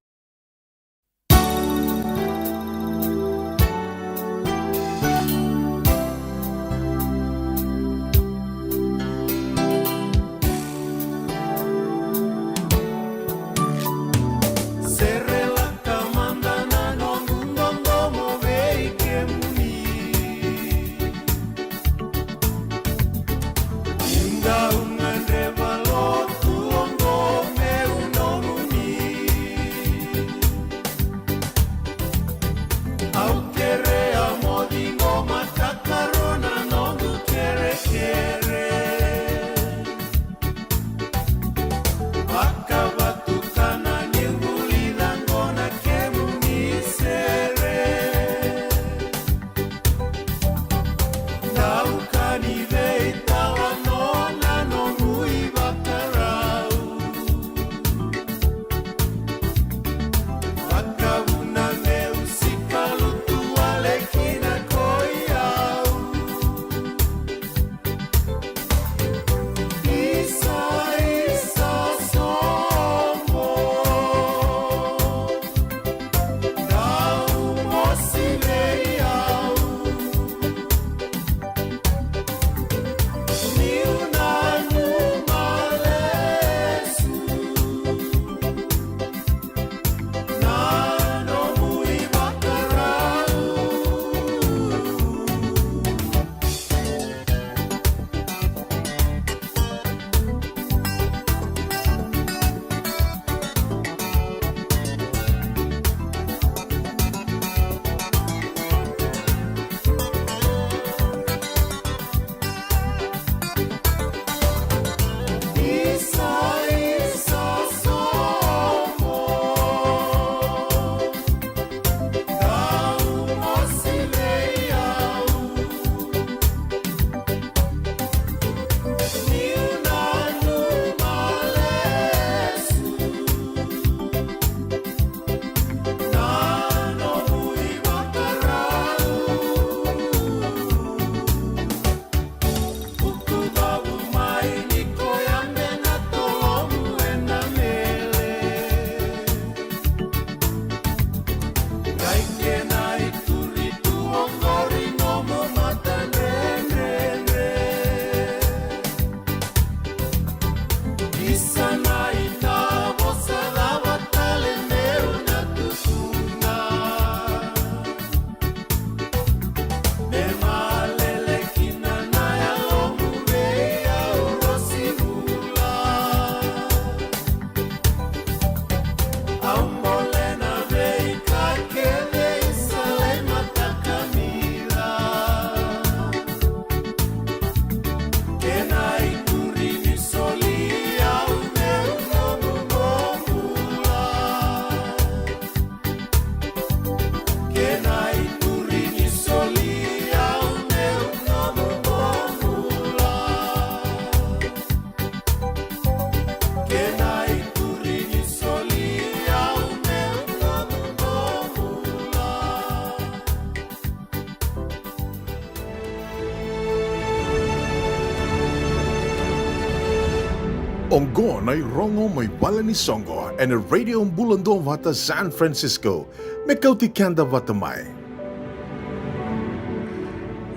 Oqo na irogo mai vale ni soqo ena Radio Bula Duavata San Francisco, me kauti keda vata mai.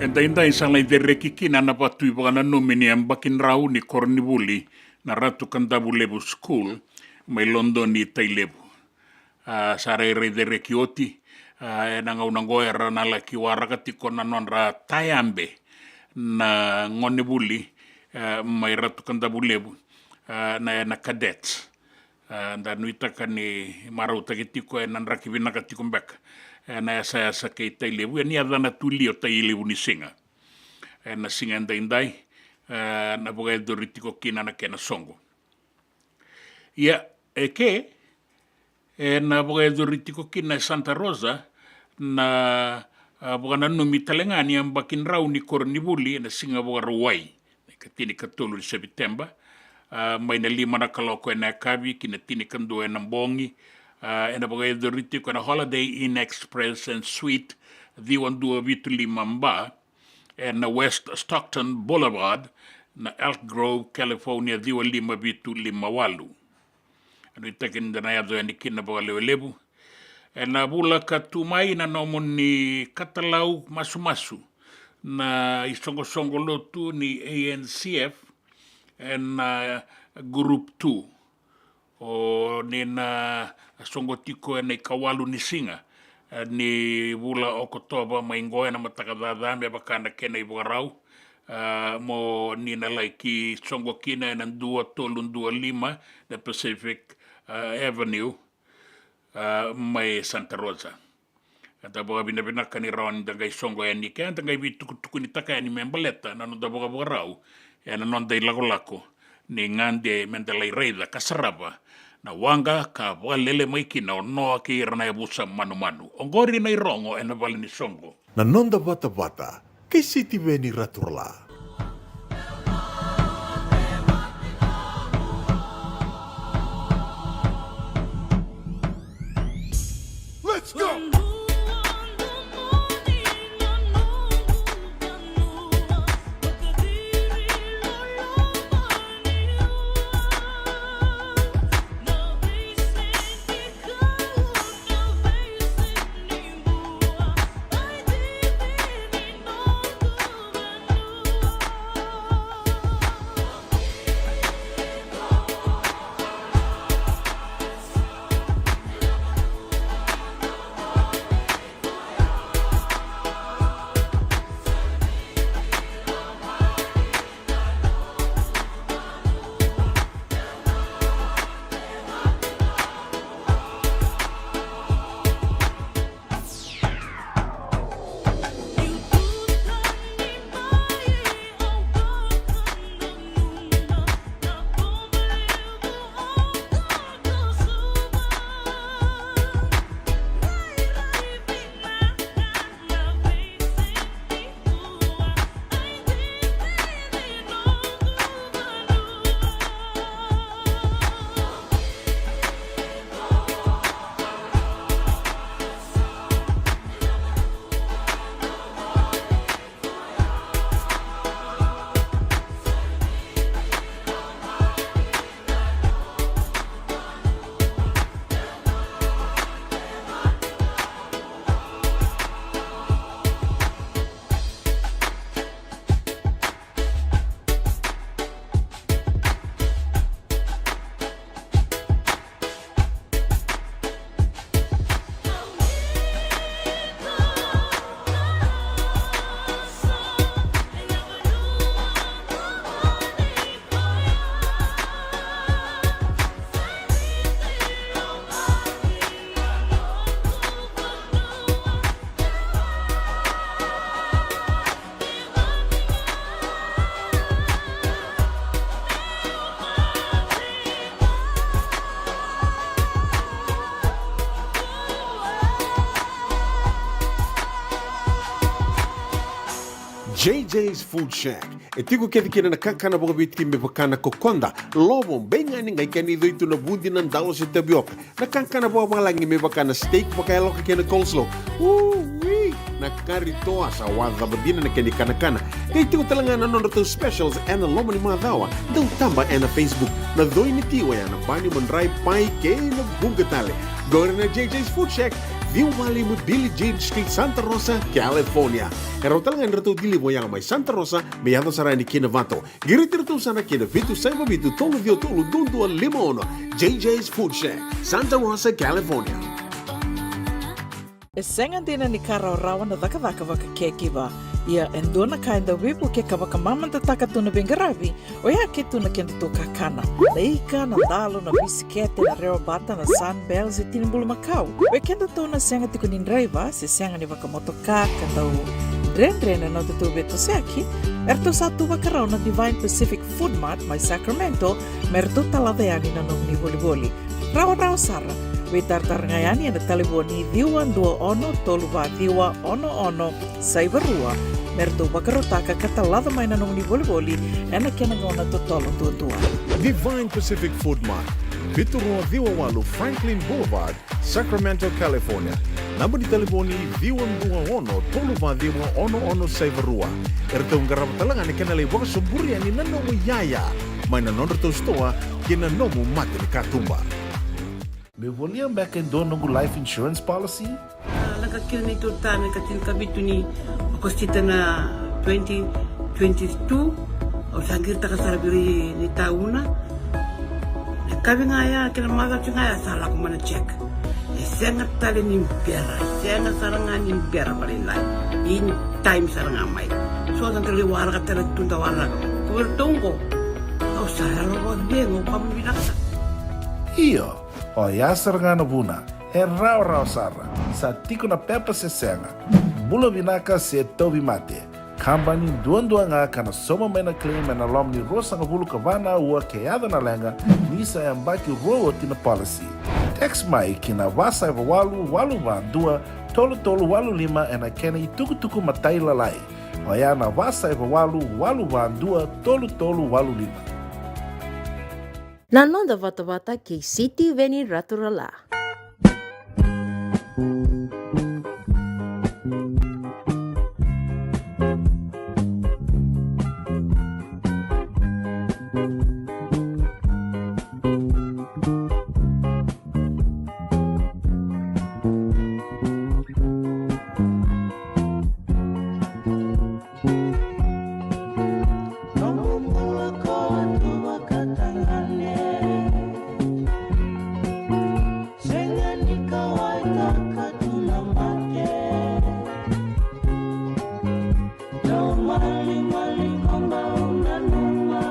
Edaidai sa lai cereki kina na vatu ivakananumi ni yabaki drau ni koronivuli na Ratu Kadavulevu School mai Lodoni, Tailevu. A, sa rairai cereki oti, a, ena gauna oqo era na laki waraka tiko na nodra tayabe na gonevuli, a, mai Ratu Kadavulevu, a, na, ena cadets. A, da nuitaka ni marautaki tiko ena draki vinaka tiko beka ena yasayasa kei Tailevu, ena yacana tu li o Tailevu-ni-siga. Ena siga edaidai, a, na vakayacori tiko kina na kena soqo. Ia, eke, ena vakayacori tiko kina e Santa Rosa na, a, vakananumi tale ga ni yabaki drau ni koronivuli ena siga Vakarauwai, na ikatinikatolu ni Sepiteba, a, mai na lima na kaloko ena yakavi ki na tinikadua ena bogi, a, ena vakayacori tiko ena Holiday Inn Express and Suite ciwa dua vitu lima Bar, ena West Stockton Boulevard, na Elk Grove, California, ciwa lima vitu lima walu. Nuitaki ni da na yaco yani kina vakalewelevu. Ena vula ka tu mai na nomuni katalau masumasu na isoqosoqo lotu ni A N C F ena Group two. O ni na soqo tiko ena ikawalu ni siga, e, ni vula Okotova mai qo ena mataka caca me vaka na kena ivakarau, e, mo ni na laki soqo kina ena dua tolu dua lima na Pacific, e, Avenue, e, mai Santa Rosa. Eda vakavinavinaka ni rawa ni da qai soqo yani ke da qai veitukutukunitaka yani me baleta na noda vakavakarau ena noda ilakolako ni gade me da lai raica ka sarava na waqa ka vakalele mai kina o Noa kei ira na yavusa manumanu. Oqori na irogo ena vale ni soqo. Na noda vatavata kei Sitiveni Raturala. Let's go! J J's Food Shack. E tiko kece kina na kakana vakaviti me vaka na kokoda, lovo, beigani, qai kena icoi tu na vudi, na dalo se tavioka. Na kakana vakavalagi me vaka na steak, vakayaloka kei na coleslaw. Ui! Na kari toa sa wacava dina na kena ikanakana. Kei tiko tale ga na nodratou specials ena loma ni macawa. Dau taba ena Facebook. Na coi ni ti oya na bani madrai pai kei na buqa tale. Qori na J J's Food Shack, ciwa walu lima Billie Jean Street, Santa Rosa, California. E rawa tale ga ni ratou deliver oya mai Santa Rosa me yaco sara yani ki Navato. Qiriti iratou sara ki na vitu saiva vitu tolu ciwa tolu dua dua lima ono. J J's Food Shack, Santa Rosa, California. E sega dina ni ka rawarawa na cakacaka vaka caregiver. Ia e dua na ka e dau veivuke ka vakamamadataka tu na veiqaravi, oya ke tu na kedatou kakana. Na ika, na dalo, na bisikete, na rewa bata, na Sunbell, se tini bulumakau. Vei kedatou na sega tiko ni draiva, se sega ni vakamotoka, ka dau dredre na nodatou veitosoyaki, eratou sa tu vakarau na Divine Pacific Food Mart mai Sacramento, me ratou talaca yani na nomuni volivoli. Rawarawa sara. Veitaratara ga yani ena talevoni ciwa dua ono tolu va ciwa ono ono saiva rua. Me ratou vakarautaka ka talaca mai na nomuni volivoli ena kena gauna totolo duadua. Divine Pacific Food Mart, vitu rua ciwa walu Franklin Boulevard, Sacramento, California. Naba ni talevoni ciwa dua ono tolu va ciwa ono ono saiva rua. Eratou qarava tale ga na kena lai vakasoburi yani na nomu iyaya mai na nodratou sitoa kei na nomu mata ni katuba. Meu volia beka e dua noqu life insurance policy? A, lako kina neitou tama ena ika tinikavitu ni Okosita na twenty twenty-two. Au sa qiritaka sara vei ira ni tauna. Na yakavi ga ya kei na macawa ga ya sa lako mai na check. E sega tale ni bera, e sega sara ga ni bera vakalailai. In time sara ga mai. So da qai waraka tale tu da waraka. Ko iratou qo. Au sa yalo vakacegu, au vakavinavinaka sara. Io, oya sara ga na vuna. E rawarawa sara. Sa tiko na pepa se sega. Bula vinaka se tauvimate. Kabani duadua ga ka na sauma mai na claim ena loma ni ruasagavulu ka va na aua ke yaco na leqa, ni sa yabaki rua oti na policy. Text mai ki na va saiva walu walu va dua tolu tolu walu lima ena kena itukutuku matailalai. Oya na va saiva walu walu va dua tolu tolu walu lima. Na noda vatavata kei Sitiveni Raturala. Noqu bula ko a tu vakatagane. Sega ni kauwaitaka tu na mate. Dau malimali ko bau nanuma.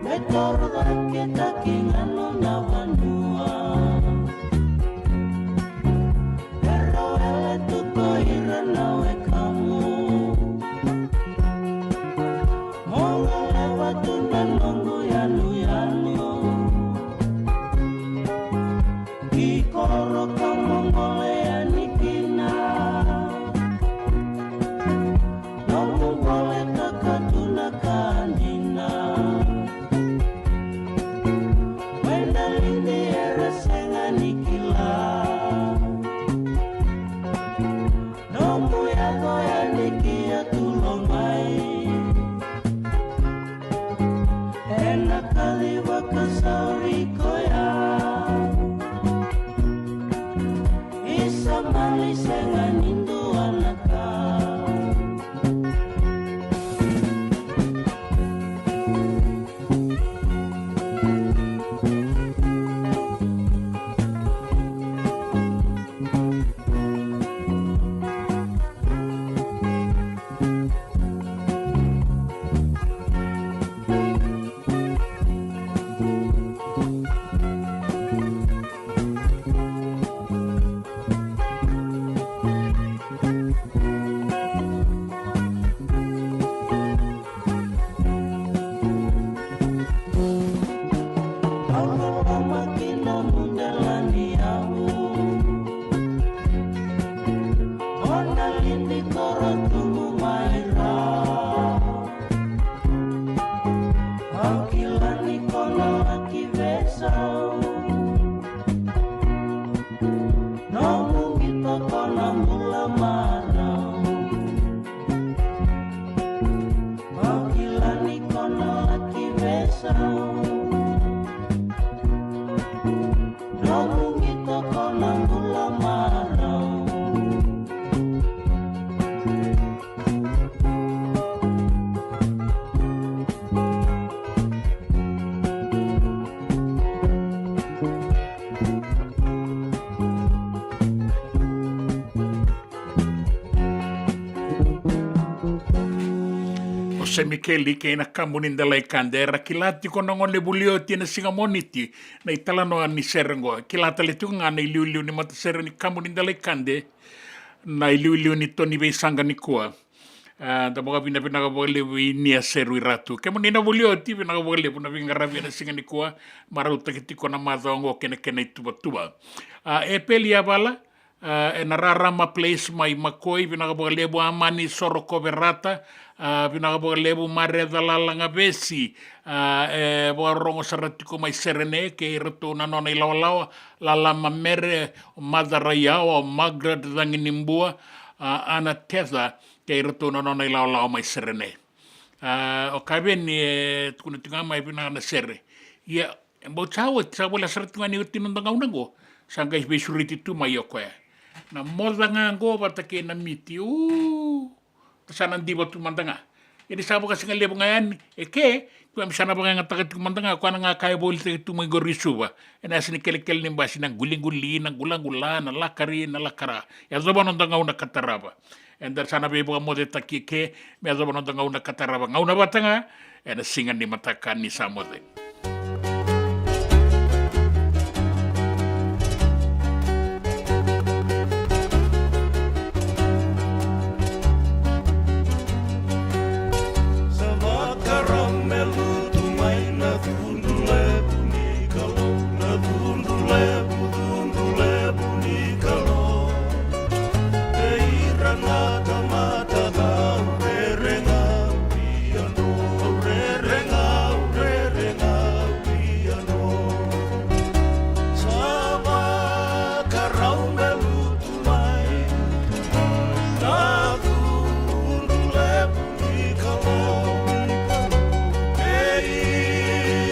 Me toro caketaki ga nona vanua. Pero ele tu ko ira na wekamu. Mo galeva tu na noqu yanuyanu. Ki koro ka mo gole yani kina. Noqu gole ka ka tu na ka dina. Wena lidi era sega ni kila. Nomu yaco yani ki a tulo mai. Ena kaci vakasauri koya. Isa mani sega ni dua na ka. Au loloma kina mudelani au. Ona lidi koro tumu mai ra. Au kila ni kona laki vesau. Nomu qito ko Jose Mikeli kei na Kabu ni Delaikade, era kila tiko na gone vuli oti ena siga Moniti na italanoa ni sere oqo. Kila tale tiko ga na iliuliu ni matasere ni Kabu ni Delaikade, na iliuliu ni Toni Veisaqa nikua. A, da vakavinavinaka vakalevu i Nia Seruiratu. Kemuni na vuli oti, vinaka vakalevu na veiqaravi ena siga nikua, marautaki tiko na macawa oqo kei na kena ituvatuva. A, Epeli Yavala, a, ena Rarama Place mai Makoi, vinaka vakalevu. Amani Sorokoverata, a, vinaka vakalevu. Mareca Lalagavesi, a, e vakarorogo sara tiko mai Serene, kei iratou na nona ilawalawa, Lala Mamere, Maca Raiyawa, Margaret Caginibua, a, Ana Teca, kei iratou na nona ilawalawa mai Serene. A, o Kaveni e tukuna tiko ga mai vinaka na sere. Ia, e bau sa oti, sa voleka sara tu ga ni oti noda gauna oqo. Sa qai veisureti tu mai o koya. Na moca ga oqo vata kei na miti, u, sa na diva tu mada ga. Ia ni sa vakasigalevu ga yani, e ke, keimami sa na vakayagataka tiko mada ga, koya na ga ka e volitaki tu mai qori i Suva. Ena yasa ni kelekele ni basi, na quliquli, na qulaqula, na lakari, na lakara. Yacova noda gauna ka tarava. Eda sa na veivakamocetaki ke, me yacova noda gauna ka tarava. Gauna vata ga, ena siga ni mataka ni sa moce. Sa vakarau me lutu mai na cudru levu ni Kalou, na cudru levu, cudru levu ni Kalou. Vei ira na tamata cau rere ga via no, rere ga, rere ga via no. Sa vakarau me lutu mai na cudru levu ni Kalou. Vei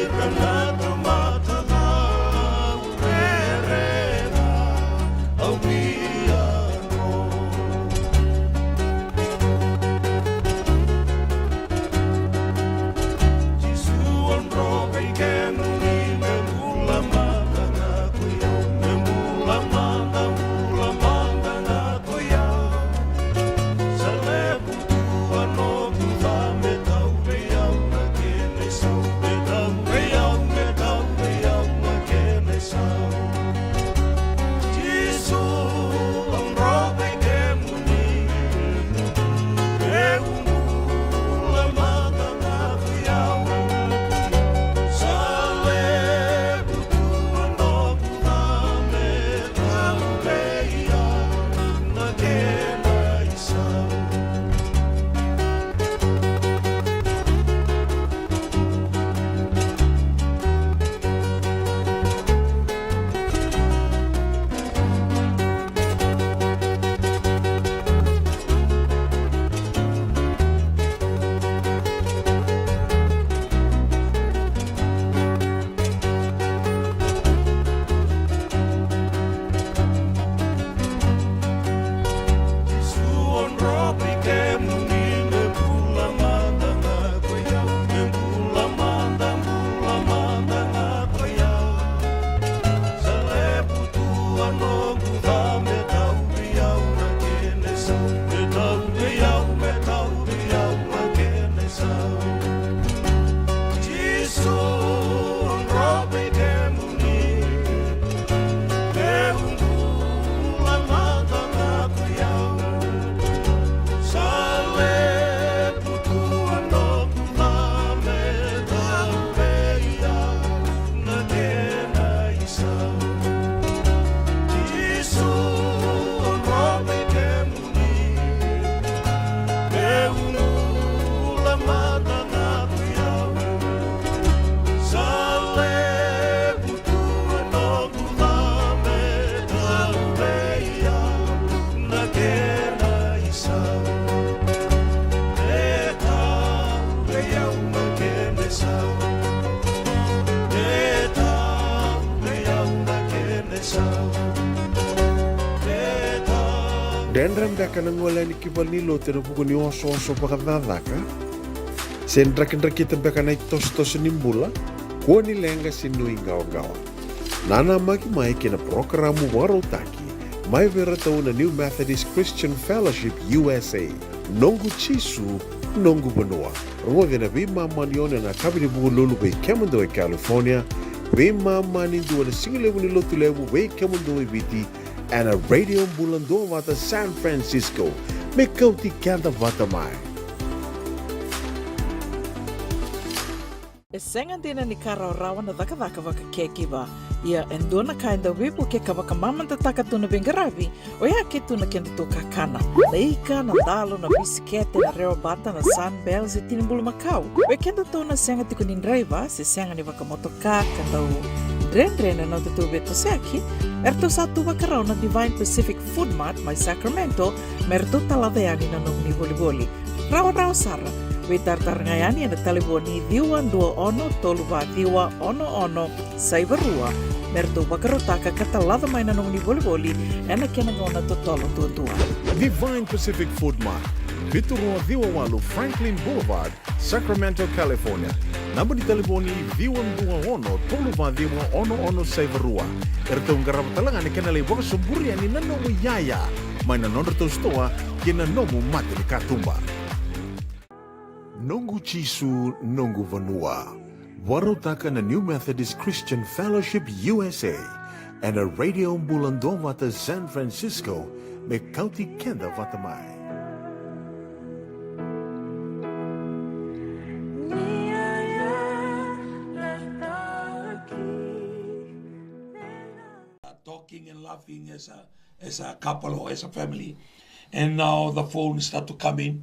ira na tamata cau rere ga via no. Jisu, au dro vei kemuni me bula mada ga ko i au, me bula mada, bula mada ga ko i au. Sa levu tu a noqu ca me tau vei au na kena isau, me tau vei au, me tau vei au na kena isau. Jisu, au dro vei kemuni, meu bula mada ga ko i au. Sa levu tu a noqu ca me tau vei au na kena isau. Dredre beka na gole yani ki valenilotu ena vuku ni osooso vakacakacaka? Se drakidrakita beka na itosotoso ni bula? Kua ni leqa se nuiqawaqawa. Nanamaki mai ki na parokaramu vakarautaki mai vei iratou na New Methodist Christian Fellowship U S A, Noqu Jisu Noqu vanua. Rogoci na veimama ni ono ena yakavi ni Vukelulu vei kemudou e California, veimama ni dua na sigalevu ni Lotulevu vei kemudou e Viti, ena Radio Bula Duavata San Francisco. Me kauti keda vata mai. E sega dina ni ka rawarawa na cakacaka vakacaregiver. Ia e dua na ka e dau veivuke ka vakamamadataka tu na veiqaravi, oya ke tu na kedatou kakana. Na ika, na dalo, na bisikete, na rewabata, na Sunbell se tini bulumakau. Vei kedatou na sega tiko ni draiva se sega ni vakamotoka ka dau dredre na nodatou veitosoyaki, eratou sa tu vakarau na Divine Pacific Food Mart mai Sacramento, me ratou talaca yani na nomuni volivoli. Rawarawa sara. Veitaratara ga yani ena talevoni ciwa dua ono tolu va ciwa ono ono saiva rua, me ratou vakarautaka ka talaca mai na nomuni volivoli ena kena gauna totolo duadua. Divine Pacific Food Mart, vitu rua ciwa walu Franklin Boulevard, Sacramento, California. Naba ni talevoni ciwa dua ono tolu va ciwa ono ono saiva rua. Eratou qarava tale ga na kena lai vakasoburi yani na nomu iyaya mai na nodratou sitoa kei na nomu mata ni katuba. Noqu Jisu, noqu vanua. Vakarautaka na New Methodist Christian Fellowship U S A, ena Radio Bula Duavata San Francisco, me kauti keda vata mai. Talking and laughing as a, as a couple or as a family. And now the phone start to come in.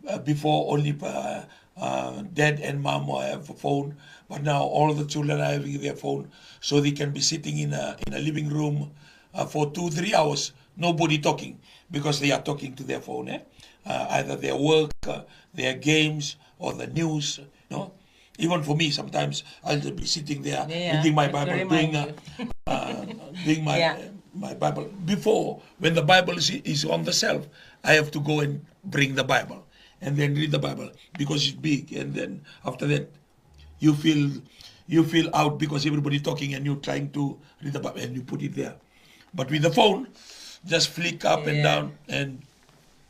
Uh, before only, uh, uh, dad and mom have a phone, but now all the children are having their phone, so they can be sitting in a, in a living room, uh, for two, three hours, nobody talking, because they are talking to their phone, eh? Uh, either their work, uh, their games, or the news, no? Even for me, sometimes I'll just be sitting there, yeah, reading my Bible, doing, uh, uh, doing my, yeah, uh, my Bible. Before, when the Bible is, is on the shelf, I have to go and bring the Bible and then read the Bible because it's big. And then after that, you feel, you feel out because everybody talking and you trying to read the Bible and you put it there. But with the phone, just flick up and, yeah, down, and,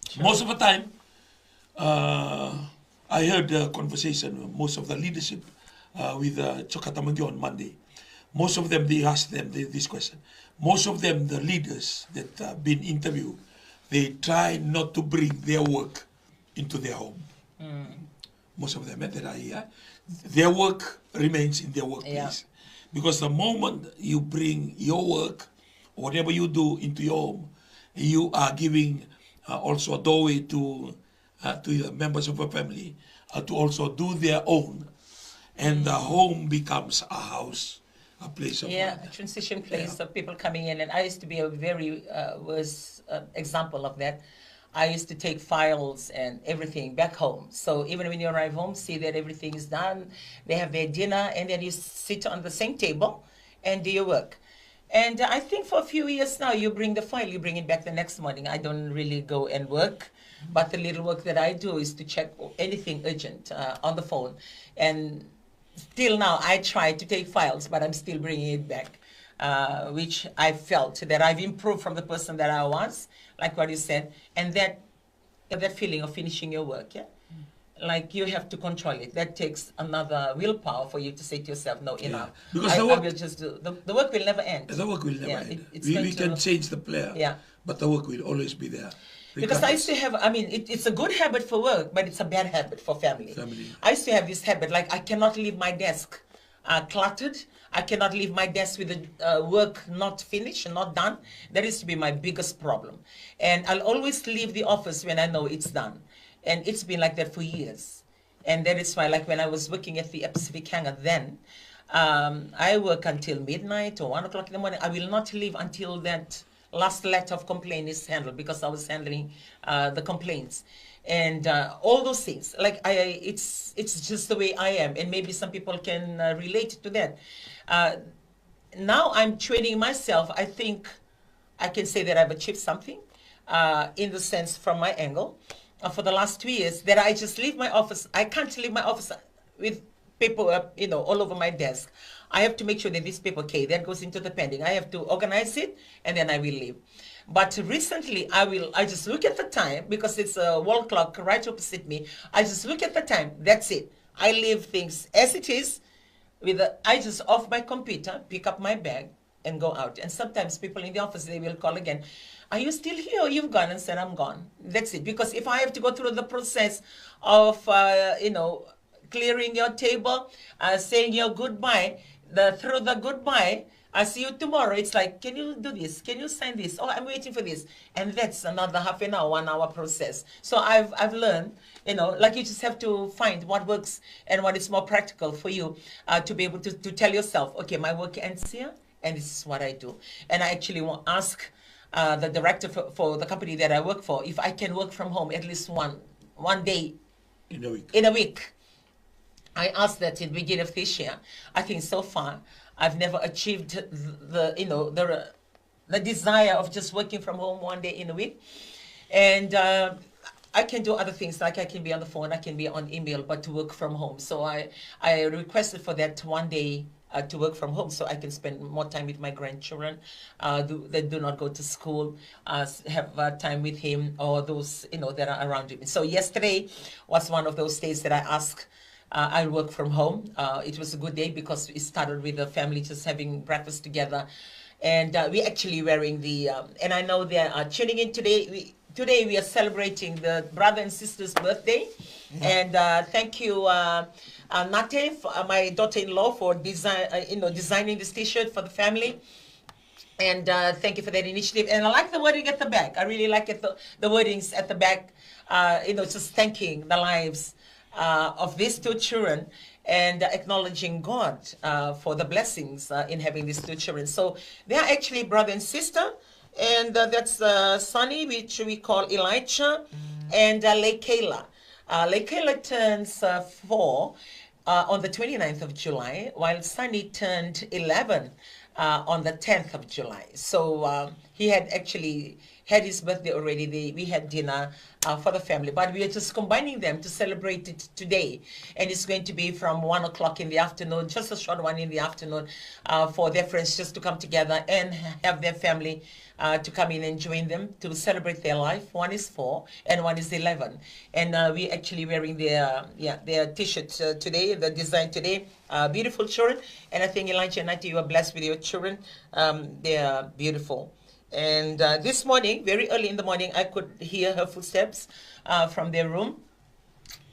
sure, most of the time, uh, I heard a conversation, most of the leadership, uh, with, uh, Jokatamajo on Monday. Most of them, they asked them thi-, this question. Most of them, the leaders that have been interviewed, they try not to bring their work into their home. Mm. Most of them, eh, that I hear, their work remains in their workplace. Yeah. Because the moment you bring your work, whatever you do into your home, you are giving, uh, also a doorway to, uh, to the members of a family, uh, to also do their own. And the home becomes a house, a place of, yeah, a transition place, yeah, of people coming in. And I used to be a very, uh, worse, uh, example of that. I used to take files and everything back home. So even when you arrive home, see that everything is done, they have their dinner, and then you sit on the same table and do your work. And I think for a few years now, you bring the file, you bring it back the next morning. I don't really go and work, but the little work that I do is to check anything urgent, uh, on the phone. And till now, I try to take files, but I'm still bringing it back, uh, which I felt that I've improved from the person that I was, like what you said, and that, that feeling of finishing your work, yeah? Like, you have to control it. That takes another willpower for you to say to yourself, "No, enough." Because I, the work, I will just do, the, the work will never end. The work will never, yeah, end. It, it's, we, going we to can change the player, yeah, but the work will always be there. Because I used to have, I mean, it, it's a good habit for work, but it's a bad habit for family. Family. I used to have this habit, like, I cannot leave my desk, uh, cluttered. I cannot leave my desk with the, uh, work not finished and not done. That used to be my biggest problem. And I'll always leave the office when I know it's done. And it's been like that for years. And that is why, like, when I was working at the Pacific Hangar then, um, I work until midnight or one o'clock in the morning. I will not leave until that last letter of complaint is handled, because I was handling, uh, the complaints and, uh, all those things. Like, I, it's, it's just the way I am, and maybe some people can, uh, relate to that. Uh, now I'm training myself. I think I can say that I've achieved something, uh, in the sense from my angle. Uh, for the last two years, that I just leave my office. I can't leave my office with paper, uh, you know, all over my desk. I have to make sure that this paper, okay, that goes into the pending. I have to organize it, and then I will leave. But recently, I will, I just look at the time because it's a wall clock right opposite me. I just look at the time. That's it. I leave things as it is. With the, I just off my computer, pick up my bag, and go out. And sometimes people in the office, they will call again. Are you still here? Or you've gone and said, I'm gone. That's it. Because if I have to go through the process of, uh, you know, clearing your table, uh, saying your goodbye, the through the goodbye, I see you tomorrow. It's like, can you do this? Can you sign this? Oh, I'm waiting for this. And that's another half an hour, one hour process. So I've I've learned, you know, like, you just have to find what works and what is more practical for you, uh, to be able to, to tell yourself, okay, my work ends here, and this is what I do. And I actually want ask, uh, the director for, for the company that I work for if I can work from home at least one one day In a week. In a week. I asked that in the beginning of this year. I think so far I've never achieved the, you know, the the desire of just working from home one day in a week. And uh, I can do other things, like I can be on the phone, I can be on email, but to work from home. So I, I requested for that one day, uh, to work from home so I can spend more time with my grandchildren, uh, do, that do not go to school, uh, have uh, time with him or those, you know, that are around him. So yesterday was one of those days that I asked, uh, I work from home. Uh, it was a good day because we started with the family just having breakfast together. And uh, we actually wearing the, um, and I know they are tuning in today. We, today we are celebrating the brother and sister's birthday. And uh, thank you, uh, uh, Nate, for, uh, my daughter-in-law, for design, uh, you know, designing this T-shirt for the family. And uh, thank you for that initiative. And I like the wording at the back. I really like it, the, the wordings at the back. Uh, you know, just thanking the lives uh, of these two children and acknowledging God uh, for the blessings uh, in having these two children. So they are actually brother and sister. And uh, that's uh, Sonny, which we call Elijah, and uh, Leikayla. Uh, Leikayla turns uh, four uh, on the twenty-ninth of July, while Sonny turned eleven uh, on the tenth of July. So um, he had actually had his birthday already. They, we had dinner uh, for the family, but we are just combining them to celebrate it today. And it's going to be from one o'clock in the afternoon, just a short one in the afternoon, uh, for their friends just to come together and have their family uh, to come in and join them to celebrate their life. One is four and one is eleven. And uh, we actually wearing their, yeah, their T-shirts uh, today, the design today. Uh, beautiful children. And I think, Elijah and Nati, you are blessed with your children. Um, they are beautiful. And uh, this morning, very early in the morning, I could hear her footsteps uh, from their room.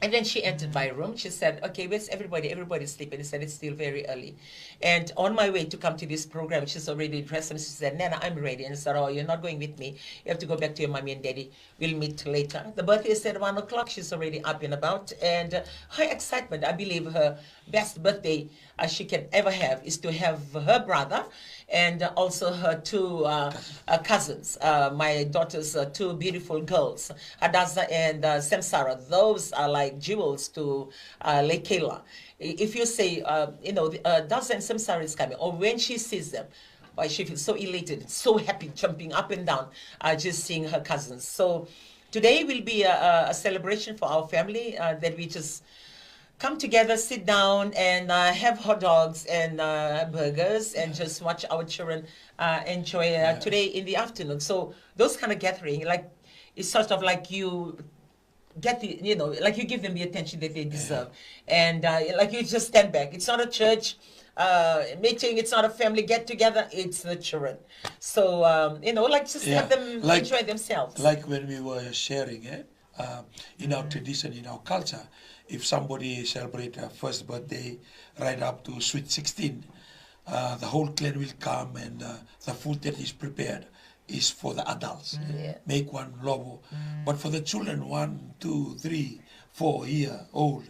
And then she entered my room. She said, "Okay, where's everybody? Everybody's sleeping." I said, "It's still very early." And on my way to come to this program, she's already dressed and she said, "Nana, I'm ready." And I said, "Oh, you're not going with me. You have to go back to your mommy and daddy. We'll meet later." The birthday is at one o'clock. She's already up and about. And uh, her excitement, I believe her best birthday uh, she can ever have is to have her brother and uh, also her two uh, uh, cousins, uh, my daughter's uh, two beautiful girls, Hadassah and uh, Samsara. Those are like jewels to uh, Leikayla. I- If you say, uh, you know, the, uh, Hadassah and Samsara is coming, or when she sees them, why she feels so elated, so happy, jumping up and down, uh, just seeing her cousins. So today will be a, a- a celebration for our family uh, that we just come together, sit down, and uh, have hot dogs and uh, burgers, and just watch our children uh, enjoy uh, today in the afternoon. So those kind of gathering, like, it's sort of like you get the, you know, like, you give them the attention that they deserve, and uh, like, you just stand back. It's not a church uh, meeting. It's not a family get together. It's the children. So um, you know, like, just have them Like, enjoy themselves. Like when we were sharing, eh? Uh, in our tradition, in our culture, if somebody celebrate a first birthday right up to sweet sixteen, uh, the whole clan will come and uh, the food that is prepared is for the adults. Eh? Yeah. Make one lovo. But for the children, one, two, three, four year old,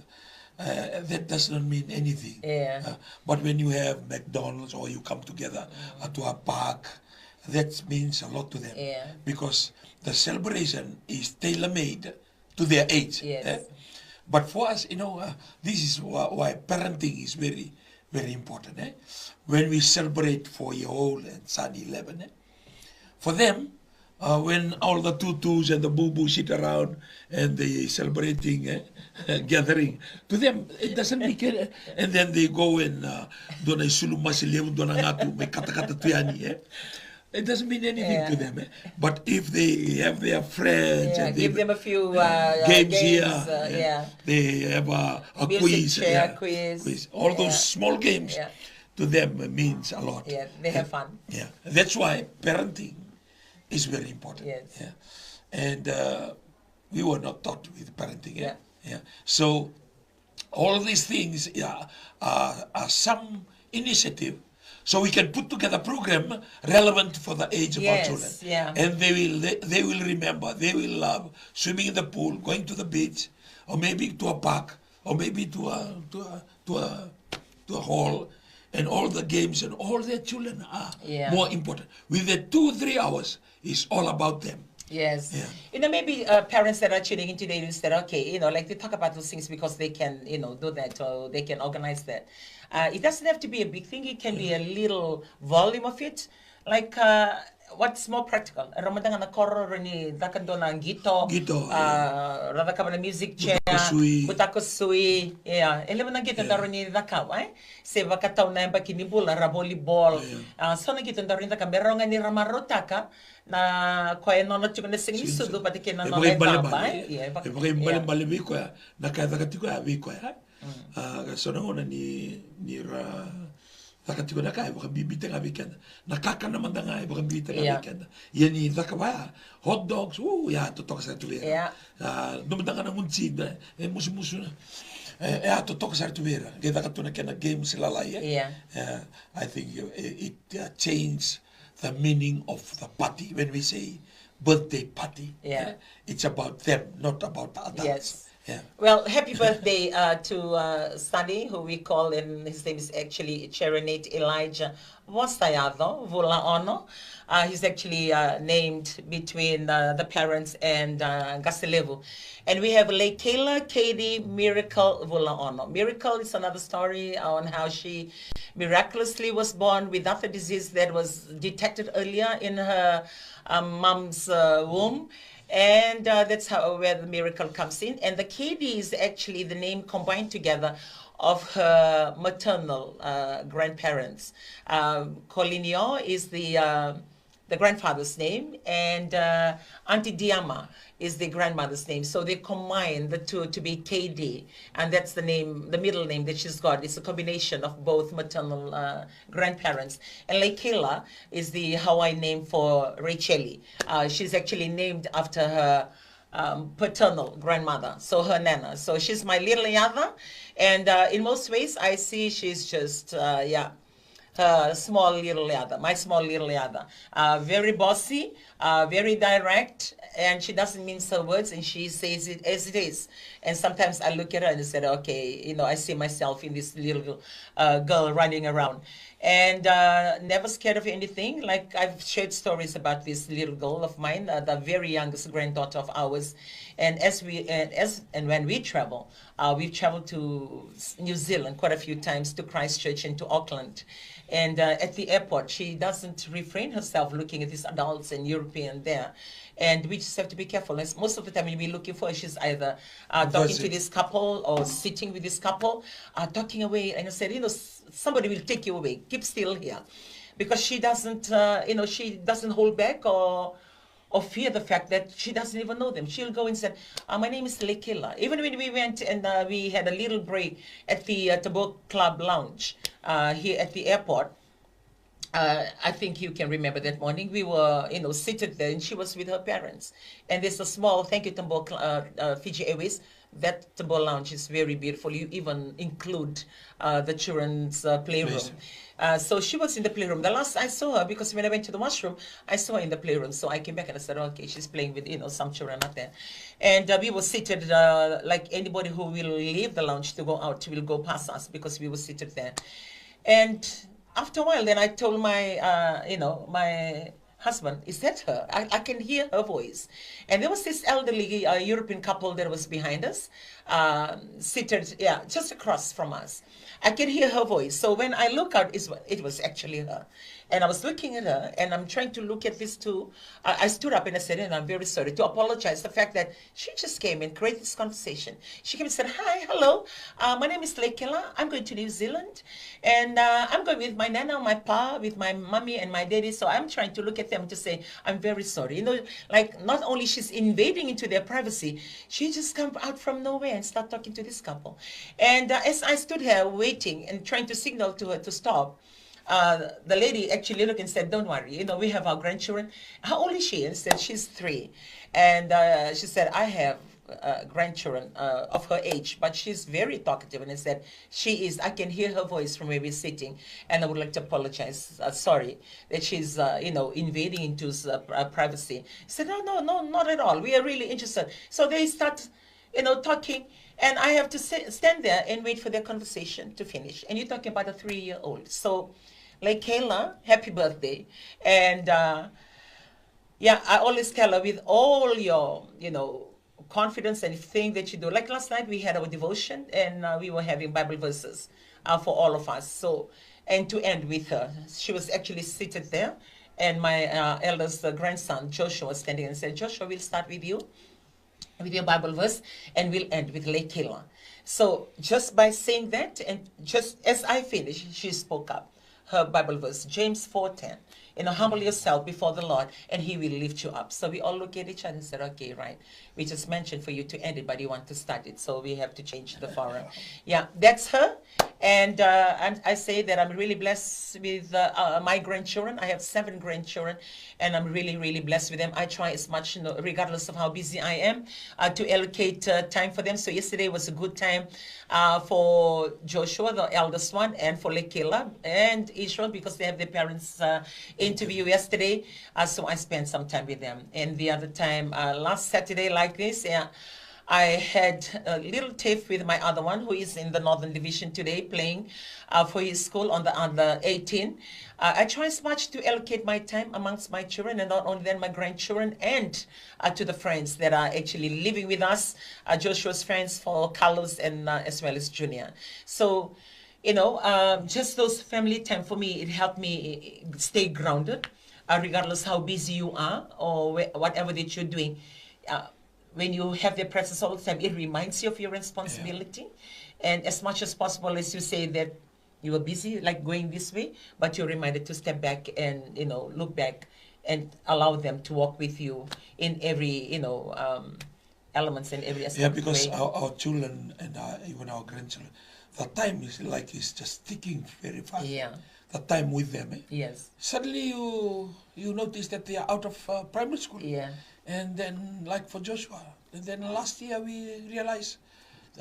uh, that does not mean anything. Yeah. Uh, but when you have McDonald's or you come together uh, to a park, that means a lot to them. Yeah. Because the celebration is tailor-made to their age. Yes. Eh? But for us, you know, uh, this is why, why parenting is very, very important. Eh? When we celebrate four-year-old and son eleven, eh? For them, uh, when all the tutus and the boo-boo sit around and they celebrating eh, gathering, to them it doesn't make it. And then they go and uh, dua na isulu masi levu, dua na gatu, mai katakata tu yani. Eh? It doesn't mean anything to them, eh? But if they have their friends and they give them a few, uh, games here, uh, yeah, they have a, a quiz, yeah, quiz. All those small games to them means a lot. Yeah, they have fun. Yeah, that's why parenting is very important. Yes. Yeah. And, uh, we were not taught with parenting, eh? Yeah. Yeah. So all of these things, yeah, are, are some initiative, so we can put together program relevant for the age of our children. Yes, yeah. And they will, they, they will remember, they will love swimming in the pool, going to the beach, or maybe to a park, or maybe to a, to a, to a, to a hall, and all the games, and all their children are more important. With the two, three hours, it's all about them. Yes. Yeah. You know, maybe, uh, parents that are tuning in today will say, okay, you know, like, they talk about those things because they can, you know, do that, or they can organize that. Uh, it doesn't have to be a big thing. It can be a little volume of it. Like, uh, what's more practical? Ra mada ga na koro, ra ni caka dua na qito. Qito, uh, ra cakava na music chair, butako sui. Butako sui. Yeah. E levu na qito da ra ni cakava, eh? Se vakatau na yabaki ni bula, ra volleyball. Yeah. Uh, so na qito da ra ni cakava, me rawa ga ni ra marautaka na koya e nona tiko na siga ni sucu, vata kei na nona e caba, eh? Ia, e vakaibalebale vei koya na ka e caka tiko ya vei koya. A, ka so na gauna ni, ni ra caka tiko na ka e vakabibita ga vei keda. Na kakana mada ga e vakabibita ga vei keda. Ia ni caka vaya, hot dogs, u, ya totoka sara tu vei ira. A, dua mada ga na gunu tsi, e musumusu na. E, ya totoka sara tu vei ira. Qai caka tu na kena games lalai, e. Yeah. I think, uh, it, uh, changed the meaning of the party. When we say birthday party, yeah, it's about them, not about the adults. Yes. Yeah. Well, happy birthday, uh, to, uh, Sunny, who we call, and his name is actually Cherenate Elijah Vosayato Vulaono. Uh, he's actually, uh, named between, uh, the parents and, uh, Qase Levu. And we have Leikela Katie Miracle Vulaono. Miracle is another story on how she miraculously was born without a disease that was detected earlier in her, um, mom's, uh, womb. And, uh, that's how, where the miracle comes in. And the Katie is actually the name combined together of her maternal, uh, grandparents. Um, Colinio is the, uh, the grandfather's name, and, uh, Auntie Diama is the grandmother's name. So they combine the two to be K D, and that's the name, the middle name that she's got. It's a combination of both maternal, uh, grandparents. And Leikela is the Hawaiian name for Racheli. Uh, she's actually named after her, um, paternal grandmother, so her nana. So she's my little yaca, and, uh, in most ways, I see she's just, uh, yeah, her small little yaca, my small little yaca. Uh, very bossy, uh, very direct, and she doesn't mince her words, and she says it as it is. And sometimes I look at her and I said, okay, you know, I see myself in this little, uh, girl running around. And, uh, never scared of anything. Like, I've shared stories about this little girl of mine, uh, the very youngest granddaughter of ours. And as we, and as, and when we travel, uh, we've traveled to s-, New Zealand quite a few times, to Christchurch and to Auckland. And, uh, at the airport, she doesn't refrain herself looking at these adults and European there. And we just have to be careful. As most of the time when we're looking for her, she's either, uh, talking to this couple or sitting with this couple, uh, talking away. And I said, you know, "S-, somebody will take you away. Keep still here." Because she doesn't, uh, you know, she doesn't hold back or, or fear the fact that she doesn't even know them. She'll go and say, uh, "My name is Lekila." Even when we went and, uh, we had a little break at the, uh, Tabor Club Lounge, uh, here at the airport, uh, I think you can remember that morning. We were, you know, seated there, and she was with her parents. And there's a small, thank you, Tabor Cl-, uh, uh, Fiji Airways. That Tabor Lounge is very beautiful. You even include, uh, the children's, uh, playroom. Uh, so she was in the playroom. The last I saw her, because when I went to the washroom, I saw her in the playroom. So I came back and I said, "Okay, she's playing with, you know, some children out there." And, uh, we were seated, uh, like anybody who will leave the lounge to go out will go past us, because we were seated there. And after a while, then I told my, uh, you know, my husband, "Is that her? I, I can hear her voice." And there was this elderly, uh, European couple that was behind us, um, seated, yeah, just across from us. I can hear her voice. So when I look out, it's, it was actually her. And I was looking at her, and I'm trying to look at this too. I, I stood up and I said, "And I'm very sorry," to apologize the fact that she just came and created this conversation. She came and said, "Hi, hello. Uh, my name is Lekela. I'm going to New Zealand, and uh, I'm going with my nana, my pa, with my mommy and my daddy. So I'm trying to look at them to say, I'm very sorry." You know, like, not only she's invading into their privacy, she just come out from nowhere and start talking to this couple. And uh, as I stood here waiting and trying to signal to her to stop, uh, the lady actually looked and said, "Don't worry, you know, we have our grandchildren." "How old is she?" And said, "She's three." And uh, she said, "I have uh, grandchildren uh, of her age, but she's very talkative." And I said, "She is. I can hear her voice from where we're sitting. And I would like to apologize. Uh, sorry that she's, uh, you know, invading into uh, uh, privacy." She said, "No, no, no, not at all. We are really interested." So they start, you know, talking, and I have to sit, stand there and wait for their conversation to finish. And you're talking about a three-year-old. So, like, Kayla, happy birthday. And uh, yeah, I always tell her, with all your, you know, confidence and thing that you do. Like last night, we had our devotion, and uh, we were having Bible verses uh, for all of us. So, and to end with her, she was actually seated there, and my uh, eldest uh, grandson Joshua was standing and said, "Joshua, we'll start with you, with your Bible verse, and we'll end with Lekela." So just by saying that, and just as I finished, she spoke up her Bible verse, James four ten. You know, humble yourself before the Lord, and He will lift you up. So we all look at each other and said, "Okay, right. We just mentioned for you to end it, but you want to start it, so we have to change the forum." Yeah, that's her. And uh, I'm, I say that I'm really blessed with uh, uh, my grandchildren. I have seven grandchildren, and I'm really, really blessed with them. I try as much, you know, regardless of how busy I am, uh, to allocate uh, time for them. So yesterday was a good time uh, for Joshua, the eldest one, and for Lekela and Israel, because they have their parents' uh, interview yesterday. Uh, so I spent some time with them. And the other time, uh, last Saturday, like this, yeah, I had a little tiff with my other one, who is in the Northern Division today, playing uh, for his school on the under eighteen. Uh, I try as much to allocate my time amongst my children, and not only then my grandchildren, and uh, to the friends that are actually living with us, uh, Joshua's friends, for Carlos, and uh, as well as Junior. So, you know, um, just those family time for me, it helped me eh, stay grounded, uh, regardless how busy you are or whe- whatever that you're doing. Uh, when you have their presence all the time, it reminds you of your responsibility. And as much as possible, as you say that you were busy, like, going this way, but you're reminded to step back and, you know, look back and allow them to walk with you in every, you know, um, elements and every aspect. Yeah, because our, our children and uh, even our grandchildren, the time is like is just ticking very fast. Yeah. The time with them. Eh? Yes. Suddenly you you notice that they are out of uh, primary school. Yeah. And then, like, for Joshua, and then last year we realized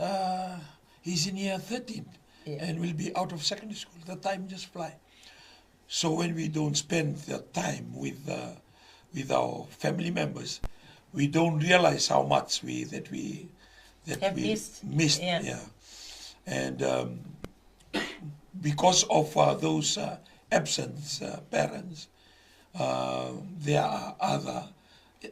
uh, he's in year thirteen, yeah, and will be out of secondary school. The time just fly. So when we don't spend the time with uh, with our family members, we don't realize how much we that we that have we missed. Missed. Yeah. Yeah. And um, because of uh, those uh, absent uh, parents, uh, there are other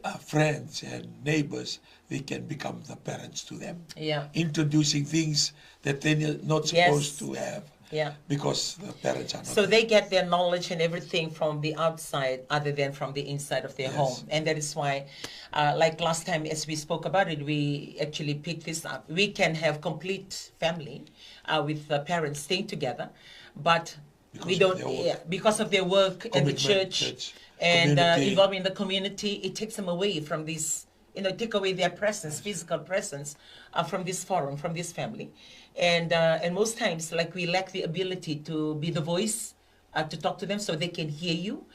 uh, friends and neighbors. They can become the parents to them. Yeah. Introducing things that they're not supposed, yes, to have. Yeah. Because the parents are not. So they get their knowledge and everything from the outside other than from the inside of their, yes, home. And that is why, uh, like last time, as we spoke about it, we actually picked this up. We can have complete family uh, with the parents staying together, but because we don't, yeah, because of their work and the church, church and uh, involving the community, it takes them away from this, you know, take away their presence, physical presence uh, from this forum, from this family. And uh, and most times, like, we lack the ability to be the voice, uh, to talk to them so they can hear you.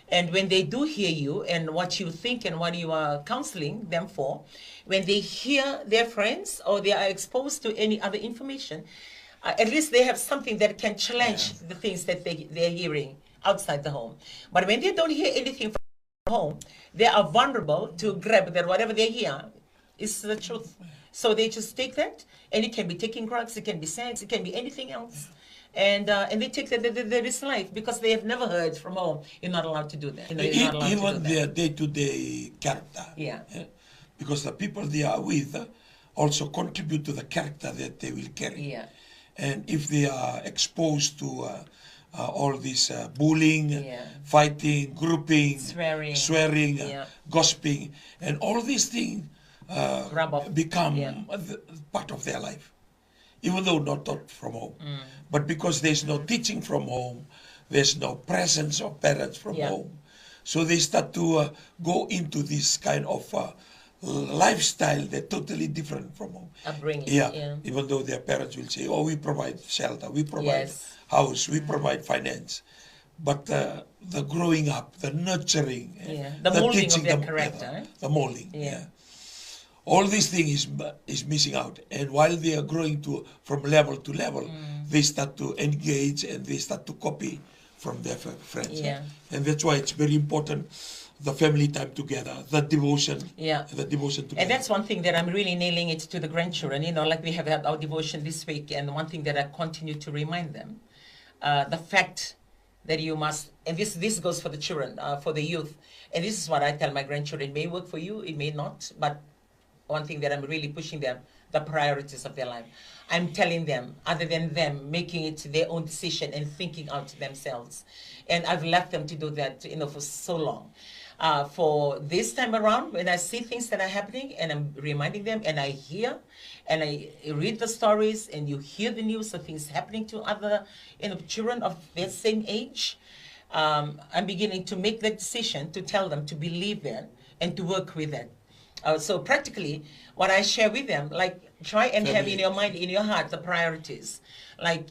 And when they do hear you and what you think and what you are counseling them for, when they hear their friends or they are exposed to any other information, uh, at least they have something that can challenge, yeah, the things that they, they're hearing outside the home. But when they don't hear anything from home, they are vulnerable to grab that whatever they hear is the truth. So they just take that, and it can be taking drugs, it can be sex, it can be anything else. And uh, and they take that, that, that, that is life because they have never heard from home. You're not allowed to do that. You know, you're not allowed to do that. Even their day-to-day character. Yeah. Eh? Because the people they are with uh, also contribute to the character that they will carry. Yeah. And if they are exposed to uh, uh, all this uh, bullying, yeah, fighting, grouping, swearing, swearing uh, yeah, gossiping, and all these things uh, become yeah, the, part of their life, even though not taught from home. Mm. But because there's no teaching from home, there's no presence of parents from yeah, home. So they start to uh, go into this kind of uh, lifestyle that totally different from home. Upbringing. Yeah. Yeah. Even though their parents will say, "Oh, we provide shelter, we provide yes, house, we provide finance," but uh, the growing up, the nurturing, eh, yeah, the, the molding teaching, of their the, character, yeah, the, eh? The molding. Yeah. Yeah. All this thing is is missing out, and while they are growing to from level to level, mm, they start to engage and they start to copy from their friends. Yeah. And that's why it's very important, the family time together, the devotion. Yeah. The devotion together. And that's one thing that I'm really nailing it to the grandchildren. You know, like, we have had our devotion this week, and one thing that I continue to remind them, uh, the fact that you must, and this this goes for the children, uh, for the youth, and this is what I tell my grandchildren. It may work for you, it may not, but one thing that I'm really pushing them, the priorities of their life. I'm telling them, other than them making it their own decision and thinking out themselves. And I've left them to do that, you know, for so long. Uh, for this time around, when I see things that are happening and I'm reminding them and I hear and I read the stories and you hear the news of things happening to other, you know, children of their same age, um, I'm beginning to make the decision to tell them to believe that and to work with that. Uh, so practically, what I share with them, like, try and have in your mind, in your heart, the priorities. Like,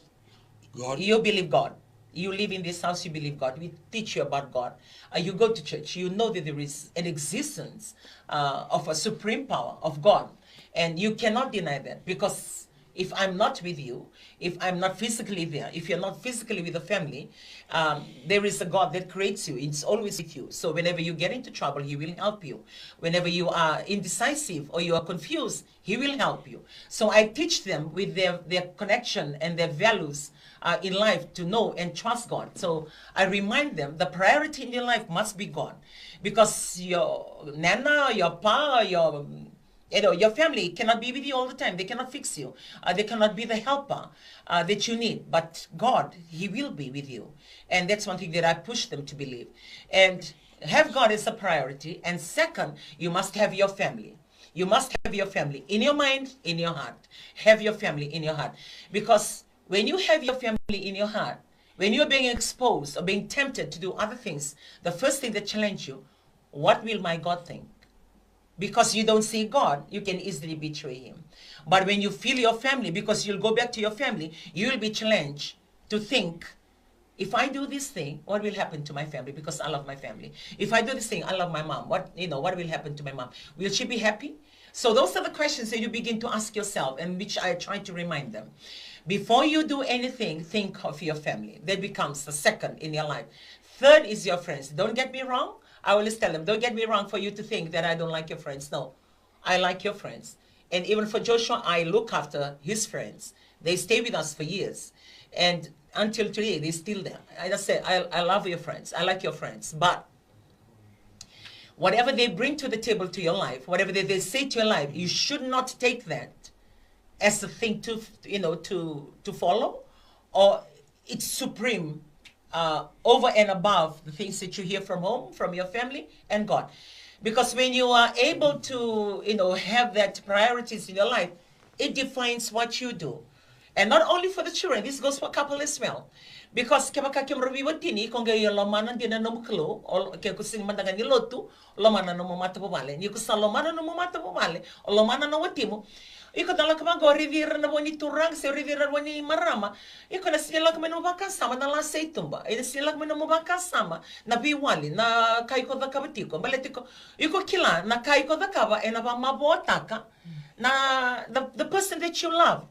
God. You believe God. You live in this house, you believe God. We teach you about God. Uh, you go to church. You know that there is an existence uh, of a supreme power, of God. And you cannot deny that, because if I'm not with you, if I'm not physically there, if you're not physically with the family, um, there is a God that creates you. It's always with you. So whenever you get into trouble, He will help you. Whenever you are indecisive or you are confused, He will help you. So I teach them with their, their connection and their values uh, in life to know and trust God. So I remind them the priority in your life must be God. Because your nana, your pa, your you know, your family cannot be with you all the time. They cannot fix you. Uh, they cannot be the helper uh, that you need. But God, He will be with you. And that's one thing that I push them to believe. And have God as a priority. And second, you must have your family. You must have your family in your mind, in your heart. Have your family in your heart. Because when you have your family in your heart, when you're being exposed or being tempted to do other things, the first thing that challenge you, what will my God think? Because you don't see God, you can easily betray Him. But when you feel your family, because you'll go back to your family, you will be challenged to think, if I do this thing, what will happen to my family? Because I love my family. If I do this thing, I love my mom. What, you know, what will happen to my mom? Will she be happy? So those are the questions that you begin to ask yourself, and which I try to remind them. Before you do anything, think of your family. That becomes the second in your life. Third is your friends. Don't get me wrong. I always tell them, don't get me wrong for you to think that I don't like your friends. No, I like your friends. And even for Joshua, I look after his friends. They stay with us for years. And until today, they're still there. I just say, I, I love your friends. I like your friends. But whatever they bring to the table to your life, whatever they, they say to your life, you should not take that as a thing to, you know, to, to follow, or it's supreme uh, over and above the things that you hear from home, from your family, and God. Because when you are able to, you know, have that priorities in your life, it defines what you do. And not only for the children, this goes for couple as well. Because kevaka keimami veiwatini, iko qai lomana dina na nomu Kalou, o ke ko sega mada ga ni lotu, lomana nomu matavuvale. Ni ko sa lomana nomu matavuvale, o lomana na watimu. Iko na lako vaqo o raici ira na vo ni turaga se o raici ira na vo ni marama. Iko na sega ni lako mai nomu vakasama na lasa i tuba. Ena sega ni lako mai nomu vakasama na veiwali, na ka iko cakava tiko. Baleta iko, iko kila na ka iko cakava ena vakamavoataka na the, the person that you love.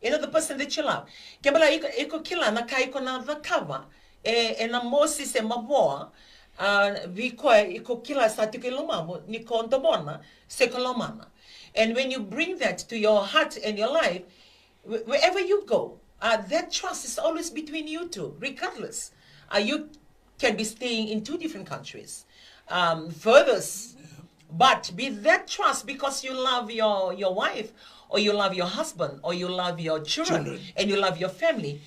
You know, the person that you love. Ke bala iko, iko kila na ka iko na cakava e, ena mosi se mavoa, uh, vei koya iko kila sa tiko i lomamu ni ko domona se ko lomana. And when you bring that to your heart and your life, wh- wherever you go, uh, that trust is always between you two, regardless. Uh, you can be staying in two different countries, um, furthest. But be that trust because you love your, your wife, or you love your husband, or you love your children, children, and you love your family.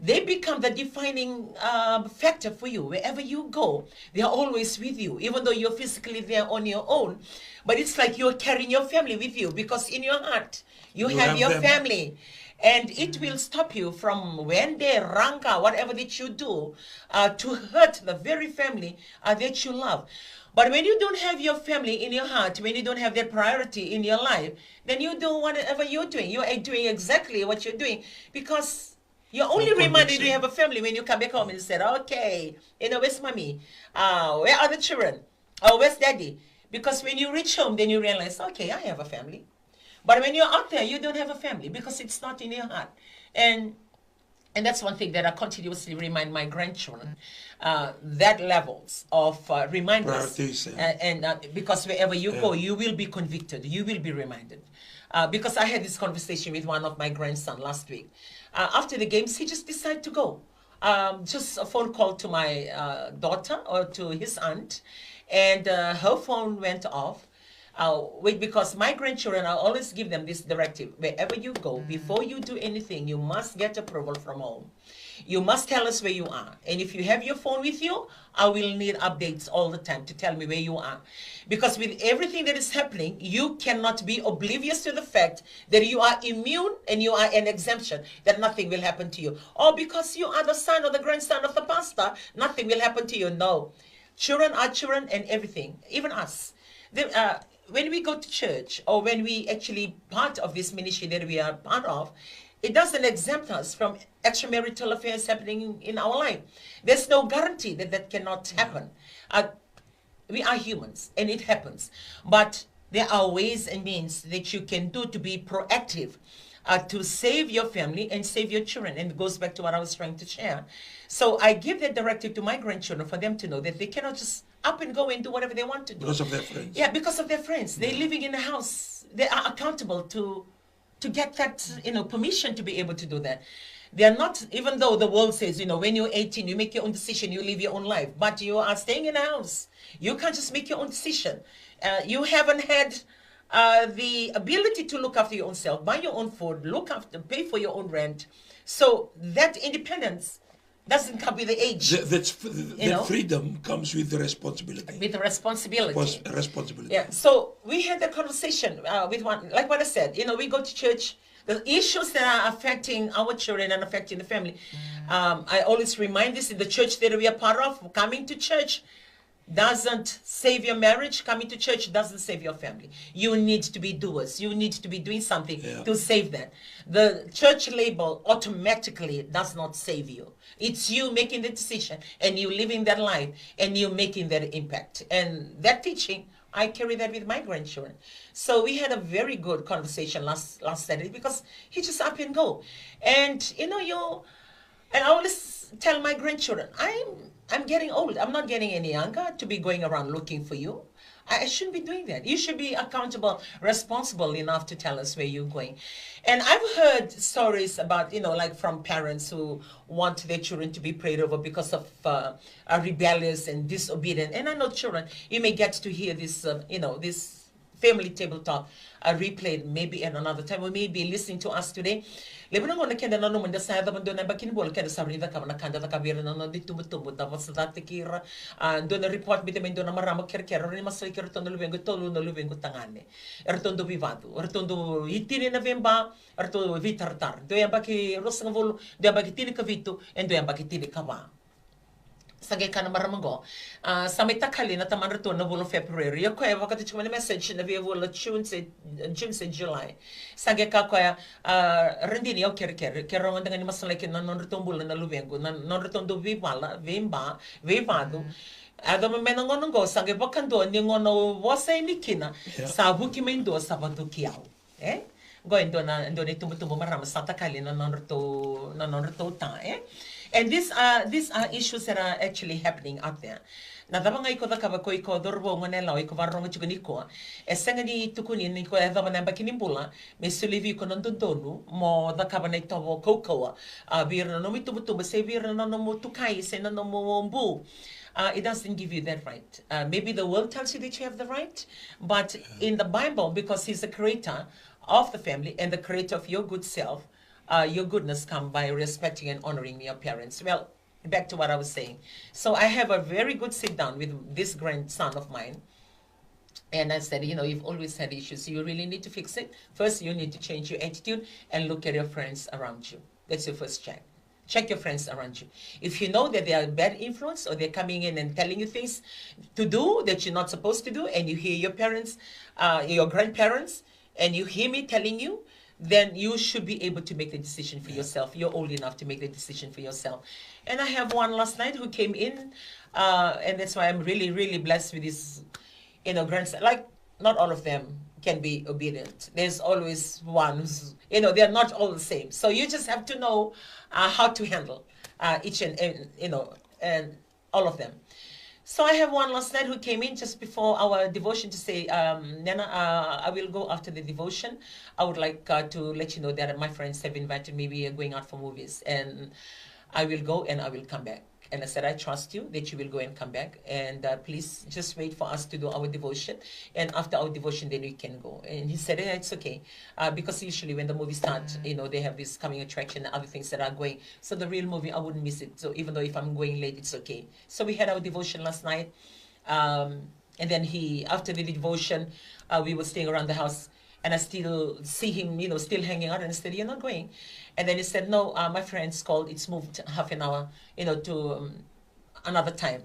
they become the defining, um, factor for you. Wherever you go, they are always with you, even though you're physically there on your own. But it's like you're carrying your family with you, because in your heart, you have your family. And it will stop you from wende, ranga, whatever that you do, uh, to hurt the very family, uh, that you love. But when you don't have your family in your heart, when you don't have that priority in your life, then you do whatever you're doing. You are doing exactly what you're doing, because you're only reminded you have a family when you come back home and said, "Okay, you know, where's mommy? Uh, where are the children? Oh, where's daddy?" Because when you reach home, then you realize, "Okay, I have a family." But when you're out there, you don't have a family because it's not in your heart. And and that's one thing that I continuously remind my grandchildren, uh, that levels of, uh, reminders. Priorities, yeah. Uh, and, uh, because wherever you go, you will be convicted, you will be reminded. Uh, because I had this conversation with one of my grandson last week. Uh, after the games, he just decided to go. Um, just a phone call to my, uh, daughter or to his aunt, and, uh, her phone went off. Uh, wait, because my grandchildren, I always give them this directive. Wherever you go, before you do anything, you must get approval from home. You must tell us where you are. And if you have your phone with you, I will need updates all the time to tell me where you are. Because with everything that is happening, you cannot be oblivious to the fact that you are immune and you are an exemption, that nothing will happen to you. Or because you are the son or the grandson of the pastor, nothing will happen to you. No. Children are children and everything, even us. The, uh, when we go to church or when we actually part of this ministry that we are part of, it doesn't exempt us from extramarital affairs happening in our life. There's no guarantee that that cannot happen. Uh, we are humans and it happens. But there are ways and means that you can do to be proactive, uh, to save your family and save your children. And it goes back to what I was trying to share. So I give that directive to my grandchildren for them to know that they cannot just up and go and do whatever they want to do. Because of their friends. Yeah, because of their friends. They're living in a house. They are accountable to to get that, you know, permission to be able to do that. They are not, even though the world says, you know, when you're eighteen, you make your own decision, you live your own life, but you are staying in a house. You can't just make your own decision. Uh, you haven't had, uh, the ability to look after your own self, buy your own food, look after, pay for your own rent. So that independence doesn't come with the age. Th- that's f- th- You that know? Freedom comes with the responsibility. With the responsibility. Pos- responsibility. Yeah. So we had a conversation, uh, with one, like what I said. You know, we go to church. The issues that are affecting our children and affecting the family. Um, I always remind this in the church that we are part of. Coming to church doesn't save your marriage. Coming to church doesn't save your family. You need to be doers. You need to be doing something to save that. The church label automatically does not save you. It's you making the decision and you living that life and you making that impact. And that teaching, I carry that with my grandchildren. So we had a very good conversation last last Saturday because he just up and go. And you know, you and I always tell my grandchildren, I'm I'm getting old. I'm not getting any younger to be going around looking for you. I, I shouldn't be doing that. You should be accountable, responsible enough to tell us where you're going. And I've heard stories about, you know, like, from parents who want their children to be prayed over because of, uh, are rebellious and disobedient. And I know children, you may get to hear this, uh, you know, this family table talk, a replay maybe at another time, or maybe listening to us today. Levu na gauna keda nanuma ni da sa yacova dua na yabaki ni bula, keda sa rawa ni cakava na ka da cakava vei ira na noda itubutubu, da vosa cata kei ira. A, dua na report biuta mai dua na marama kerekere, rawa ni masulaki iratou na luvequ e tolu na luvequ tagane. Eratou dau veivacu, eratou dau itini na veiba, eratou veitaratara. Dua yabaki ruasagavulu, dua yabaki tinikavitu, e dua yabaki tinikava. Sa qai kaya na marama qo, a, sa mai takali na tamadratou na vula o February. Ia o koya e vakatau tiko mai na message na veivula June se, June se July. Sa qai kaya o koya, a, Radini, au kerekere, kerea ga ni masulaki na nodratou bula na luvequ, na nodratou dau veivala, veiba, veivacu. A, yacova mai na gauna qo, sa qai vakadua ni gauna au vosa yani kina, sa vuki mai dua sa vacuki au. E? Qo e dua na, dua na itubutubu marama sa takali na nodratou, na nodratou ta, e? And these are, these are issues that are actually happening out there. Na cava ga iko cakava, ko iko cauravou, gone yalewa, iko vakarorogo tiko nikua. E sega ni tukuni ni ko yacova na yabaki ni bula me solia vei iko na dodonu mo cakava na itovo kaukauwa, a, vei ira na nomu itubutubu, se vei ira na nomu tukai, se na nomu bu. Uh, it doesn't give you that right. Uh, maybe the world tells you that you have the right, but in the Bible, because he's the creator of the family and the creator of your good self, uh, your goodness come by respecting and honoring your parents. Well, back to what I was saying. So I have a very good sit down with this grandson of mine. And I said, you know, you've always had issues. You really need to fix it. First, you need to change your attitude and look at your friends around you. That's your first check. Check your friends around you. If you know that they are bad influence or they're coming in and telling you things to do that you're not supposed to do, and you hear your parents, uh, your grandparents, and you hear me telling you, then you should be able to make the decision for yourself. You're old enough to make the decision for yourself. And I have one last night who came in, uh, and that's why I'm really, really blessed with this, you know, grandson. Like, not all of them can be obedient. There's always one who's, you know, they're not all the same. So you just have to know, uh, how to handle, uh, each and, and, you know, and all of them. So I have one last night who came in just before our devotion to say, um, Nena, uh, I will go after the devotion. I would like, uh, to let you know that my friends have invited me. We are going out for movies, and I will go and I will come back. And I said, I trust you that you will go and come back. And, uh, please just wait for us to do our devotion. And after our devotion, then we can go. And he said, yeah, it's okay. Uh, because usually when the movies start, you know, they have this coming attraction and other things that are going. So the real movie, I wouldn't miss it. So even though if I'm going late, it's okay. So we had our devotion last night. Um, and then he, after the devotion, uh, we were staying around the house. And I still see him, you know, still hanging out. And I said, you're not going. And then he said, no, uh, my friends called. It's moved half an hour, you know, to, um, another time,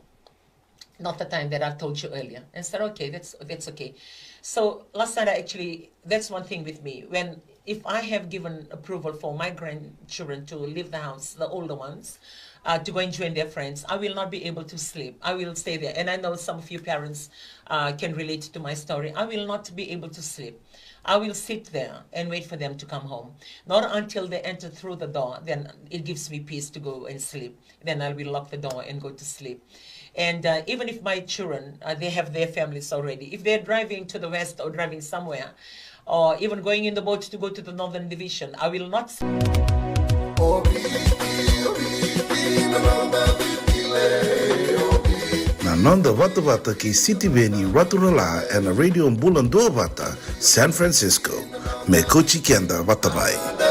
not the time that I've told you earlier. And I said, okay, that's, that's okay. So last night, I actually, that's one thing with me. When, if I have given approval for my grandchildren to leave the house, the older ones, uh, to go and join their friends, I will not be able to sleep. I will stay there. And I know some of you parents, uh, can relate to my story. I will not be able to sleep. I will sit there and wait for them to come home. Not until they enter through the door, then it gives me peace to go and sleep. Then I will lock the door and go to sleep. And, uh, even if my children, uh, they have their families already, if they're driving to the west or driving somewhere, or even going in the boat to go to the Northern Division, I will not. Na noda vatavata kei Sitiveni Raturala ena Radio Bula Duavata, San Francisco. Me kauti keda vata mai.